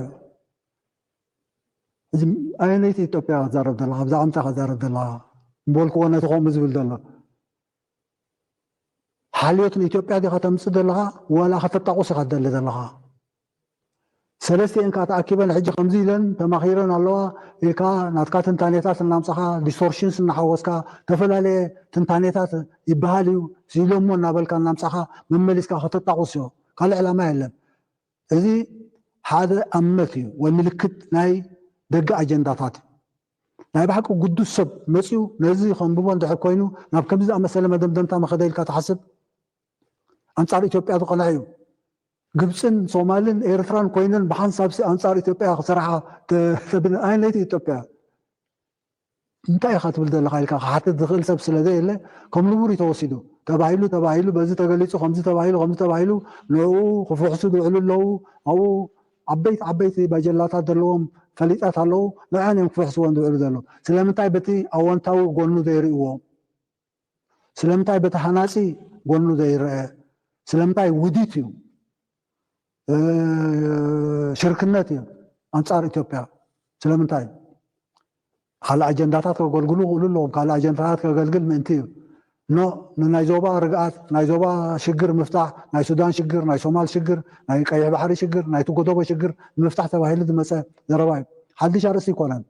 እዩ ኣየነይቲ ኢትዮጵያ ክዛረብ ዘለካ ብዛዕባ ምንታይ ክዛረብ ዘለካ በልክዎ ነቲ ከምኡ ዝብል ዘሎ ሓልዮት ንኢትዮጵያ ዲኻ ተምፅእ ዘለኻ ዋላ ከተጣቑስ ኢኻ ትደሊ ዘለኻ ሰለስቲኤን ከዓ ተኣኪበን ሕጂ ከምዚ ኢለን ተማኺረን ኣለዋ ኢልካ ናትካ ትንታኔታት እናምፃኻ ዲስቶርሽንስ እናሓወስካ ዝተፈላለየ ትንታኔታት ይበሃል እዩ ኢሎሞ እናበልካ እናምፃኻ መመሊስካ ከተጣቑስ እዮ ካልእ ዕላማ የለን እዚ ሓደ ኣመት እዩ ወይ ምልክት ናይ ደገ ኣጀንዳታት እዩ ናይ ብሓቂ ግዱስ ሰብ መፅኡ ነዚ ከንብቦ እንድሕር ኮይኑ ናብ ከምዚ ዝኣመሰለ መደምደምታ መኸደ ኢልካ ትሓስብ ኣንፃር ኢትዮጵያ ዝቐንዐ እዩ ግብፅን ሶማልን ኤርትራን ኮይነን ብሓንሳብ ሲ ኣንፃር ኢትዮጵያ ክሰርሓ ተ- ተብን ኣይነይቲ ኢትዮጵያ እንታይ ኢኻ ትብል ዘለኻ ኢልካ ክሓትት ዝኽእል ሰብ ስለ ዘየለ ከም ንቡር እዩ ተወሲዱ። ተባሂሉ ተባሂሉ በዚ ተገሊፁ ከምዚ ተባሂሉ ከምዚ ተባሂሉ ንኡ ክፍሕሱ ዝውዕሉ ኣለዉ። ኣብኡ ዓበይቲ ዓበይቲ ባጀላታት ዘለዎም ፈሊጣት ኣለዉ። ንዕን እዮም ክፍሕስዎም ዝውዕሉ ዘለዉ። ስለምንታይ በቲ ኣወንታዊ ጎኑ ዘይርእይዎ? ስለምንታይ በቲ ሃናፂ ጎኑ ዘይረአ? ስለምንታይ ውዲት እዩ ሽርክነት እዩ ኣንፃር ኢትዮጵያ? ስለምንታይ ካልእ ኣጀንዳታት ከገልግሉ ይኽእሉ ኣለዎም። ካልእ ኣጀንዳታት ከገልግል ምእንቲ እዩ። ኖ ንናይ ዞባ ርግኣት ናይ ዞባ ሽግር ምፍታሕ ናይ ሱዳን ሽግር ናይ ሶማል ሽግር ናይ ቀይሕ ባሕሪ ሽግር ናይቲ ጎደቦ ሽግር ንምፍታሕ ተባሂሉ ዝመፀ ዘረባ እዩ። ሓድሽ ኣርእስቲ ይኮነን።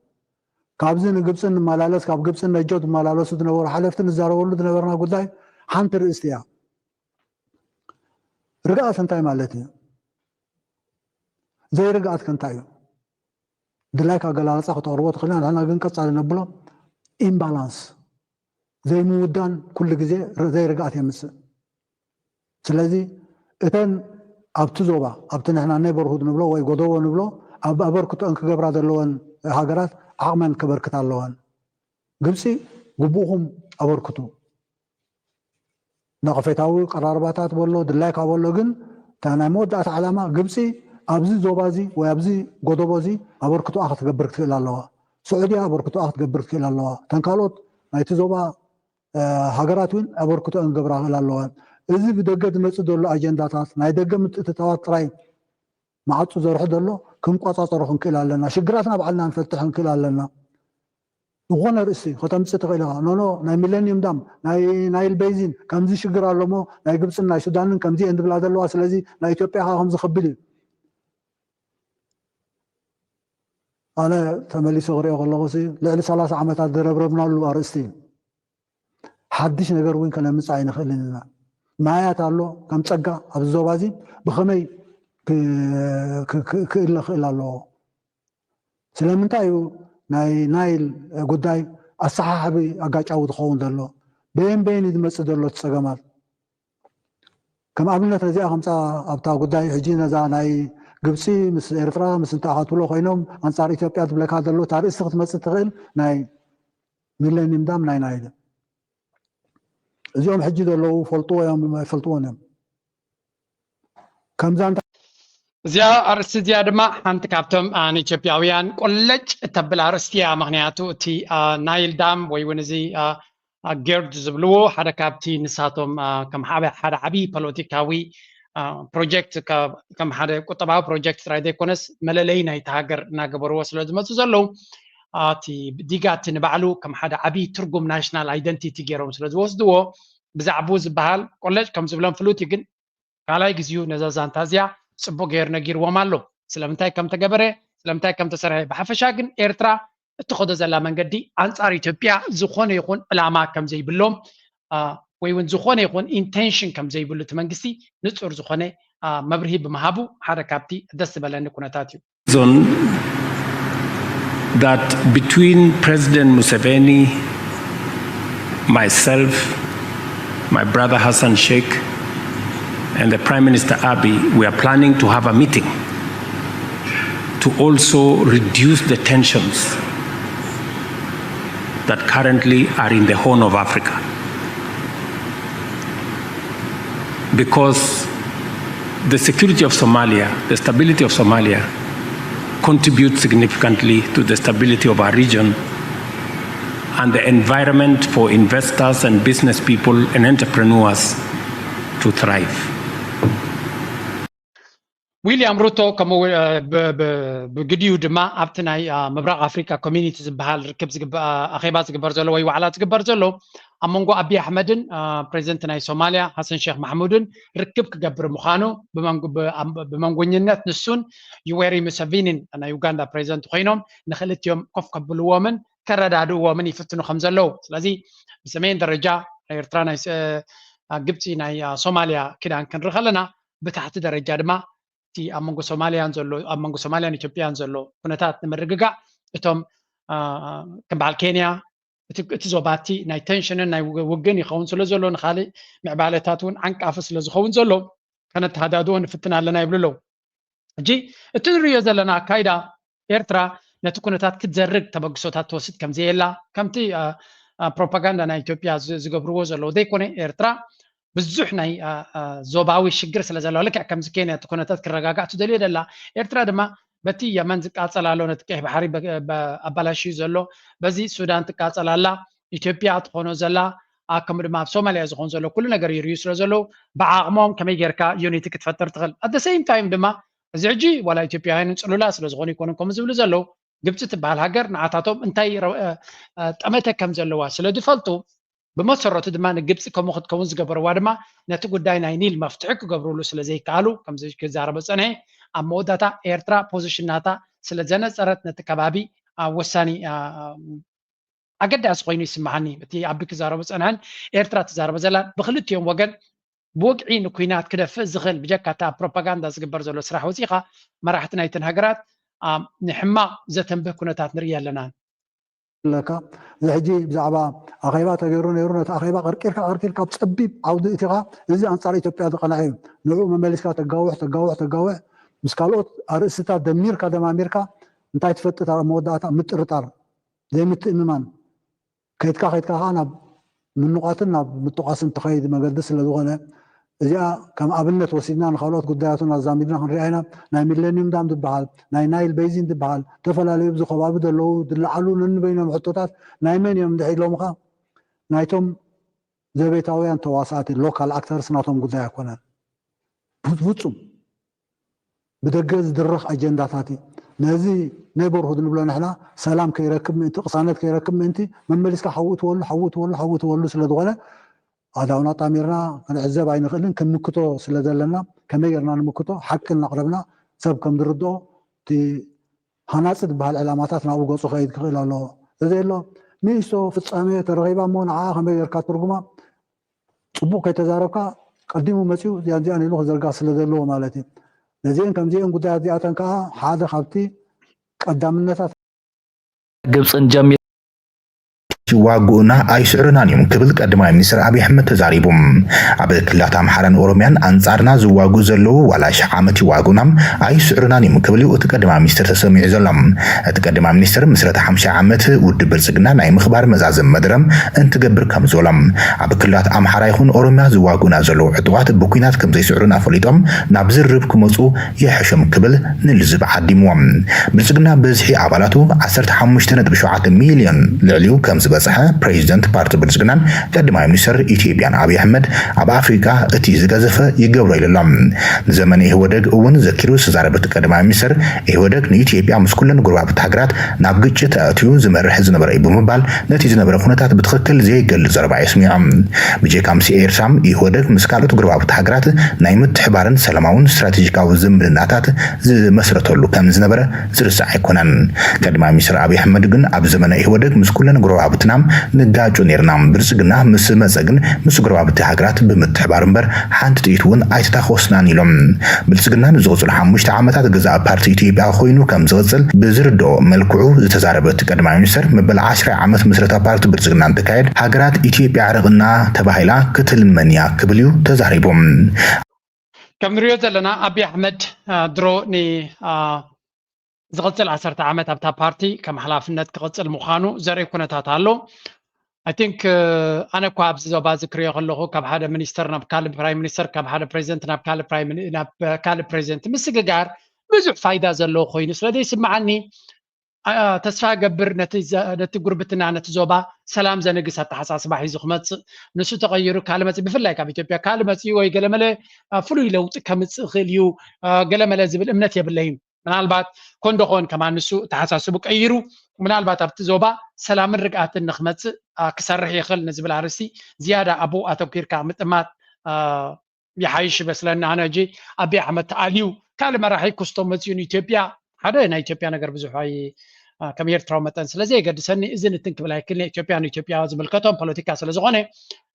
ካብዚ ንግብፂ ንመላለስ ካብ ግብፂ ነጆ ዝመላለሱ ዝነበሩ ሓለፍቲ ንዛረበሉ ዝነበርና ጉዳይ ሓንቲ ርእስቲ እያ። ርግኣት እንታይ ማለት እዩ? ዘይርግኣት ከ እንታይ እዩ? ድላይካ ኣገላልፃ ክተቕርቦ ትኽእልና ንሕና ግን ቀፃሊ ነብሎ ኢምባላንስ ዘይምውዳን ኩሉ ግዜ ዘይርግኣት የምፅእ። ስለዚ እተን ኣብቲ ዞባ ኣብቲ ንሕና ኔበርሁድ ንብሎ ወይ ጎደቦ ንብሎ ኣብ ኣበርክቶአን ክገብራ ዘለወን ሃገራት ዓቕመን ከበርክታ ኣለወን። ግብፂ ግቡእኹም ኣበርክቱ። ነቐፌታዊ ቀራርባታት በሎ ድላይካ በሎ ግን እታ ናይ መወዳእታ ዓላማ ግብፂ ኣብዚ ዞባ እዚ ወይ ኣብዚ ጎደቦ እዚ ኣበርክቶኣ ክትገብር ክትክእል ኣለዋ። ስዑድያ ኣበርክቶኣ ክትገብር ክትክእል ኣለዋ። እተን ካልኦት ናይቲ ዞባ ሃገራት እውን ኣበርክቶአን ክገብራ ክእል ኣለዋ። እዚ ብደገ ዝመፅእ ዘሎ ኣጀንዳታት ናይ ደገ ምትእትታዋት ጥራይ መዓፁ ዘርሑ ዘሎ ክንቆፃፀሮ ክንክእል ኣለና። ሽግራትና ባዕልና ክንፈትሕ ክንክእል ኣለና። ዝኾነ ርእሲ ከተምፅእ ትኽእል ኢኻ። ኖኖ ናይ ሚለኒየም ዳም ናይ ናይል ቤዚን ከምዚ ሽግር ኣሎ ሞ ናይ ግብፅን ናይ ሱዳንን ከምዚ እየን ዝብላ ዘለዋ። ስለዚ ናይ ኢትዮጵያ ከዓ ከምዚ ከብል እዩ። ኣነ ተመሊሰ ክሪኦ ከለኹ ልዕሊ ሰላሳ ዓመታት ዝረብረብናሉ ኣርእስቲ እዩ። ሓድሽ ነገር እውን ከነምፅእ ኣይንኽእልን ኢና። ማያት ኣሎ ከም ፀጋ ኣብዚ ዞባ እዚ ብኸመይ ክእለ ክእል ኣለዎ? ስለምንታይ እዩ ናይ ናይል ጉዳይ ኣሰሓሕቢ ኣጋጫዊ ዝኸውን ዘሎ? በየን በየን እዩ ዝመፅእ ዘሎ እቲ ፀገማት? ከም ኣብነት ነዚኣ ከምፃ ኣብታ ጉዳይ ሕጂ ነዛ ናይ ግብፂ ምስ ኤርትራ ምስ እንተኣኻትብሎ ኮይኖም ኣንፃር ኢትዮጵያ ዝብለካ ዘሎ እታ ርእስቲ ክትመፅእ ትኽእል ናይ ሚለኒየም ዳም ናይ ናይል እዚኦም ሕጂ ዘለዉ ፈልጥዎ እዮም ኣይፈልጥዎን እዮም። ከምዛ እንተ እዚኣ ኣርእስቲ እዚኣ ድማ ሓንቲ ካብቶም ንኢትዮጵያውያን ቆለጭ እተብል ኣርእስቲ እያ። ምክንያቱ እቲ ናይል ዳም ወይ እውን እዚ ጌርድ ዝብልዎ ሓደ ካብቲ ንሳቶም ከም ሓደ ዓብዪ ፖለቲካዊ ፕሮጀክት ከም ሓደ ቁጠባዊ ፕሮጀክት ጥራይ ዘይኮነስ መለለይ ናይቲ ሃገር እናገበርዎ ስለ ዝመፁ ዘለዉ እቲ ዲጋ እቲ ንባዕሉ ከም ሓደ ዓብዪ ትርጉም ናሽናል ኣይደንቲቲ ገይሮም ስለ ዝወስድዎ ብዛዕባኡ ዝበሃል ቆለጭ ከም ዝብሎም ፍሉጥ እዩ። ግን ካልኣይ ግዜኡ ነዛ ዛንታ እዚኣ ፅቡቅ ገይሩ ነጊርዎም ኣሎ። ስለምንታይ ከም ተገበረ ስለምንታይ ከም ተሰርሐ። ብሓፈሻ ግን ኤርትራ እትኸዶ ዘላ መንገዲ ኣንፃር ኢትዮጵያ ዝኾነ ይኹን ዕላማ ከም ዘይብሎም ወይ እውን ዝኾነ ይኹን ኢንቴንሽን ከም ዘይብሉ እቲ መንግስቲ ንፁር ዝኾነ መብርሂ ብምሃቡ ሓደ ካብቲ ደስ ዝበለኒ ኩነታት እዩ። Zone that between President Museveni, myself, my brother Hassan Sheikh, and the Prime Minister Abiy, we are planning to have a meeting to also reduce the tensions that currently are in the Horn of Africa. Because the security of Somalia, the stability of Somalia, contributes significantly to the stability of our region and the environment for investors and business people and entrepreneurs to thrive. ዊልያም ሩቶ ከምኡ ብግዲኡ ድማ ኣብቲ ናይ ምብራቕ ኣፍሪካ ኮሚኒቲ ዝበሃል ርክብ ኣኼባ ዝግበር ዘሎ ወይ ዋዕላ ዝግበር ዘሎ ኣብ መንጎ ኣብይ ኣሕመድን ፕሬዚደንት ናይ ሶማልያ ሃሰን ሼክ ማሕሙድን ርክብ ክገብር ምዃኑ ብመንጎኝነት ንሱን ዩዌሪ ሙሰቪኒን ናይ ዩጋንዳ ፕሬዚደንት ኮይኖም ንክልቲኦም ኮፍ ከብልዎምን ከረዳድእዎምን ይፍትኑ ከም ዘለዉ። ስለዚ ብሰሜን ደረጃ ናይ ኤርትራ ናይ ግብፂ ናይ ሶማልያ ኪዳን ክንርኢ ከለና ብታሕቲ ደረጃ ድማ እቲ ኣብ መንጎ ሶማልያን ዘሎ ኣብ መንጎ ሶማልያን ኢትዮጵያን ዘሎ ኩነታት ንምርግጋእ እቶም ከም በዓል ኬንያ እቲ ዞባ እቲ ናይ ቴንሽንን ናይ ውግእን ይኸውን ስለ ዘሎ ንካልእ ምዕባለታት እውን ዓንቃፊ ስለ ዝኸውን ዘሎ ከነተሃዳድዎ ንፍትን ኣለና ይብሉ ኣለዉ። ሕጂ እቲ ንሪኦ ዘለና ኣካይዳ ኤርትራ ነቲ ኩነታት ክትዘርግ ተበግሶታት ትወስድ ከም ዘየላ፣ ከምቲ ፕሮፓጋንዳ ናይ ኢትዮጵያ ዝገብርዎ ዘለዉ ዘይኮነ፣ ኤርትራ ብዙሕ ናይ ዞባዊ ሽግር ስለ ዘለዋ፣ ልክዕ ከምዚ ኬንያ እቲ ኩነታት ክረጋጋዕ ትደልዮ ደላ፣ ኤርትራ ድማ በቲ የመን ዝቃጸል ኣሎ፣ ነቲ ቀይሕ ባሕሪ ኣባላሽዩ ዘሎ፣ በዚ ሱዳን ትቃጸል ኣላ፣ ኢትዮጵያ ትኾኖ ዘላ፣ ከምኡ ድማ ኣብ ሶማልያ ዝኾን ዘሎ ኩሉ ነገር ይርእዩ ስለ ዘለዉ፣ ብዓቕሞም ከመይ ጌርካ ዩኒቲ ክትፈጥር ትኽእል። ኣት ሰይም ታይም ድማ እዚ ሕጂ ዋላ ኢትዮጵያውያን ጽሉላ ስለ ዝኾኑ ይኮኑ ከምኡ ዝብሉ ዘለዉ፣ ግብፂ ትበሃል ሃገር ንዓታቶም እንታይ ጠመተ ከም ዘለዋ ስለ ዝፈልጡ፣ ብመሰረቱ ድማ ንግብፂ ከምኡ ክትከውን ዝገበርዋ ድማ ነቲ ጉዳይ ናይ ኒል መፍትሒ ክገብርሉ ስለ ዘይከኣሉ ከምዚ ክዛረበ ፀንሐ። ኣብ መወዳእታ ኤርትራ ፖዚሽን ናታ ስለ ዘነፀረት ነቲ ከባቢ ወሳኒ ኣገዳሲ ኮይኑ ይስምዓኒ። እቲ ኣቢ ክዛረቦ ዝጸንሐን ኤርትራ ትዛረቦ ዘላን ብክልቲኦም ወገን ብወግዒ ንኩናት ክደፍእ ዝኽእል ብጀካ እቲ ኣብ ፕሮፓጋንዳ ዝግበር ዘሎ ስራሕ ወጺኻ መራሕቲ ናይተን ሃገራት ንሕማቕ ዘተንብህ ኩነታት ንርኢ ኣለና። ኣለካ እዚ ሕጂ ብዛዕባ ኣኼባ ተገይሩ ነይሩ። ነቲ ኣኼባ ቀርቂርካ ቀርቂርካ ኣብ ጸቢብ ዓውዲ እቲኻ እዚ ኣንጻር ኢትዮጵያ ዝቐንዐ እዩ። ንዑ መመሊስካ ተጋውሕ ተጋውሕ ተጋውሕ ምስ ካልኦት ኣርእስትታት ደሚርካ ደማሚርካ እንታይ ትፈጥር ኣብ መወዳእታ ምጥርጣር ዘይምትእምማን ከይድካ ከይድካ ከዓ ናብ ምንቋትን ናብ ምጥቋስን ትኸይድ መገዲ ስለ ዝኾነ እዚኣ ከም ኣብነት ወሲድና ንካልኦት ጉዳያትን ኣዛሚድና ክንሪኣ ኢና። ናይ ሚሌኒየም ዳም ዝበሃል ናይ ናይል በይዚን ዝበሃል ዝተፈላለዩ ኣብዚ ከባቢ ዘለዉ ዝለዓሉ ነንበይኖም ሕቶታት ናይ መን እዮም እንድሕር ኢሎምኻ ናይቶም ዘቤታውያን ተዋሳእቲ ሎካል ኣክተርስ ናቶም ጉዳይ ኣይኮነን። ፍጹም ብደገ ዝድረኽ ኣጀንዳታት እዩ። ነዚ ኔበርሁድ ንብሎ ንሕና ሰላም ከይረክብ ምእንቲ ቅሳነት ከይረክብ ምእንቲ መመሊስካ ሓዊ እትወሉ ሓዊ እትወሉ ሓዊ እትወሉ ስለ ዝኾነ ኣእዳውና ኣጣሚርና ክንዕዘብ ኣይንኽእልን። ክንምክቶ ስለ ዘለና ከመይ ጌርና ንምክቶ ሓቂ እናቕረብና ሰብ ከም ዝርድኦ እቲ ሃናፂ ዝበሃል ዕላማታት ናብኡ ገፁ ከይድ ክኽእል ኣለዎ። እዚ ኣሎ ንእሽቶ ፍፃመ ተረኺባ እሞ ንዓ ከመይ ጌርካ ትርጉማ ፅቡቅ ከይተዛረብካ ቀዲሙ መፂኡ እዚኣን እዚኣን ኢሉ ክዘርጋ ስለ ዘለዎ ማለት እዩ። ነዚአን ከምዚአን ጉዳያት እዚኣተን ከዓ ሓደ ካብቲ ቀዳምነታት ግብፅን ጀሚሩ ይዋግኡና ኣይስዕሩናን እዮም ክብል ቀዳማይ ሚኒስትር ኣብይ ኣሕመድ ተዛሪቡ። ኣብ ክልላት ኣምሓራን ኦሮሚያን ኣንፃርና ዝዋግኡ ዘለዉ ዋላ ሽሕ ዓመት ይዋግኡና ኣይስዕሩናን እዮም ክብል እዩ እቲ ቀዳማይ ሚኒስትር ተሰሚዑ ዘሎ። እቲ ቀዳማይ ሚኒስትር ምስረታ ሓምሻይ ዓመት ውድብ ብልፅግና ናይ ምኽባር መዛዘሚ መደረ እንትገብር ከም ዝበሎም ኣብ ክልላት ኣምሓራ ይኹን ኦሮሚያ ዝዋግኡና ዘለዉ ዕጡቓት ብኲናት ከም ዘይስዕሩና ፈሊጦም ናብ ዝርርብ ክመፁ ይሕሾም ክብል ንልዝብ ዓዲምዎም። ብልፅግና ብዝሒ ኣባላቱ ዓሰርተ ሓሙሽተ ነጥቢ ሸውዓተ ሚልዮን ልዕሊኡ ከም ዝበፅሐ ፕሬዚደንት ፓርቲ ብልፅግናን ቀዳማይ ሚኒስትር ኢትዮጵያን ኣብይ ኣሕመድ ኣብ ኣፍሪቃ እቲ ዝገዘፈ ይገብሮ ኢሉ ኣሎ። ንዘመነ ኢህወደግ እውን ዘኪሩ ዝተዛረበ እቲ ቀዳማይ ሚኒስትር ኢህወደግ ንኢትዮጵያ ምስ ኩለን ጎረባብቲ ሃገራት ናብ ግጭት ኣእትዩ ዝመርሕ ዝነበረ እዩ ብምባል ነቲ ዝነበረ ኩነታት ብትኽክል ዘይገልፅ ዘረባ የስሚዖም። ብጀካ ምስ ኤርትራ ኢህወደግ ምስ ካልኦት ጎረባብቲ ሃገራት ናይ ምትሕባርን ሰላማውን ስትራቴጂካዊ ዝምድናታት ዝመስረተሉ ከም ዝነበረ ዝርሳዕ ኣይኮነን። ቀዳማይ ሚኒስትር ኣብይ ኣሕመድ ግን ኣብ ዘመነ ኢህወደግ ምስ ኩለን ጎረባብትና ንጋጮ ነይርና፣ ብልፅግና ምስ መፀ ግን ምስ ጎረባብቲ ሃገራት ብምትሕባር እምበር ሓንቲ ጥይት እውን ኣይተታኾስናን ኢሎም። ብልፅግና ንዝቕፅሉ ሓሙሽተ ዓመታት ገዛኢ ፓርቲ ኢትዮጵያ ኮይኑ ከም ዝቕፅል ብዝርድኦ መልክዑ ዝተዛረበ እቲ ቀዳማይ ሚኒስትር መበል ዓስራይ ዓመት ምስረታ ፓርቲ ብልፅግና እንትካየድ ሃገራት ኢትዮጵያ ዕርቕና ተባሂላ ክትልመን እያ ክብል እዩ ተዛሪቡ። ከም ንሪኦ ዘለና ኣብይ ኣሕመድ ድሮ ዝቕፅል ዓሰርተ ዓመት ኣብታ ፓርቲ ከም ሓላፍነት ክቕፅል ምዃኑ ዘርኢ ኩነታት ኣሎ። I think ኣነ እኳ ኣብዚ ዞባ እዚ ክሪኦ ከለኹ ካብ ሓደ ሚኒስተር ናብ ካልእ ፕራይም ሚኒስተር ካብ ሓደ ፕሬዚደንት ናብ ካልእ ፕራይም ናብ ካልእ ፕሬዚደንት ምስግጋር ብዙሕ ፋይዳ ዘለዎ ኮይኑ ስለ ዘይስምዓኒ ተስፋ ገብር ነቲ ጉርብትና ነቲ ዞባ ሰላም ዘንግስ ኣተሓሳስባ ሒዙ ክመፅእ ንሱ ተቐይሩ ካልእ መፅእ ብፍላይ ካብ ኢትዮጵያ ካልእ መፅኡ ወይ ገለመለ ፍሉይ ለውጢ ከምፅእ ይኽእል እዩ ገለመለ ዝብል እምነት የብለይን። ምናልባት ኮን ዶ ኮን ከማን ንሱ ተሓሳስቡ ቀይሩ ምናልባት ኣብቲ ዞባ ሰላምን ርግኣትን ንክመፅእ ክሰርሕ ይኽእል ንዝብል ኣርእስቲ ዝያዳ ኣብኡ ኣተኲርካ ምጥማት ይሓይሽ ይመስለኒ። ኣነ ሕጂ ኣብይ ኣሕመድ ተኣልዩ ካልእ መራሒ ክስቶ መፅኡ ንኢትዮጵያ ሓደ ናይ ኢትዮጵያ ነገር ብዙሕ ኣይ ከም ኤርትራዊ መጠን ስለ ዘየገድሰኒ እዚ ንትን ክብል ኣይክእልን። ኢትዮጵያ ንኢትዮጵያ ዝምልከቶም ፖለቲካ ስለ ዝኾነ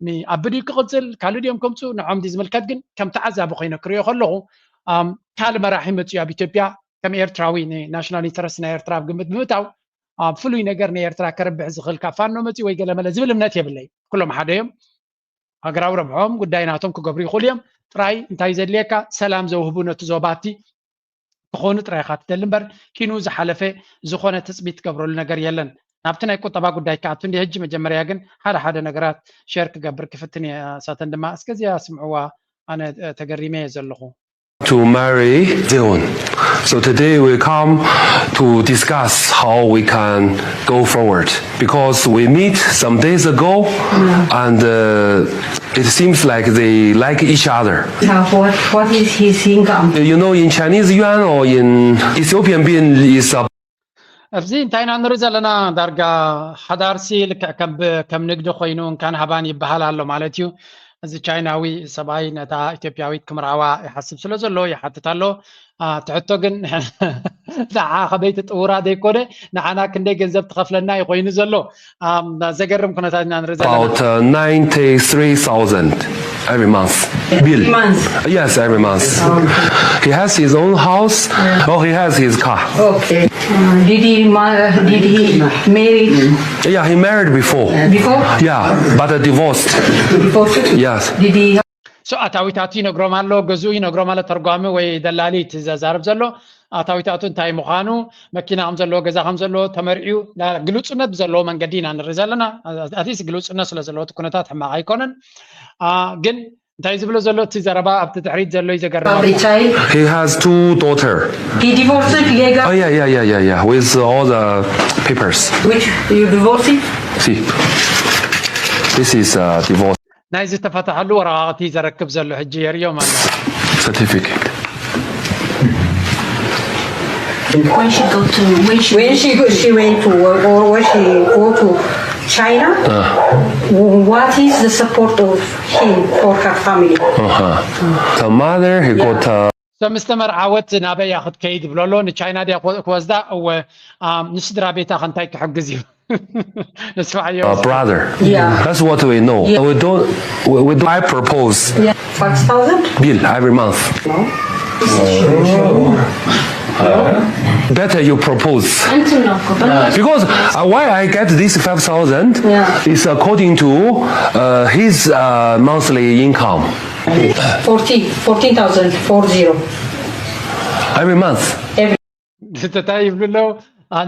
ንኣቢ ድዩ ክቕፅል ካልእ ድዮም ከምፅኡ ንዖም ድዩ ዝምልከት ግን ከም ተዓዛቢ ኮይነ ክሪኦ ከለኹ ካልእ መራሒ መፅኡ ኣብ ኢትዮጵያ ከም ኤርትራዊ ንናሽናል ኢንተረስት ናይ ኤርትራ ኣብ ግምት ብምእታው ኣብ ፍሉይ ነገር ንኤርትራ ከርብሕ ዝኽእል ካብ ፋኖ መፂኡ ወይ ገለመለ ዝብል እምነት የብለይ። ኩሎም ሓደ እዮም። ሃገራዊ ረብሖም ጉዳይ ናቶም ክገብሩ ይኽእሉ እዮም። ጥራይ እንታይ ዘድልየካ፣ ሰላም ዘውህቡ ነቲ ዞባቲ ክኾኑ ጥራይ ኢኻ ትደሊ እምበር፣ ኪኑ ዝሓለፈ ዝኾነ ትጽቢት ትገብረሉ ነገር የለን። ናብቲ ናይ ቁጠባ ጉዳይ ክኣቱ እንዲ ሕጂ፣ መጀመርያ ግን ሓደ ሓደ ነገራት ሸር ክገብር ክፍትን እየ። ሳተን ድማ እስከዚኣ ስምዕዋ፣ ኣነ ተገሪመ እየ ዘለኹ። To marry Zeon. So today we come to discuss how we can go forward, because we meet some days ago and uh, it seems like they like each other. Uh, what, what is his income? You know, in Chinese yuan or in Ethiopian birr is a ኣብዚ እንታይ ኢና ንርኢ ዘለና? ዳርጋ ሓዳርሲ ልክዕ ከም ብ- ከም ንግዲ ኮይኑ እንካን ሃባን ይበሃል ኣሎ ማለት እዩ። እዚ ቻይናዊ ሰብኣይ ነታ ኢትዮጵያዊት ክምርዓዋ ይሓስብ ስለ ዘሎ ይሓትት ኣሎ። ትሕቶ ግን ንዓ ከበይ ትጥውራ ዘይኮነ ንዓና ክንደይ ገንዘብ ትኸፍለና እዩ ኮይኑ ዘሎ። ዘገርም ኩነታት ኢና ንርኢ ዘለና። About uh, ninety-three thousand every month. Bill. Month. Yes, every month. He has his own house. Oh, he has his car. Okay. Uh, did he ma- did he married Yeah, he married before. Before? Yeah, but uh, divorced. Before? Yes. Did he So ኣታዊታቱ ይነግሮም ኣሎ፣ ገዝኡ ይነግሮም ኣሎ፣ ተርጓሚ ወይ ደላሊ እቲ ዘዛርብ ዘሎ ኣታዊታቱ እንታይ ምዃኑ፣ መኪና ከም ዘለዎ፣ ገዛ ከም ዘለዎ፣ ተመርዕዩ ግልጹነት ብዘለዎ መንገዲ ኢና ንርኢ ዘለና። ኣትሊስት ግልጹነት ስለ ዘለዎ እቲ ኩነታት ሕማቕ ኣይኮነን። ግን እንታይ ዝብሎ ዘሎ እቲ ዘረባ ኣብቲ ድሕሪት ዘሎ እዩ ዘገርም። Child? He has two daughter. He divorced legal? Oh yeah, yeah, yeah, yeah, yeah. With all the papers. Which you divorced? See, this is uh, divorce ናይ ዝተፈትሐሉ ወረቓቕቲ ዘረክብ ዘሎ ሕጂ የርእዮም ኣሎ። Certificate. When she go to when she When she go, she went to work or when she go to China, what is the support of him or her family? Uh-huh. The mother, he got uh, So ምስ ተመርዓወት ናበይ እያ ክትከይድ ይብሎ ኣሎ። ንቻይና ድያ ክወ- ክወስዳ? እወ። ኣም፣ ንስድራ ቤታ ከንታይ ክሕግዝ እዩ? ንስማዓዮ። a brother. Yeah. That's what we know. Yeah. We don't. We, we do, I propose Yeah, five thousand. Bill every month. Better you propose. Until now, Because uh, why I get this five thousand Yeah. is according to uh, his uh, monthly income Forty, fourteen thousand, four zero. every month. እንታይ ይብሉ ኣለዉ?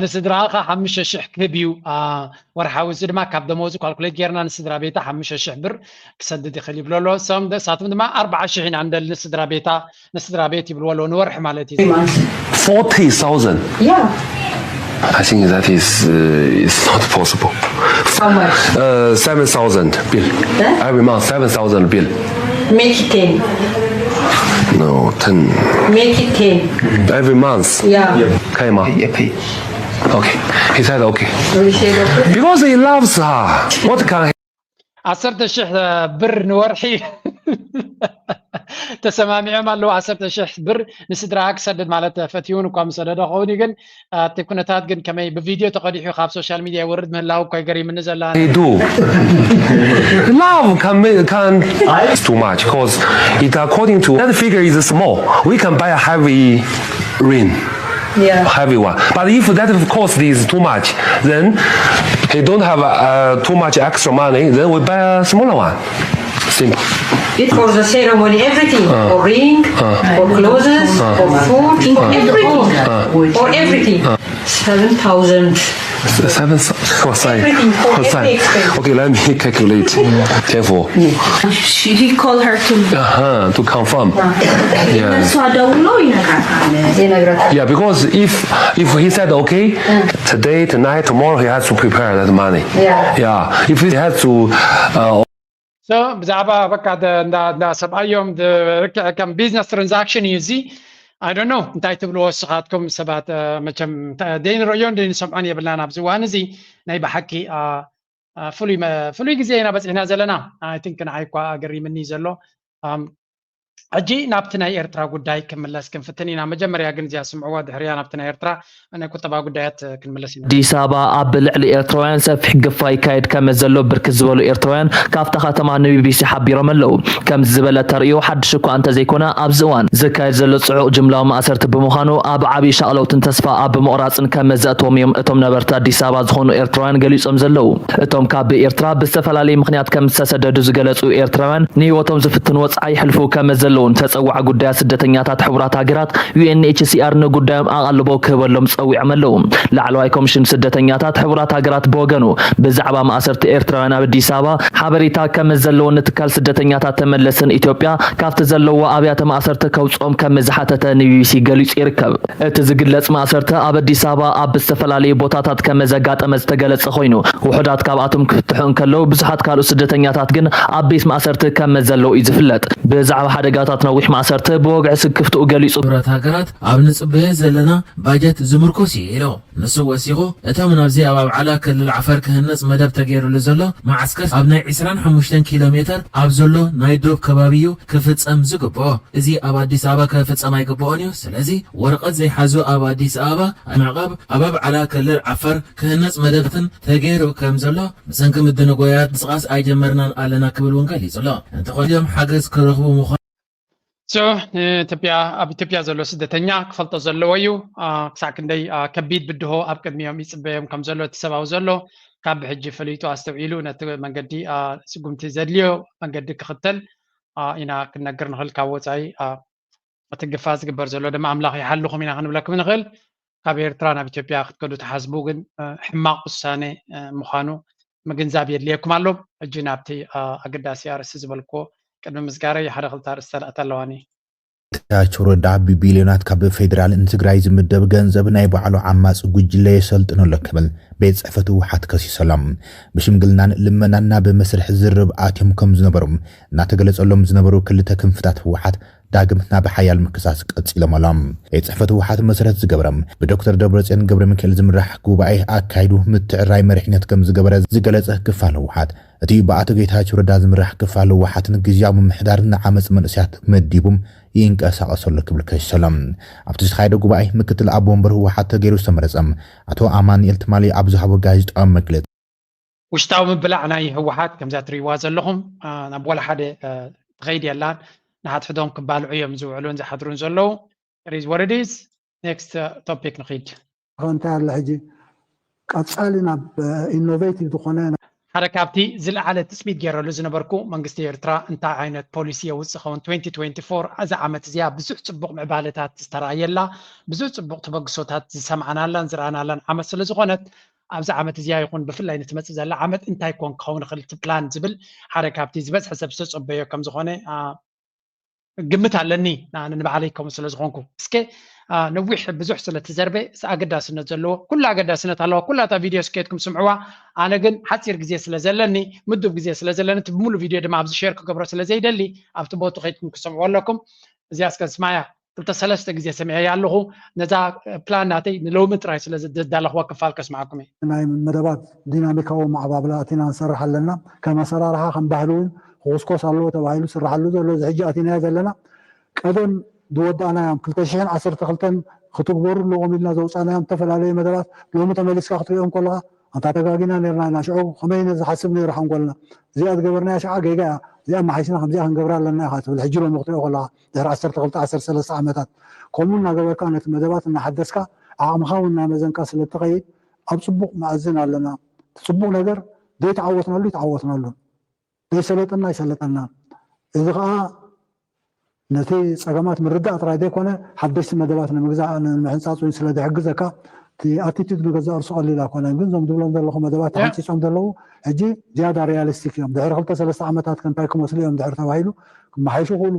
ንስድራኻ ሓሙሽተ ሽሕ ክህብ እዩ ወርሓዊ። እዚ ድማ ካብ ደመወዙ ካልኩሌት ጌርና ንስድራ ቤታ ሓሙሽተ ሽሕ ብር ክሰድድ ይኽእል ይብሉ ኣለዉ። እሳቶም ድማ ኣርባዓ ሽሕ ኢና እንደሊ ንስድራ ቤታ ንስድራ ቤት ይብልዎ ኣለዉ፣ ንወርሒ ማለት እዩ። Forty thousand. Yeah. I think that is uh, is not possible. How much? Uh, seven thousand Bill. Eh? Every month, seven thousand Bill. Make it ten. No, ten. Make it ten. Every month. Yeah. 可以吗? Okay. He said okay. We say okay. Because he loves her. What can he? ዓሰርተ ሽሕ ብር ንወርሒ ተሰማሚዖም ኣለዉ። ዓሰርተ ሽሕ ብር ንስድራ ክሰድድ ማለት ፈትውን እኳ ምሰደደ ኸውን እዩ። ግን እቲ ኩነታት ግን ከመይ ብቪድዮ ተቐዲሑ ካብ ሶሻል ሚድያ ይወርድ ምህላው እኳ ይገሪምኒ ዘላ። He do. Love can make, can. It's too much because it according to that figure is small. We can buy a heavy ring. Yeah. Heavy one. But if that cost is too much, then he don't have uh, too much extra money. Then we buy a smaller one. Simple. It for the ceremony, everything. For ring, for clothes, for food, for everything. For everything. Seven thousand. Seven. What's that? Everything for What's that? Every expense. Okay, let me calculate. Careful. She, he called her to Uh-huh, to confirm. Yeah. እሷ ደውሎ ይነግራታል። ይነግራታል። Yeah, because if if he said okay today, tonight, tomorrow, he has to prepare that money. Yeah. Yeah. If he has to uh, So ብዛዕባ በቃ እንዳ ሰብኣዮም ልክዕ ከም ቢዝነስ ትራንዛክሽን እዩ እዚ። I don't know እንታይ ትብልዎ እስኻትኩም ሰባት። መቸም ደይንርእዮን ደይንሰምዖን የብልናን ኣብዚ እዋን እዚ። ናይ ብሓቂ ፍሉይ ግዜ ኢና በፂሕና ዘለና። I think ንዓይ እኳ ኣገሪምኒ ዘሎ ሕጂ ናብቲ ናይ ኤርትራ ጉዳይ ክምለስ ክንፍትን ኢና። መጀመርያ ግን እዚኣ ስምዕዋ፣ ድሕርያ ናብቲ ናይ ኤርትራ ናይ ቁጠባ ጉዳያት ክንምለስ ኢና። ኣዲስ ኣበባ ኣብ ልዕሊ ኤርትራውያን ሰፊሕ ግፋ ይካየድ ከም ዘሎ ብርክት ዝበሉ ኤርትራውያን ካብታ ከተማ ንቢቢሲ ሓቢሮም ኣለዉ። ከምዚ ዝበለ ተርእዮ ሓድሽ እኳ እንተዘይኮነ ኣብዚ እዋን ዝካየድ ዘሎ ጽዑቕ ጅምላዊ ማእሰርቲ ብምዃኑ ኣብ ዓብዪ ሻቕለውትን ተስፋ ኣብ ምቑራጽን ከም ዘእትዎም እዮም እቶም ነበርቲ ኣዲስ ኣበባ ዝኾኑ ኤርትራውያን ገሊጾም ዘለዉ። እቶም ካብ ኤርትራ ብዝተፈላለየ ምኽንያት ከም ዝተሰደዱ ዝገለጹ ኤርትራውያን ንህይወቶም ዝፍትን ወጽዓ ይሕልፉ ከም ዘለውን ተጸዋዒ ጉዳያት ስደተኛታት ሕቡራት ሃገራት ዩ ኤን ኤች ሲ ኣር ንጉዳዮም ኣቓልቦ ክህበሎም ጸዊዖም ኣለዉ። ላዕለዋይ ኮሚሽን ስደተኛታት ሕቡራት ሃገራት ብወገኑ ብዛዕባ ማእሰርቲ ኤርትራውያን ኣብ ኣዲስ ኣበባ ሓበሬታ ከም ዘለዎ ንትካል ስደተኛታት ተመለስን ኢትዮጵያ ካብቲ ዘለዎ ኣብያተ ማእሰርቲ ከውጽኦም ከም ዝሓተተ ንቢቢሲ ገሊጹ ይርከብ። እቲ ዝግለጽ ማእሰርቲ ኣብ ኣዲስ ኣበባ ኣብ ዝተፈላለዩ ቦታታት ከም ዘጋጠመ ዝተገለጸ ኮይኑ ውሑዳት ካብኣቶም ክፍትሑ እንከለዉ ብዙሓት ካልኦት ስደተኛታት ግን ኣብ ቤት ማእሰርቲ ከም ዘለዉ እዩ ዝፍለጥ። ብዛዕባ ሓደጋታት ነዊሕ ማእሰርቲ ብወግዒ ስክፍትኡ ገሊጹ። ሕቡራት ሃገራት ኣብ ንጽበዮ ዘለና ባጀት ዝምርኮስ እዩ ኢሉ። ንሱ ወሲኹ እቶም ናብዚ ኣብ ኣብዓላ ክልል ዓፈር ክህነጽ መደብ ተገይሩሉ ዘሎ መዓስከር ኣብ ናይ ዕስራን ሓሙሽተን ኪሎ ሜተር ኣብ ዘሎ ናይ ዶብ ከባቢ እዩ ክፍጸም ዝግብኦ። እዚ ኣብ ኣዲስ ኣበባ ክፍጸም ኣይግብኦን እዩ። ስለዚ ወረቐት ዘይሓዙ ኣብ ኣዲስ ኣበባ ምዕቓብ ኣብ ኣብዓላ ክልል ዓፈር ክህነጽ መደብትን ተገይሩ ከም ዘሎ ብሰንኪ ምድንጎያት ምንቅስቓስ ኣይጀመርናን ኣለና ክብል እውን ገሊጹ ኣሎ። እንተኾነ እዮም ሓገዝ ክረኽቡ ምዃኑ ስዑ ንኢትዮጵያ ኣብ ኢትዮጵያ ዘሎ ስደተኛ ክፈልጦ ዘለዎ እዩ። ክሳዕ ክንደይ ከቢድ ብድሆ ኣብ ቅድሚኦም ይፅበዮም ከም ዘሎ እቲ ሰብኣዊ ዘሎ ካብ ብሕጂ ፈሊጡ ኣስተውዒሉ ነቲ መንገዲ ስጉምቲ ዘድልዮ መንገዲ ክኽተል ኢና ክንነግር ንኽእል። ካብ ወፃኢ እቲ ግፋ ዝግበር ዘሎ ድማ ኣምላኽ ይሓልኹም ኢና ክንብለኩም ንኽእል። ካብ ኤርትራ ናብ ኢትዮጵያ ክትከዱ ትሓስቡ ግን ሕማቕ ውሳነ ምዃኑ ምግንዛብ የድልየኩም ኣሎ። ሕጂ ናብቲ ኣገዳሲ ኣርእስቲ ዝበልክዎ ቅድሚ ምዝጋረይ ሓደ ክልተ ኣርእስቲ ኣለዋኒ። ጌታቸው ረዳ ብቢልዮናት ካብ ፌዴራል ንትግራይ ዝምደብ ገንዘብ ናይ ባዕሉ ዓማፂ ጉጅለ የሰልጥን ኣሎ ክብል ቤት ፅሕፈት ህወሓት ከሲሱ ኣሎ። ብሽምግልናን ልመናን ናብ መስርሕ ዝርርብ ኣትዮም ከም ዝነበሩ እናተገለፀሎም ዝነበሩ ክልተ ክንፍታት ህወሓት ዳግም ናብ ሓያል ምክሳስ ቀፂሎም ኣሎ። ቤት ፅሕፈት ህወሓት መሰረት ዝገበረ ብዶክተር ደብረፅዮን ገብረ ሚካኤል ዝምራሕ ጉባኤ ኣካይዱ ምትዕራይ መሪሕነት ከም ዝገበረ ዝገለፀ ክፋል ህወሓት እቲ ብኣቶ ጌታቸው ረዳ ዝምራሕ ክፋል ህወሓትን ግዝያዊ ምምሕዳርን ንዓመፅ መንእሰያት መዲቡ ይንቀሳቐስ ኣሎ ክብል ከሲሱ ኣሎ። ኣብቲ ዝተኻየደ ጉባኤ ምክትል ኣቦ ወንበር ህወሓት ተገይሩ ዝተመረፀ ኣቶ ኣማኑኤል ትማሊ ኣብ ዝሃቦ ጋዜጣዊ መግለፂ ውሽጣዊ ምብላዕ ናይ ህወሓት ከምዛ ትሪእዋ ዘለኹም ናብ ወላ ሓደ ትኸይድ የላን። ንሓድሕዶም ክባልዑ እዮም ዝውዕሉን ዝሓድሩን ዘለዉ። It is what it is. Next topic ንኺድ። እንታይ ኣሎ ሕጂ ቀፃሊ ናብ ኢኖቬቲቭ ዝኾነ ሓደ ካብቲ ዝለዓለ ትፅቢት ገይረሉ ዝነበርኩ መንግስቲ ኤርትራ እንታይ ዓይነት ፖሊሲ የውፅእ ኸውን twenty twenty-four እዛ ዓመት እዚኣ ብዙሕ ፅቡቕ ምዕባለታት ዝተረኣየላ ብዙሕ ፅቡቕ ተበግሶታት ዝሰማዕናላን ዝረኣናላን ዓመት ስለ ዝኾነት ኣብዚ ዓመት እዚኣ ይኹን ብፍላይ ንትመፅእ ዘላ ዓመት እንታይ ኮን ክኸውን ይኽእል እቲ ፕላን ዝብል ሓደ ካብቲ ዝበዝሐ ሰብ ዝተፀበዮ ከም ዝኾነ ግምት ኣለኒ ንባዕለይ ከምኡ ስለ ዝኾንኩ እስከ ነዊሕ ብዙሕ ስለ ትዘርበ ኣገዳስነት ዘለዎ ኩሉ ኣገዳስነት ኣለዋ ኩላ እታ ቪድዮ ስኬትኩም ስምዕዋ ኣነ ግን ሓፂር ግዜ ስለ ዘለኒ ምዱብ ግዜ ስለ ዘለኒ እቲ ብምሉ ቪድዮ ድማ ኣብዚ ሼር ክገብሮ ስለ ዘይደሊ ኣብቲ ቦቱ ከይድኩም ክሰምዑ ኣለኩም እዚኣ እስከ ስማያ ክልተ ሰለስተ ግዜ ሰሚዐያ ኣለኹ ነዛ ፕላን ናተይ ንሎሚ ጥራይ ስለ ዘዳለኽዋ ክፋል ከስምዓኩም እየ ናይ መደባት ዲናሚካዊ ማዕባብላ ኣቲና ንሰርሕ ኣለና ከም ኣሰራርሓ ከም ባህሊ እውን ክኹስኮስ ኣለዎ ተባሂሉ ዝስራሓሉ ዘሎ እዚ ሕጂ ኣቲናዮ ዘለና ቀደም ዝወዳእናዮም ክልተ ሽሕን ዓሰርተ ክልተን ክትግበሩ ኣለዎም ኢልና ዘውፃእናዮም ዝተፈላለዩ መደባት ሎሚ ተመሊስካ ክትሪኦም ከለካ ኣንታ ተጋጊና ነርና ኢና ሽዑ ከመይ ነዚ ሓስብ ነይሩ ሓንጎልና እዚኣ ዝገበርናያ ሽዓ ጌጋ እያ እዚኣ መሓይሽና ከምዚኣ ክንገብራ ኣለና ኢኻ ትብል ሕጂ ሎሚ ክትሪኦ ከለካ ድሕሪ ዓሰርተ ክልተ ዓሰርተ ሰለስተ ዓመታት ከምኡ እናገበርካ ነቲ መደባት እናሓደስካ ዓቕምኻ እውን እናመዘንካ ስለ እትኸይድ ኣብ ፅቡቕ መኣዝን ኣለና እቲ ፅቡቕ ነገር ዘይተዓወትናሉ ይተዓወትናሉ ዘይሰለጠና ይሰለጠና እዚ ከዓ ነቲ ፀገማት ምርዳእ ጥራይ ዘይኮነ ሓደሽቲ መደባት ንምግዛእ ንምሕንፃፅ እውን ስለ ዝሕግዘካ እቲ ኣቲቱድ ንገዛእ ርሱ ቀሊል ኣይኮነን ግን እዞም ዝብሎም ዘለኹ መደባት ተሓንፂፆም ዘለዉ ሕጂ ዝያዳ ሪያሊስቲክ እዮም ድሕሪ ክልተ ሰለስተ ዓመታት ከ እንታይ ክመስሉ እዮም ድሕሪ ተባሂሉ ክመሓይሹ ክእሉ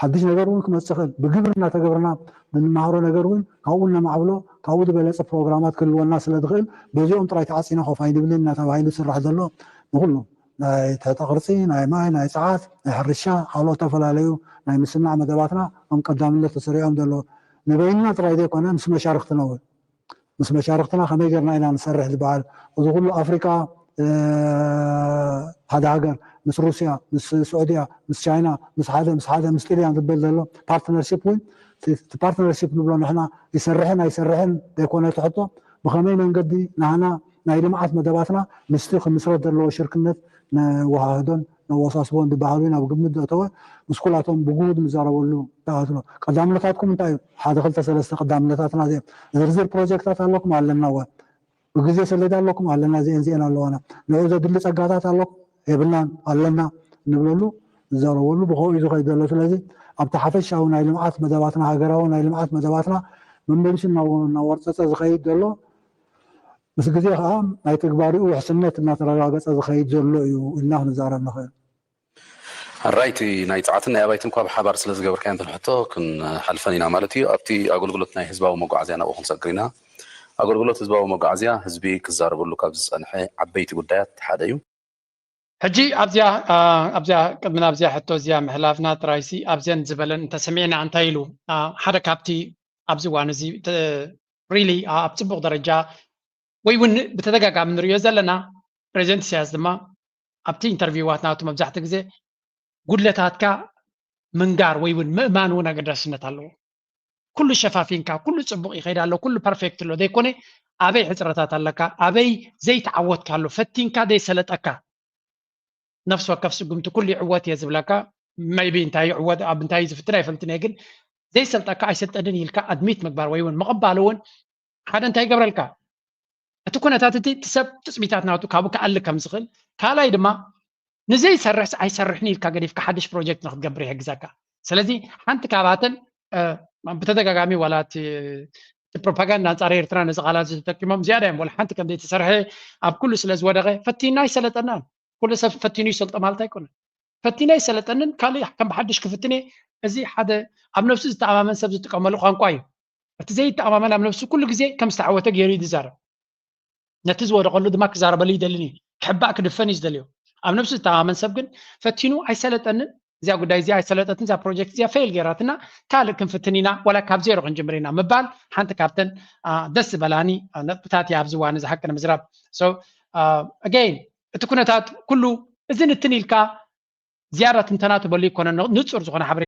ሓድሽ ነገር እውን ክመፅእ ይኽእል ብግብሪ እናተገብርና ንንመሃሮ ነገር እውን ካብኡ እነማዕብሎ ካብኡ ዝበለፀ ፕሮግራማት ክህልወና ስለ ዝኽእል በዚኦም ጥራይ ተዓፂና ኮፍ ኣይንብልን እናተባሂሉ ዝስራሕ ዘሎ ንኩሉ ናይ ትሕተ ቅርፂ፣ ናይ ማይ፣ ናይ ፀዓት፣ ናይ ሕርሻ፣ ካልኦት ዝተፈላለዩ ናይ ምስናዕ መደባትና ከም ቀዳምነት ተሰሪዖም ዘለዉ ንበይንና ጥራይ ዘይኮነ ምስ መሻርክትና እውን ምስ መሻርክትና ከመይ ጌርና ኢና ንሰርሕ ዝበሃል እዚ ኩሉ ኣፍሪቃ ሓደ ሃገር ምስ ሩስያ፣ ምስ ስዑድያ፣ ምስ ቻይና፣ ምስ ሓደ ምስ ሓደ ምስ ጥልያን ዝበል ዘሎ ፓርትነርሽፕ እውን፣ እቲ ፓርትነርሽፕ ንብሎ ንሕና ይሰርሕን ኣይሰርሕን ዘይኮነ እቲ ሕቶ፣ ብኸመይ መንገዲ ናህና ናይ ልምዓት መደባትና ምስቲ ክምስረት ዘለዎ ሽርክነት ነወሃህዶን ነወሳስቦን ዝበሃሉ ናብ ግምት ዘእተወ፣ ምስ ኩላቶም ብግሁድ ንዛረበሉ ተኣትሎ። ቀዳምነታትኩም እንታይ እዩ? ሓደ ክልተ ሰለስተ ቀዳምነታትና እዚኦም። ዝርዝር ፕሮጀክታት ኣለኩም ኣለና ወ ብግዜ ሰሌዳ ኣለኩም ኣለና፣ እዚኤን እዚኤን ኣለዋና። ንዑ ዘድሊ ጸጋታት ኣለኩም የብልናን ኣለና ንብለሉ፣ ንዛረበሉ ብኸኡ እዩ ዝኸይድ ዘሎ። ስለዚ ኣብቲ ሓፈሻዊ ናይ ልምዓት መደባትና፣ ሃገራዊ ናይ ልምዓት መደባትና መመሊሱ እናወ- እናወርጸጸ ዝኸይድ ዘሎ፣ ምስ ግዜ ከዓ ናይ ተግባሪኡ ውሕስነት እናተረጋገጸ ዝኸይድ ዘሎ እዩ ኢልና ክንዛረብ ንኽእል። ሕራይ፣ እቲ ናይ ጸዓትን ናይ ኣባይትን እኳ ብሓባር ስለ ዝገበርካዮ እንተን ሕቶ ክንሓልፈን ኢና ማለት እዩ። ኣብቲ ኣገልግሎት ናይ ህዝባዊ መጓዓዝያ ናብኡ ክንሰግር ኢና። ኣገልግሎት ህዝባዊ መጓዓዝያ ህዝቢ ክዛረበሉ ካብ ዝጸንሐ ዓበይቲ ጉዳያት ሓደ እዩ። ሕጂ ኣብዚኣ ኣ፣ ኣብዚኣ ቅድሚ ናብዚኣ ሕቶ እዚኣ ምሕላፍና ጥራይሲ ኣብዘን ዝበለን እንተሰሚዕና እንታይ ኢሉ ኣ፣ ሓደ ካብቲ ኣብዚ እዋን እዚ ሪሊ ኣብ ፅቡቅ ደረጃ ወይ እውን ብተደጋጋሚ ንሪኦ ዘለና ፕሬዚደንት ኢሳያስ ድማ ኣብቲ ኢንተርቪዋት ናቱ መብዛሕትኡ ግዜ ጉድለታትካ ምንጋር ወይ እውን ምእማን እውን ኣገዳስነት ኣለዎ። ኩሉ ሸፋፊንካ ኩሉ ፅቡቅ ይኸይድ ኣሎ ኩሉ ፐርፌክት ኣሎ ዘይኮነ ኣበይ ሕፅረታት ኣለካ ኣበይ ዘይተዓወትካ ኣሎ ፈቲንካ ዘይሰለጠካ ነፍሲ ወከፍ ስጉምቲ ኩሉ ይዕወት እየ ዝብለካ maybe እንታይ ይዕወት ኣብ እንታይ ዝፍትን ኣይፈልጥን እየ ግን ዘይሰልጠካ ኣይሰልጠንን ኢልካ ኣድሚት ምግባር ወይ እውን ምቕባል እውን ሓደ እንታይ ይገብረልካ እቲ ኩነታት እቲ እቲ ሰብ ትፅቢታት ናቱ ካብኡ ክኣሊ ከም ዝኽእል ካልኣይ ድማ ንዘይሰርሕስ ኣይሰርሕን ኢልካ ገዲፍካ ሓድሽ ፕሮጀክት ንክትገብር ይሕግዘካ ስለዚ ሓንቲ ካብኣተን ብተደጋጋሚ ዋላ እቲ ፕሮፓጋንዳ ኣንፃር ኤርትራ ነዚ ቃላት ተጠቂሞም ዝያዳ እዮም ሓንቲ ከም ዘይተሰርሐ ኣብ ኩሉ ስለ ዝወደቀ ፈቲና ኣይሰለጠናን ኩሉ ሰብ ፈቲኑ ይሰልጦ ማለት ኣይኮነን ፈቲነ ኣይሰለጠንን ካልእ ከም ብሓድሽ ክፍትን እየ እዚ ሓደ ኣብ ነብሱ ዝተኣማመን ሰብ ዝጥቀመሉ ቋንቋ እዩ እቲ ዘይተኣማመን ኣብ ነብሱ ኩሉ ግዜ ከም ዝተዓወተ ገይሩ እዩ ዝዛረብ ነቲ ዝወደቀሉ ድማ ክዛረበሉ ይደልን እዩ ክሕባእ ክድፈን እዩ ዝደልዮ ኣብ ነብሱ ዝተኣማመን ሰብ ግን ፈቲኑ ኣይሰለጠንን እዚኣ ጉዳይ እዚኣ ኣይሰለጠትን እዛ ፕሮጀክት እዚኣ ፌል ገይራትና ካልእ ክንፍትን ኢና ዋላ ካብ ዜሮ ክንጅምር ኢና ምባል ሓንቲ ካብተን ደስ ዝበላኒ ነጥብታት እያ ኣብዚ ዋን እዚ ሓቂ ንምዝራብ again እቲ ኩነታት ኩሉ እዚ ንትን ኢልካ ዝያዳ ትንተና ትበሉ ይኮነ ንፁር ዝኾነ ሓበሬ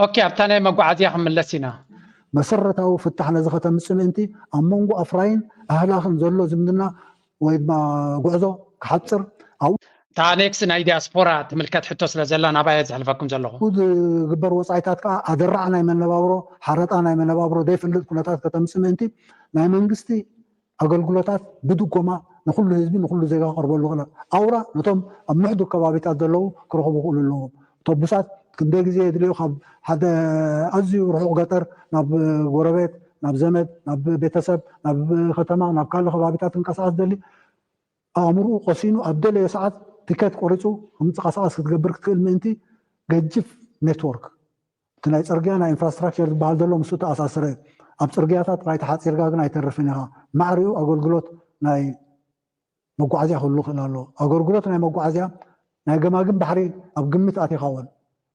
ኦኬ ኣብታ ናይ መጓዓዝያ ክንምለስ ኢና መሰረታዊ ፍታሕ ነዚ ከተምፅእ ምእንቲ ኣብ መንጎ ኣፍራይን ኣህላኽን ዘሎ ዝምድና ወይ ድማ ጉዕዞ ክሓፅር ኣብኡ እታ ኔክስ ናይ ዲያስፖራ ትምልከት ሕቶ ስለ ዘላ ናባየ ዘሕልፈኩም ዘለኹ ዝግበር ወፃኢታት ከዓ ኣደራዕ ናይ መነባብሮ ሓረጣ ናይ መነባብሮ ዘይፈልጥ ኩነታት ከተምፅእ ምእንቲ ናይ መንግስቲ ኣገልግሎታት ብድጎማ ንኩሉ ህዝቢ ንኩሉ ዜጋ ክቐርበሉ ክእለት ኣውራ ነቶም ኣብ ምሕዱግ ከባቢታት ዘለዉ ክረኽቡ ክእሉ ኣለዎም። ኣውቶቡሳት ክንደይ ግዜ የድልዩ ካብ ሓደ ኣዝዩ ርሑቕ ገጠር ናብ ጎረቤት ናብ ዘመድ ናብ ቤተሰብ ናብ ከተማ ናብ ካልእ ከባቢታት ክንቀሳቐስ ደሊ ኣእምርኡ ቆሲኑ ኣብ ደለዮ ሰዓት ቲከት ቆሪፁ ክንቀሳቐስ ክትገብር ክትክእል ምእንቲ ገጅፍ ኔትወርክ እቲ ናይ ፅርግያ ናይ ኢንፍራስትራክቸር ዝበሃል ዘሎ ምስኡ ተኣሳስረ እዩ። ኣብ ፅርግያታት ጥራይ ተሓፂርካ ግን ኣይተርፍን ኢኻ። ማዕሪኡ ኣገልግሎት ናይ መጓዓዝያ ክህሉ ይኽእል ኣሎ። ኣገልግሎት ናይ መጓዓዝያ ናይ ገማግም ባሕሪ ኣብ ግምት ኣቲኻወን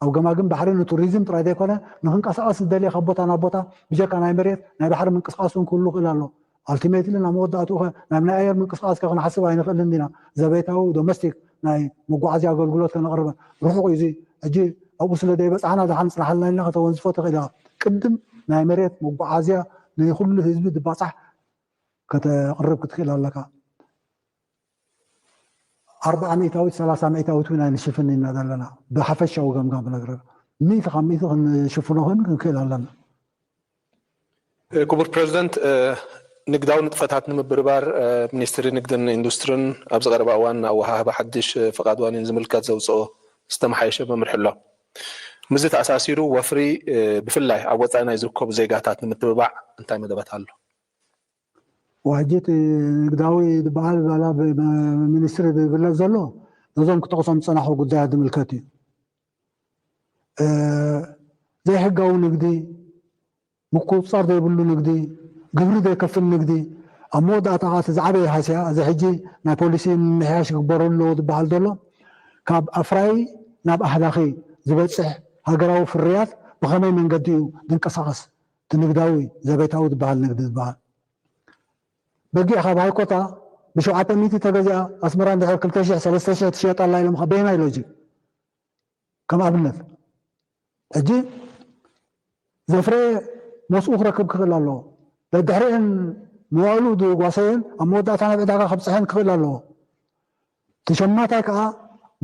ኣብ ገማግም ባሕሪ ንቱሪዝም ጥራይ ዘይኮነ ንክንቀሳቐስ ዝደልየ ካብ ቦታ ናብ ቦታ ብጀካ ናይ መሬት ናይ ባሕሪ ምንቅስቃስ እውን ክህሉ ይኽእል ኣሎ። ኣልቲሜትሊ ናብ መወዳእትኡ ከ ናብ ናይ ኣየር ምንቅስቃስ ከ ክንሓስብ ኣይንኽእልን ዲና? ዘቤታዊ ዶሜስቲክ ናይ መጓዓዝያ ኣገልግሎት ከነቕርበ ርሑቕ እዩ እዚ። ሕጂ ኣብኡ ስለ ዘይበፃሕና ደሓን ፅናሓልና ኢልና ከተወንዝፎ ትኽእል ኢኻ። ቅድም ናይ መሬት መጓዓዝያ ንኩሉ ህዝቢ ዝባፃሕ ከተቕርብ ክትክእል ኣለካ። ኣርብዓ ሚእታዊት ሰላሳ ሚእታዊት እውን ኣይንሽፍን ኢና ዘለና ብሓፈሻዊ ገምጋም ክነግረካ ሚእቲ ካብ ሚእቲ ክንሽፍኖ ግን ክንክእል ኣለና። ክቡር ፕረዚደንት፣ ንግዳዊ ንጥፈታት ንምብርባር ሚኒስትሪ ንግድን ኢንዱስትርን ኣብዚ ቀረባ እዋን ንኣወሃህባ ሓድሽ ፍቓድ ዋኒን ዝምልከት ዘውፅኦ ዝተመሓየሸ መምርሒ ኣሎ። ምስዚ ተኣሳሲሩ ወፍሪ ብፍላይ ኣብ ወፃኢ ናይ ዝርከቡ ዜጋታት ንምትብባዕ እንታይ መደባት ኣሎ? ዋሕጂ እቲ ንግዳዊ ዝበሃል ዛላ ብሚኒስትሪ ዝግለፅ ዘሎ ነዞም ክጠቕሶም ዝፀናሑ ጉዳያት ዝምልከት እዩ። ዘይሕጋዊ ንግዲ፣ ምቁፅፃር ዘይብሉ ንግዲ፣ ግብሪ ዘይከፍል ንግዲ፣ ኣብ መወዳእታ ከዓ እቲ ዝዓበየ ሃስያ እዚ ሕጂ ናይ ፖሊሲ ምምሕያሽ ክግበረሉ ኣለዎ ዝበሃል ዘሎ ካብ ኣፍራዪ ናብ ኣህላኺ ዝበፅሕ ሃገራዊ ፍርያት ብኸመይ መንገዲ እዩ ዝንቀሳቐስ እቲ ንግዳዊ ዘቤታዊ ዝበሃል ንግዲ ዝበሃል በጊዕ ካብ ሃይኮታ ብሸውዓተ ሚእቲ ተገዚኣ ኣስመራ እንድሕር ክልተ ሽሕ ሰለስተ ሽሕ ትሽየጥ ኣላ ኢሎምኻ፣ በየናይ ሎጂክ? ከም ኣብነት ሕጂ ዘፍረየ ሞስኡ ክረክብ ክኽእል ኣለዎ። ደድሕሪአን መዋእሉ ዝጓሰየን ኣብ መወዳእታ ናብ ዕዳጋ ከብፅሐን ክኽእል ኣለዎ። እቲ ሸማታይ ከዓ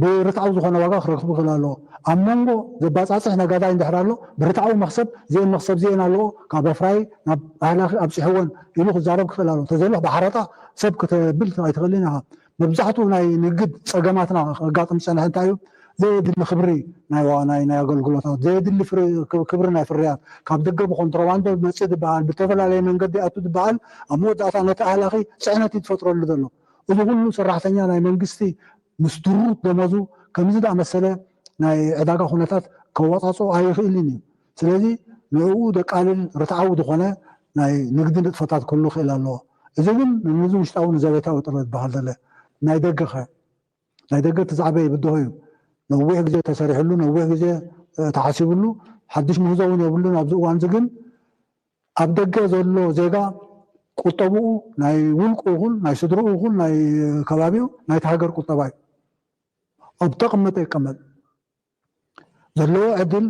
ብርትዓዊ ዝኾነ ዋጋ ክረክብ ክኽእል ኣለዎ። ኣብ መንጎ ዘባፃፅሕ ነጋዳይ እንድሕር ኣሎ፣ ብርትዓዊ መኽሰብ እዚአን መኽሰብ እዚአን ኣለዎ፣ ካብ ኣፍራይ ናብ ኣህላኺ ኣብፂሕወን ኢሉ ክዛረብ ክኽእል ኣለዎ። ተዘይሎ ብሓረጣ ሰብ ክተብል ኣይትኽእልን ኢኻ። መብዛሕትኡ ናይ ንግድ ፀገማትና ከጋጥም ዝፀንሐ እንታይ እዩ? ዘየድሊ ክብሪ ናይ ዋ- ናይ ናይ ኣገልግሎታት፣ ዘየድሊ ፍሪ- ክብ- ክብሪ ናይ ፍርያት፣ ካብ ደገ ብኮንትሮባንዶ መፅእ ዝበሃል፣ ብተፈላለየ መንገዲ ኣቱ ዝበሃል፣ ኣብ መወዳእታ ነቲ ኣህላኺ ፅዕነት እዩ ትፈጥረሉ ዘሎ። እዚ ኩሉ ሰራሕተኛ ናይ መንግስቲ ምስ ድሩት ደሞዙ ከምዚ ዝኣመሰለ ናይ ዕዳጋ ኩነታት ከወፃፅኦ ኣይኽእልን እዩ። ስለዚ ንዕኡ ደቃልል ርትዓዊ ዝኾነ ናይ ንግዲ ንጥፈታት ክህሉ ይኽእል ኣለዎ። እዚ ግን ንዚ ውሽጣዊ ንዘቤታዊ ጥረት ዝበሃል ዘለ ናይ ደገኸ ናይ ደገ እቲ ዝዓበየ ብድሆ እዩ። ነዊሕ ግዜ ተሰሪሕሉ፣ ነዊሕ ግዜ እ፣ ተሓሲብሉ፣ ሓድሽ ምህዞ እውን የብሉን። ኣብዚ እዋን እዚ ግን ኣብ ደገ ዘሎ ዜጋ ቁጠብኡ ናይ ውልቁ ይኹን ናይ ስድርኡ ይኹን ናይ ከባቢኡ ናይቲ ሃገር ቁጠባ እዩ። ኣብ ተቐመጠ ይቀመጥ። ዘለዎ ዕድል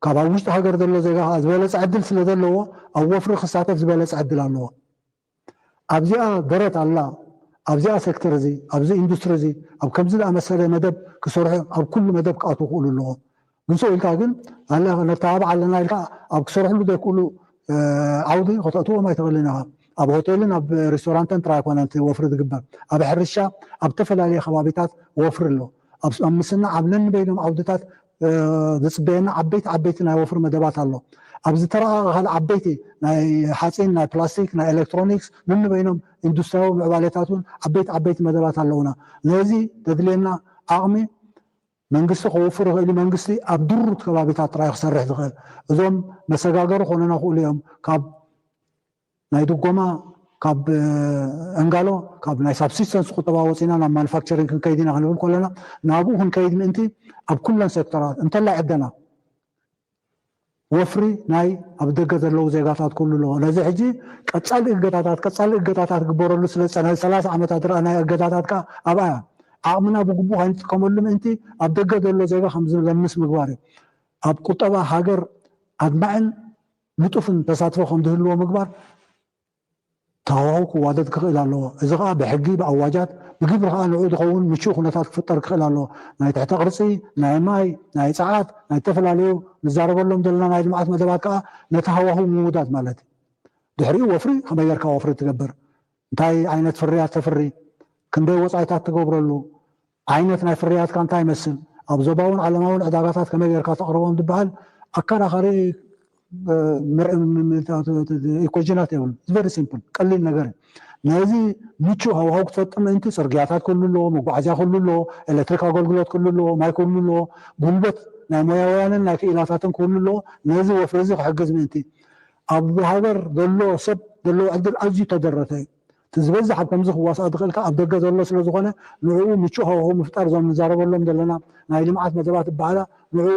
ካብ ኣብ ውሽጢ ሃገር ዘሎ ዜጋ ከዓ ዝበለፀ ዕድል ስለ ዘለዎ ኣብ ወፍሪ ክሳተፍ ዝበለፀ ዕድል ኣለዎ። ኣብዚኣ ደረት ኣላ፣ ኣብዚኣ ሴክተር እዚ፣ ኣብዚ ኢንዱስትሪ እዚ፣ ኣብ ከምዚ ዝኣመሰለ መደብ ክሰርሑ ኣብ ኩሉ መደብ ክኣትዉ ክእሉ ኣለዎም። ግን ሰው ኢልካ ግን ኣለ ነተባብዕ ኣለና ኢልካ ኣብ ክሰርሕሉ ዘይክእሉ እ፣ ዓውዲ ከተእትዎም ኣይትኽእልን ኢኻ። ኣብ ሆቴልን ኣብ ሬስቶራንትን ጥራይ ኣይኮነን እቲ ወፍሪ ዝግበር። ኣብ ሕርሻ ኣብ ዝተፈላለዩ ከባቢታት ወፍሪ ኣሎ። ኣብ ኣብ ምስናዕ ኣብ ነንበይኖም ዓውድታት እ፣ ዝፅበየና ዓበይቲ ዓበይቲ ናይ ወፍሪ መደባት ኣሎ። ኣብ ዝተረቓቐ ካልእ ዓበይቲ ናይ ሓፂን፣ ናይ ፕላስቲክ፣ ናይ ኤሌክትሮኒክስ ነንበይኖም ኢንዱስትሪያዊ ምዕባሌታት እውን ዓበይቲ ዓበይቲ መደባት ኣለውና። ነዚ ዘድልየና ዓቕሚ መንግስቲ ከውፍር ይኽእል እዩ። መንግስቲ ኣብ ድሩት ከባቢታት ጥራይ ክሰርሕ ዝኽእል። እዞም መሰጋገሪ ክኾኑና ክእሉ እዮም። ካብ ናይ ድጎማ ካብ እ፣ እንጋሎ ካብ ናይ ሳብሲስተንስ ቁጠባ ወፂና ናብ ማኑፋክቸሪንግ ክንከይድ ኢና ክንብል ከለና ናብኡ ክንከይድ ምእንቲ ኣብ ኩለን ሴክተራት እንተላይ ዕደና ወፍሪ ናይ ኣብ ደገ ዘለዉ ዜጋታት ክህሉ ኣለዎ። ነዚ ሕጂ ቀጻሊ እገዳታት ቀጻሊ እገዳታት ክግበረሉ ስለ ዝጸንሐ ሰላሳ ዓመታት ዝረኣናዮ እገዳታት ከኣ ኣብኣ እያ። ዓቕምና ብግቡእ ከይንጥቀመሉ ምእንቲ ኣብ ደገ ዘሎ ዜጋ ከም ዝለምስ ምግባር እዩ። ኣብ ቁጠባ ሃገር ኣድማዕን ንጡፍን ተሳትፎ ከም ዝህልዎ ምግባር ተሃዋሁ ክዋደድ ክኽእል ኣለዎ። እዚ ኸኣ ብሕጊ፣ ብኣዋጃት፣ ብግብሪ ኸኣ ንዕኡ ዝኸውን ምቹእ ኩነታት ክፍጠር ክኽእል ኣለዎ። ናይ ትሕተ ቅርጺ፣ ናይ ማይ፣ ናይ ጸዓት፣ ናይ ዝተፈላለዩ ንዛረበሎም ዘለና ናይ ልምዓት መደባት ከኣ ነቲ ሃዋሁ ምውዳድ ማለት እዩ። ድሕሪኡ ወፍሪ ከመይ ጌርካ ወፍሪ ትገብር? እንታይ ዓይነት ፍርያት ተፍሪ? ክንደይ ወጻኢታት ትገብረሉ? ዓይነት ናይ ፍርያትካ እንታይ ይመስል? ኣብ ዞባውን ዓለማውን ዕዳጋታት ከመይ ጌርካ ተቕርቦም ዝበሃል ኣከራኻሪ እ፣ ምር- ም- ም- ታ- ታ- ታ- ኢኮጅናት የብሉ። Very simple ቀሊል ነገር እዩ። ነዚ ምቹ ሃዋሃው ክትፈጥር ምእንቲ ጽርግያታት ክህሉ ኣለዎ፣ መጓዓዝያ ክህሉ ኣለዎ፣ ኤሌክትሪክ ኣገልግሎት ክህሉ ኣለዎ፣ ማይ ክህሉ ኣለዎ፣ ጉልበት ናይ ሞያውያንን ናይ ክኢላታትን ክህሉ ኣለዎ። ነዚ ወፍሪ እዚ ክሕግዝ ምእንቲ ኣብ ሃገር ዘሎ ሰብ ዘለዎ ዕድል ኣዝዩ ተደረተ እዩ። እቲ ዝበዝሕ ኣብ ከምዚ ክዋሳእ ዝኽእል ከኣ ኣብ ደገ ዘሎ ስለ ዝኾነ ንዕኡ ምቹእ ሃዋሁ ምፍጣር እዞም ንዛረበሎም ዘለና ናይ ልምዓት መደባት ዝበሃላ ንዕኡ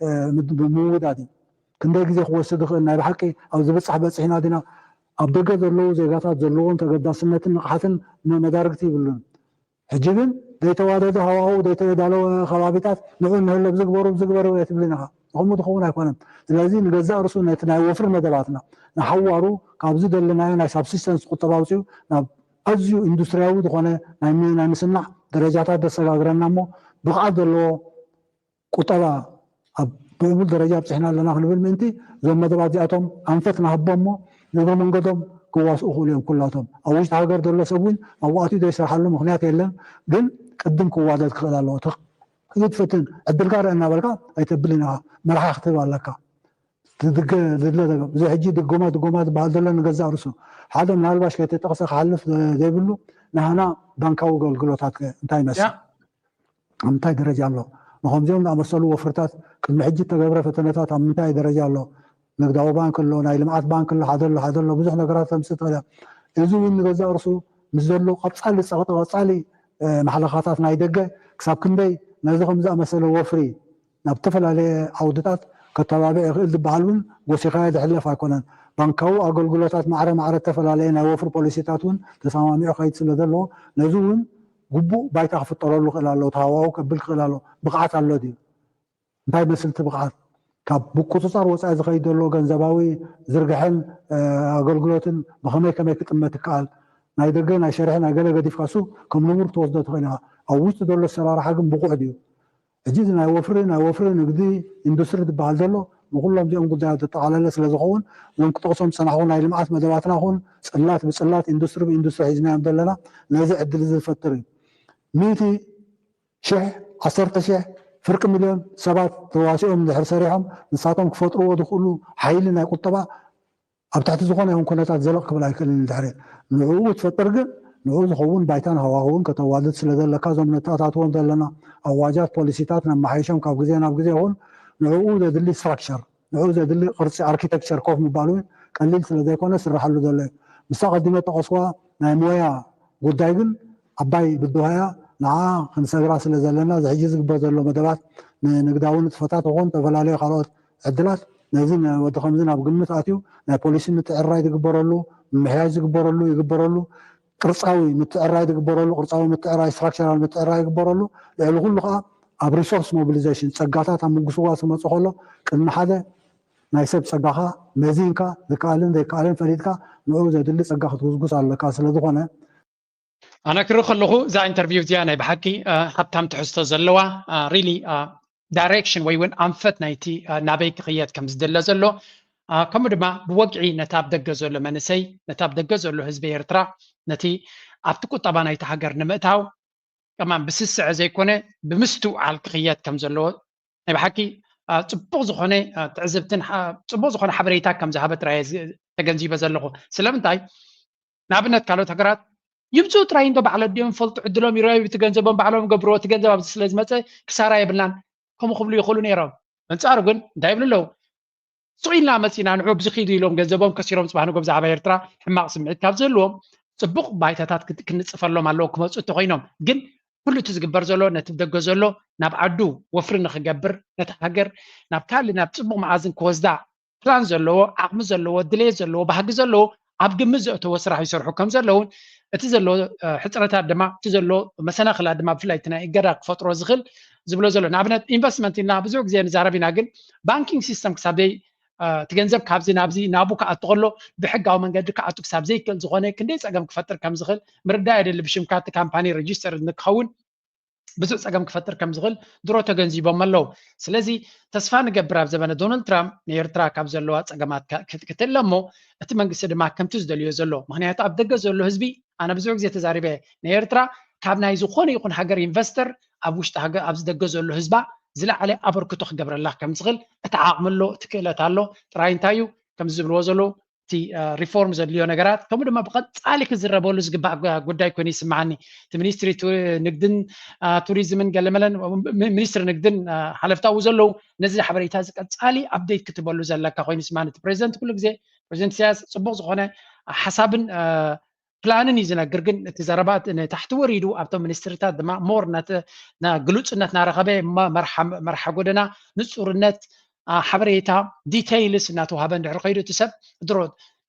እ፣ ምድ- ምውዳድ እዩ። ክንደይ ግዜ ክወስድ ይኽእል ናይ ብሓቂ ኣብ ዝብጻሕ በጺሕና ዲና? ኣብ ደገ ዘለዉ ዜጋታት ዘለዎም ተገዳስነትን ንቕሓትን መ- መዳርግቲ ይብሉን። ሕጂ ግን ዘይተዋደደ ሃዋሁ ዘይተዳለወ ከባቢታት ንዑ እንህለብ ዝግበሩ ዝግበሩ እየ ትብልን ኢኻ። ንኸምኡ ዝኸውን ኣይኮነን። ስለዚ ንገዛእ ርእሱ ነቲ ናይ ወፍሪ መደባትና ንሓዋሩ ካብዚ ዘለናዮ ናይ ሳብሲስተንስ ቁጠባ ኣውፅኡ ናብ ኣዝዩ ኢንዱስትሪያዊ ዝኾነ ናይ ም- ናይ ምስናዕ ደረጃታት ዘሰጋግረና እሞ ብቕዓት ዘለዎ ቁጠባ ኣብ ብእሙል ደረጃ ኣብፅሕና ኣለና ክንብል ምእንቲ እዞም መደባት እዚኣቶም ኣንፈት ንሃቦም እሞ ንእግረ መንገዶም ክዋስኡ ክእሉ እዮም። ኩላቶም ኣብ ውሽጢ ሃገር ዘሎ ሰብ እውን ኣብኡ ኣትዩ ዘይሰርሓሉ ምክንያት የለን። ግን ቅድም ክዋደድ ክኽእል ኣለዎ። ትኽ- ይትፍትን ዕድልካ ርአ እናበልካ ኣይተብልን ኢኻ። መርሓ ክትህብ ኣለካ። ትድገ ዝድለ ዘገብ እዚ ሕጂ ድጎማ ድጎማ ዝበሃል ዘሎ ንገዛእ ርሱ ሓደ ምናልባሽ ከይተጠቕሰ ክሓልፍ ዘይብሉ ናህና ባንካዊ ኣገልግሎታት ከ እንታይ ይመስል? ኣብ ምንታይ ደረጃ ኣሎ? ንኸምዚኦም ዝኣመሰሉ ወፍርታት ቅድሚ ሕጂ እተገብረ ፈተነታት ኣብ ምንታይ ደረጃ ኣሎ? ንግዳዊ ባንክ ኣሎ፣ ናይ ልምዓት ባንክ ኣሎ፣ ሓደ ኣሎ ሓደ ኣሎ ብዙሕ ነገራት ተምፅእ ትኽእል እያ። እዚ እውን ንገዛእ ርእሱ ምስ ዘሎ ቀፃሊ ፀቕጢ ቀፃሊ ማሕለኻታት ናይ ደገ ክሳብ ክንደይ ነዚ ከም ዝኣመሰለ ወፍሪ ናብ ዝተፈላለየ ዓውድታት ከተባብዕ ይኽእል ዝበሃል እውን ጎሲኻዮ ዝሕለፍ ኣይኮነን። ባንካዊ ኣገልግሎታት ማዕረ ማዕረ እተፈላለየ ናይ ወፍሪ ፖሊሲታት እውን ተሰማሚዑ ከይድ ስለ ዘለዎ ነዚ እውን ግቡእ ባይታ ክፍጠረሉ ክእል ኣለዎ፣ ተሃዋዊ ከብል ክእል ኣለዎ። ብቕዓት ኣሎ ድዩ? እንታይ መስል እቲ ብቕዓት? ካብ ምቁፅፃር ወፃኢ ዝኸይድ ዘሎ ገንዘባዊ ዝርግሐን ኣገልግሎትን ብኸመይ ከመይ ክጥመት ይከኣል? ናይ ደገ ናይ ሸርሒ ናይ ገለ ገዲፍካ እሱ ከም ንቡር ክትወስዶ ትኽእል ኢኻ። ኣብ ውሽጢ ዘሎ ኣሰራርሓ ግን ብቑዕ ድዩ? ሕጂ እዚ ናይ ወፍሪ ናይ ወፍሪ ንግዲ ኢንዱስትሪ ዝበሃል ዘሎ ንኩሎም እዚኦም ጉዳያት ዘጠቓለለ ስለ ዝኸውን እዞም ክጠቕሶም ዝፀናሕኩ ናይ ልምዓት መደባትና ኹን ፅላት ብፅላት ኢንዱስትሪ ብኢንዱስትሪ ሒዝናዮም ዘለና ነዚ ዕድል እዚ ዝፈጥር እዩ። ሚእቲ ሽሕ ዓሰርተ ሽሕ ፍርቂ ሚልዮን ሰባት ተዋሲኦም እንድሕር ሰሪሖም ንሳቶም ክፈጥርዎ ዝኽእሉ ሓይሊ ናይ ቁጠባ ኣብ ትሕቲ ዝኾነ ይኹን ኩነታት ዘለቕ ክብል ኣይክእልን። ድሕሪ ንዕኡ ትፈጥር ግን ንዕኡ ዝኸውን ባይታን ሃዋህውን ከተዋልድ ስለ ዘለካ እዞም ነተኣታትዎም ዘለና ኣዋጃት ፖሊሲታት ነመሓይሾም ካብ ግዜ ናብ ግዜ ይኹን ንዕኡ ዘድሊ ስትራክቸር ንዕኡ ዘድሊ ቅርፂ ኣርኪቴክቸር ኮፍ ምባል እውን ቀሊል ስለ ዘይኮነ ስራሓሉ ዘሎ እዩ። ምስታ ቀዲመ ጠቐስዋ ናይ ሞያ ጉዳይ ግን ዓባይ ብድሆያ ንዓ ክንሰግራ ስለ ዘለና እዚ ሕጂ ዝግበር ዘሎ መደባት ንንግዳዊ ንጥፈታት ይኹን ዝተፈላለዩ ካልኦት ዕድላት ነዚ ወዲ ከምዚ ናብ ግምት ኣትዩ ናይ ፖሊሲ ምትዕራይ ዝግበረሉ ምምሕያሽ ዝግበረሉ ይግበረሉ ቅርፃዊ ምትዕራይ ዝግበረሉ ቅርፃዊ ምትዕራይ ስትራክቸራል ምትዕራይ ይግበረሉ ልዕሊ ኩሉ ከዓ ኣብ ሪሶርስ ሞቢሊዜሽን ፀጋታት ኣብ ምጉስዋስ ክመፅእ ከሎ ቅድሚ ሓደ ናይ ሰብ ፀጋኻ መዚንካ ዝከኣልን ዘይከኣልን ፈሊጥካ ንኡ ዘድሊ ፀጋ ክትጉስጉስ ኣለካ ስለ ዝኾነ ኣነ ክርኢ ከለኹ እዛ ኢንተርቪው እዚኣ ናይ ብሓቂ ሃብታም ትሕዝቶ ዘለዋ ሪሊ ዳይሬክሽን ወይ እውን ኣንፈት ናይቲ ናበይ ክኽየድ ከም ዝድለ ዘሎ ከምኡ ድማ ብወግዒ ነቲ ኣብ ደገ ዘሎ መንእሰይ ነቲ ኣብ ደገ ዘሎ ህዝቢ ኤርትራ ነቲ ኣብቲ ቁጠባ ናይቲ ሃገር ንምእታው ከማን ብስስዐ ዘይኮነ ብምስትውዓል ክኽየድ ከም ዘለዎ ናይ ብሓቂ ፅቡቕ ዝኾነ ትዕዝብትን ፅቡቕ ዝኾነ ሓበሬታ ከም ዝሃበ ጥራየ ተገንዚበ ዘለኹ ስለምንታይ ንኣብነት ካልኦት ሃገራት ይምፅኡ ጥራይ እንዶ ባዕለ ድዮም ፈልጡ ዕድሎም ይረዩ እቲ ገንዘቦም ባዕሎም ገብርዎ እቲ ገንዘብ ኣብዚ ስለ ዝመፀ ክሳራ የብልናን ከምኡ ክብሉ ይኽእሉ ነይሮም ኣንፃሩ ግን እንታይ ይብሉ ኣለዉ ስቕ ኢልና መፂና ንዑ ብዚ ኪዱ ኢሎም ገንዘቦም ከሲሮም ፅባሕ ንጎ ብዛዕባ ኤርትራ ሕማቕ ስምዒት ካብ ዝህልዎም ፅቡቕ ባይታታት ክንፅፈሎም ኣለዎ ክመፁ እንተኮይኖም ግን ኩሉ እቲ ዝግበር ዘሎ ነቲ ደገ ዘሎ ናብ ዓዱ ወፍሪ ንክገብር ነቲ ሃገር ናብ ካልእ ናብ ፅቡቕ መዓዝን ክወስዳ ፕላን ዘለዎ ዓቕሚ ዘለዎ ድሌት ዘለዎ ባህጊ ዘለዎ ኣብ ግምት ዘእተዎ ስራሕ ይሰርሑ ከም ዘለውን እቲ ዘሎ ሕፅረታት ድማ እቲ ዘሎ መሰናክላት ድማ ብፍላይ እቲ ናይ እገዳ ክፈጥሮ ዝኽእል ዝብሎ ዘሎ ንኣብነት ኢንቨስትመንት ኢና ብዙሕ ግዜ ንዛረብ ኢና ግን ባንኪንግ ሲስተም ክሳብ ዘይ እቲ ገንዘብ ካብዚ ናብዚ ናቡ ክኣቱ ከሎ ብሕጋዊ መንገዲ ክኣቱ ክሳብ ዘይክእል ዝኾነ ክንደይ ፀገም ክፈጥር ከም ዝኽእል ምርዳእ የድሊ ብሽምካ እቲ ካምፓኒ ሬጅስተር ንክኸውን ብዙሕ ፀገም ክፈጥር ከም ዝኽእል ድሮ ተገንዚቦም ኣለዉ ስለዚ ተስፋ ንገብር ኣብ ዘበነ ዶናልድ ትራምፕ ንኤርትራ ካብ ዘለዋ ፀገማት ክትለ እሞ እቲ መንግስቲ ድማ ከምቲ ዝደልዮ ዘሎ ምክንያቱ ኣብ ደገ ዘሎ ህዝቢ ኣነ ብዙሕ ግዜ ተዛሪበ ንኤርትራ ካብ ናይ ዝኾነ ይኹን ሃገር ኢንቨስተር ኣብ ውሽጢ ሃገር ኣብዚ ደገ ዘሎ ህዝባ ዝለዓለ ኣበርክቶ ክገብረላ ከም ዝኽእል እቲ ዓቕሚ ኣሎ እቲ ክእለት ኣሎ ጥራይ እንታይ እዩ ከምዚ ዝብልዎ ዘለዉ እቲ ሪፎርም ዘድልዮ ነገራት ከምኡ ድማ ብቐፃሊ ክዝረበሉ ዝግባእ ጉዳይ ኮይኑ ይስምዓኒ እቲ ሚኒስትሪ ንግድን ቱሪዝምን ገለመለን ሚኒስትሪ ንግድን ሓለፍታዊ ዘለዉ ነዚ ሓበሬታ እዚ ቀፃሊ ኣፕዴት ክትበሉ ዘለካ ኮይኑ ይስምዓኒ እቲ ፕሬዚደንት ኩሉ ግዜ ፕሬዚደንት ኢሳያስ ፅቡቅ ዝኾነ ሓሳብን ፕላንን እዩ ዝነግር ግን እቲ ዘረባ ንታሕቲ ወሪዱ ኣብቶም ሚኒስትሪታት ድማ ሞር ግሉፅነት ናረኸበ መርሓ ጎደና ንፁርነት ሓበሬታ ዲተይልስ እናተዋሃበ እንድሕር ከይዱ እቲ ሰብ ድሮ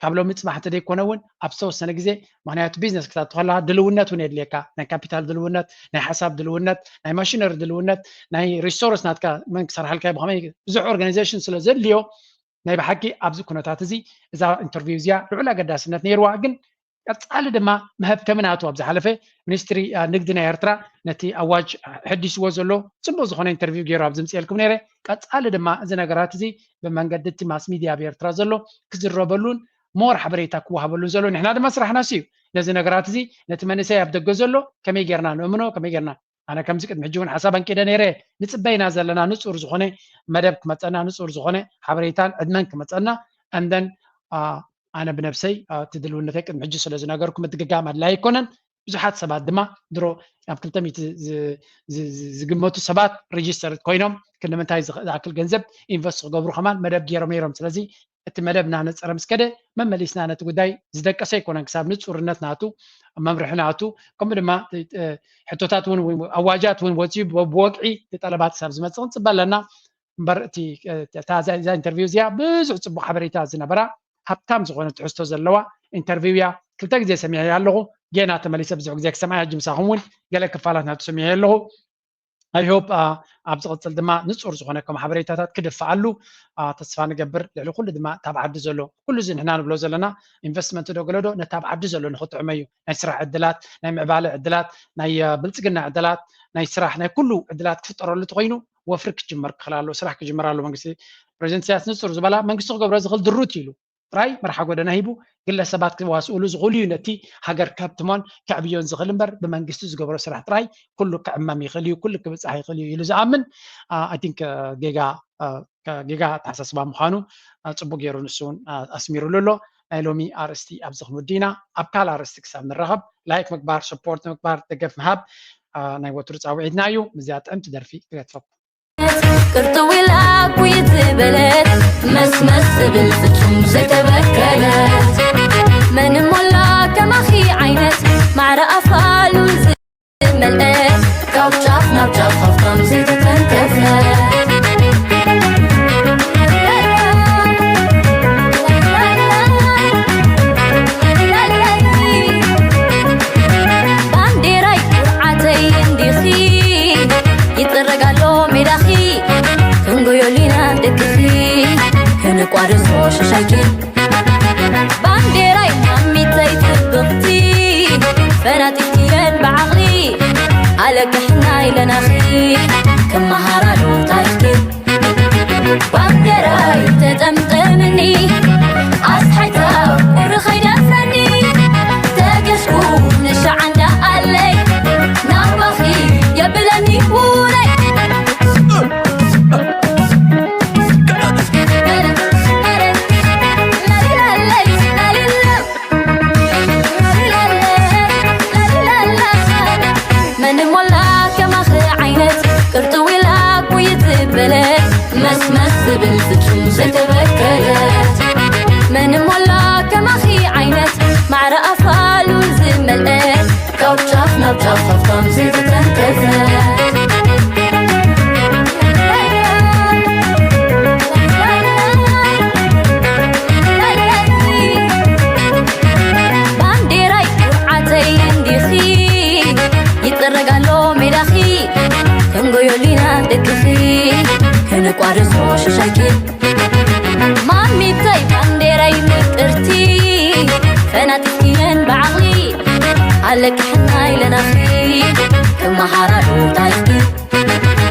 ካብ ሎሚ ፅባሕ እንተ ዘይኮነ እውን ኣብ ዝተወሰነ ግዜ ምክንያቱ ቢዝነስ ክታቱ ከለካ ድልውነት እውን የድልየካ ናይ ካፒታል ድልውነት ናይ ሓሳብ ድልውነት ናይ ማሽነሪ ድልውነት ናይ ሪሶርስ ናትካ መን ክሰርሓልካ ብከመይ ብዙሕ ኦርጋናይዜሽን ስለ ዘድልዮ ናይ ብሓቂ ኣብዚ ኩነታት እዚ እዛ ኢንተርቪው እዚኣ ልዑል ኣገዳስነት ነይርዋ ግን ቀፃሊ ድማ መሀብተሚ ናቱ ኣብ ዝሓለፈ ሚኒስትሪ ንግዲ ናይ ኤርትራ ነቲ ኣዋጅ ሕዲስዎ ዘሎ ፅቡቅ ዝኾነ ኢንተርቪው ገይሩ ኣብ ዝምፅኤልኩም ነይረ ቀፃሊ ድማ እዚ ነገራት እዚ ብመንገዲ እቲ ማስ ሚድያ ኣብ ኤርትራ ዘሎ ክዝረበሉን ሞር ሓበሬታ ክወሃበሉን ዘሎ ንሕና ድማ ስራሕና ሲ እዩ ነዚ ነገራት እዚ ነቲ መንእሰይ ኣብ ደገ ዘሎ ከመይ ጌርና ንእምኖ ከመይ ጌርና ኣነ ከምዚ ቅድሚ ሕጂ እውን ሓሳብ ኣንቂደ ነይረ ንፅበይና ዘለና ንፁር ዝኾነ መደብ ክመፀና ንፁር ዝኾነ ሓበሬታን ዕድመን ክመፀና and then ኣነ ብነብሰይ እቲ ድልውነተይ ቅድሚ ሕጂ ስለ ዝነገርኩ ምድግጋም ኣድላይ ኣይኮነን ብዙሓት ሰባት ድማ ድሮ ኣብ ክልተ ሚእቲ ዝግመቱ ሰባት ሬጅስተር ኮይኖም ክንዲ ምንታይ ዝኣክል ገንዘብ ኢንቨስት ክገብሩ ከማን መደብ ገይሮም ነይሮም ስለዚ እቲ መደብ እናነፀረ ምስ ከደ መመሊስና ነቲ ጉዳይ ዝደቀሰ ኣይኮነን ክሳብ ንፁርነት ናቱ መምርሒ ናቱ ከምኡ ድማ ሕቶታት እውን ኣዋጃት እውን ወፂኡ ብወግዒ ጠለባት ክሳብ ዝመፅእ ክንፅበ ኣለና እምበር እቲ እዛ ኢንተርቪው እዚኣ ብዙሕ ፅቡቅ ሓበሬታ ዝነበራ ሃብታም ዝኾነ ትሕዝቶ ዘለዋ ኢንተርቪው እያ። ክልተ ግዜ ሰሚዐያ ኣለኹ፣ ጌና ተመሊሰ ብዙሕ ግዜ ክሰምዓ እያ። ጅምሳኹም እውን ገለ ክፋላት ናቱ ሰሚዐ ኣለኹ። I hope ኣብ ዝቕፅል ድማ ንፁር ዝኾነ ከም ሓበሬታታት ክድፍኣሉ ተስፋ ንገብር። ልዕሊ ኩሉ ድማ እታ ኣብ ዓዲ ዘሎ፣ ኩሉ እዚ ንሕና ንብሎ ዘለና ኢንቨስትመንት ዶ ገለ ዶ፣ ነታ ኣብ ዓዲ ዘሎ ንኽጥዕመ እዩ። ናይ ስራሕ ዕድላት፣ ናይ ምዕባለ ዕድላት፣ ናይ ብልፅግና ዕድላት፣ ናይ ስራሕ፣ ናይ ኩሉ ዕድላት ክፍጠረሉ ተኮይኑ ወፍሪ ክጅመር ክኽእል ኣለዎ፣ ስራሕ ክጅመር ኣለዎ። መንግስቲ ፕሬዚደንት ኢሳያስ ንፁር ዝበላ መንግስቲ ክገብሮ ዝኽእል ድሩት ኢሉ ጥራይ መርሓ ጎደና ሂቡ ግለሰባት ክዋስኡሉ ዝኽእሉ እዩ። ነቲ ሃገር ከብትሞን ከዕብዮን ዝኽእል እምበር ብመንግስቲ ዝገብሮ ስራሕ ጥራይ ኩሉ ክዕመም ይኽእል እዩ፣ ኩሉ ክብፃሕ ይኽእል እዩ ኢሉ ዝኣምን I think ጌጋ ጌጋ ኣተሓሳስባ ምዃኑ ፅቡቅ ገይሩ ንሱ እውን ኣስሚሩሉ ኣሎ። ናይ ሎሚ ኣርእስቲ ኣብዚ ክንውዲ ኢና። ኣብ ካልእ ኣርእስቲ ክሳብ ንራኸብ ላይክ ምግባር፣ ሰፖርት ምግባር፣ ደገፍ ምሃብ ናይ ወትሩ ፃውዒትና እዩ። ምስዚኣ ጥዕምቲ ደርፊ ክገድፈኩም። ቅርጥው ኢላ ኩይት ዝበለት መስመስ ዝብል ፍጹም ዘይተበከለት መን እሞ ኣሎ ከማኺ ዓይነት ማዕረ ኣፋሉ ዝመልአ ካብ ጫፍ ናብ ጫፍ ሃብታም ዘይተተንከፈ ባንዴራይ ኩርዓተይ እንዲኺ ይጥረግ ኣሎ ሜዳኺ ክንጎዮሊና ደቅኺ ክንቋደሶ ሽሻይኪ ባንዴራይ ማሚተይ ጽብቕቲ ፈናጢትየን ብዓቕሊ ኣለቅሕና ኢለናኺ ክመሃራሉ ታሪኽኪ ባንዴራይ ተጠምጠምኒ ኣስሓይታ ቁሪ ኸይደፍረኒ ተገሽኩ ንሻዕ እንዳኣለይ ናባኺ የብለኒ ውረይ መን ሞላ ከማኺ ዓይነት ቅርጥው ኢላ ኩይት ዝበለት መስመስ ዝብል ፍጹም ዘይተበከለት መን ሞላ ከማኺ ዓይነት ማዕረ ኣፋሉ ዝመልአ ካብ ጫፍ ናብ ጫፍ ሃብታም ዘይተተንከፈ ባንዴራይ ኩርዓተይ እንዲኺ ይጥረግ ኣሎ ሜዳኺ ክንጎዮሊና ደቅኺ ክንቋደሶ ሽሻይኪ ማሚተይ ባንዴራይ ምቅርቲ ፈናጢትክየን ብዓቕሊ ኣለቅሕና ኢለናኺ ክመሃራሉ ታሪኽኪ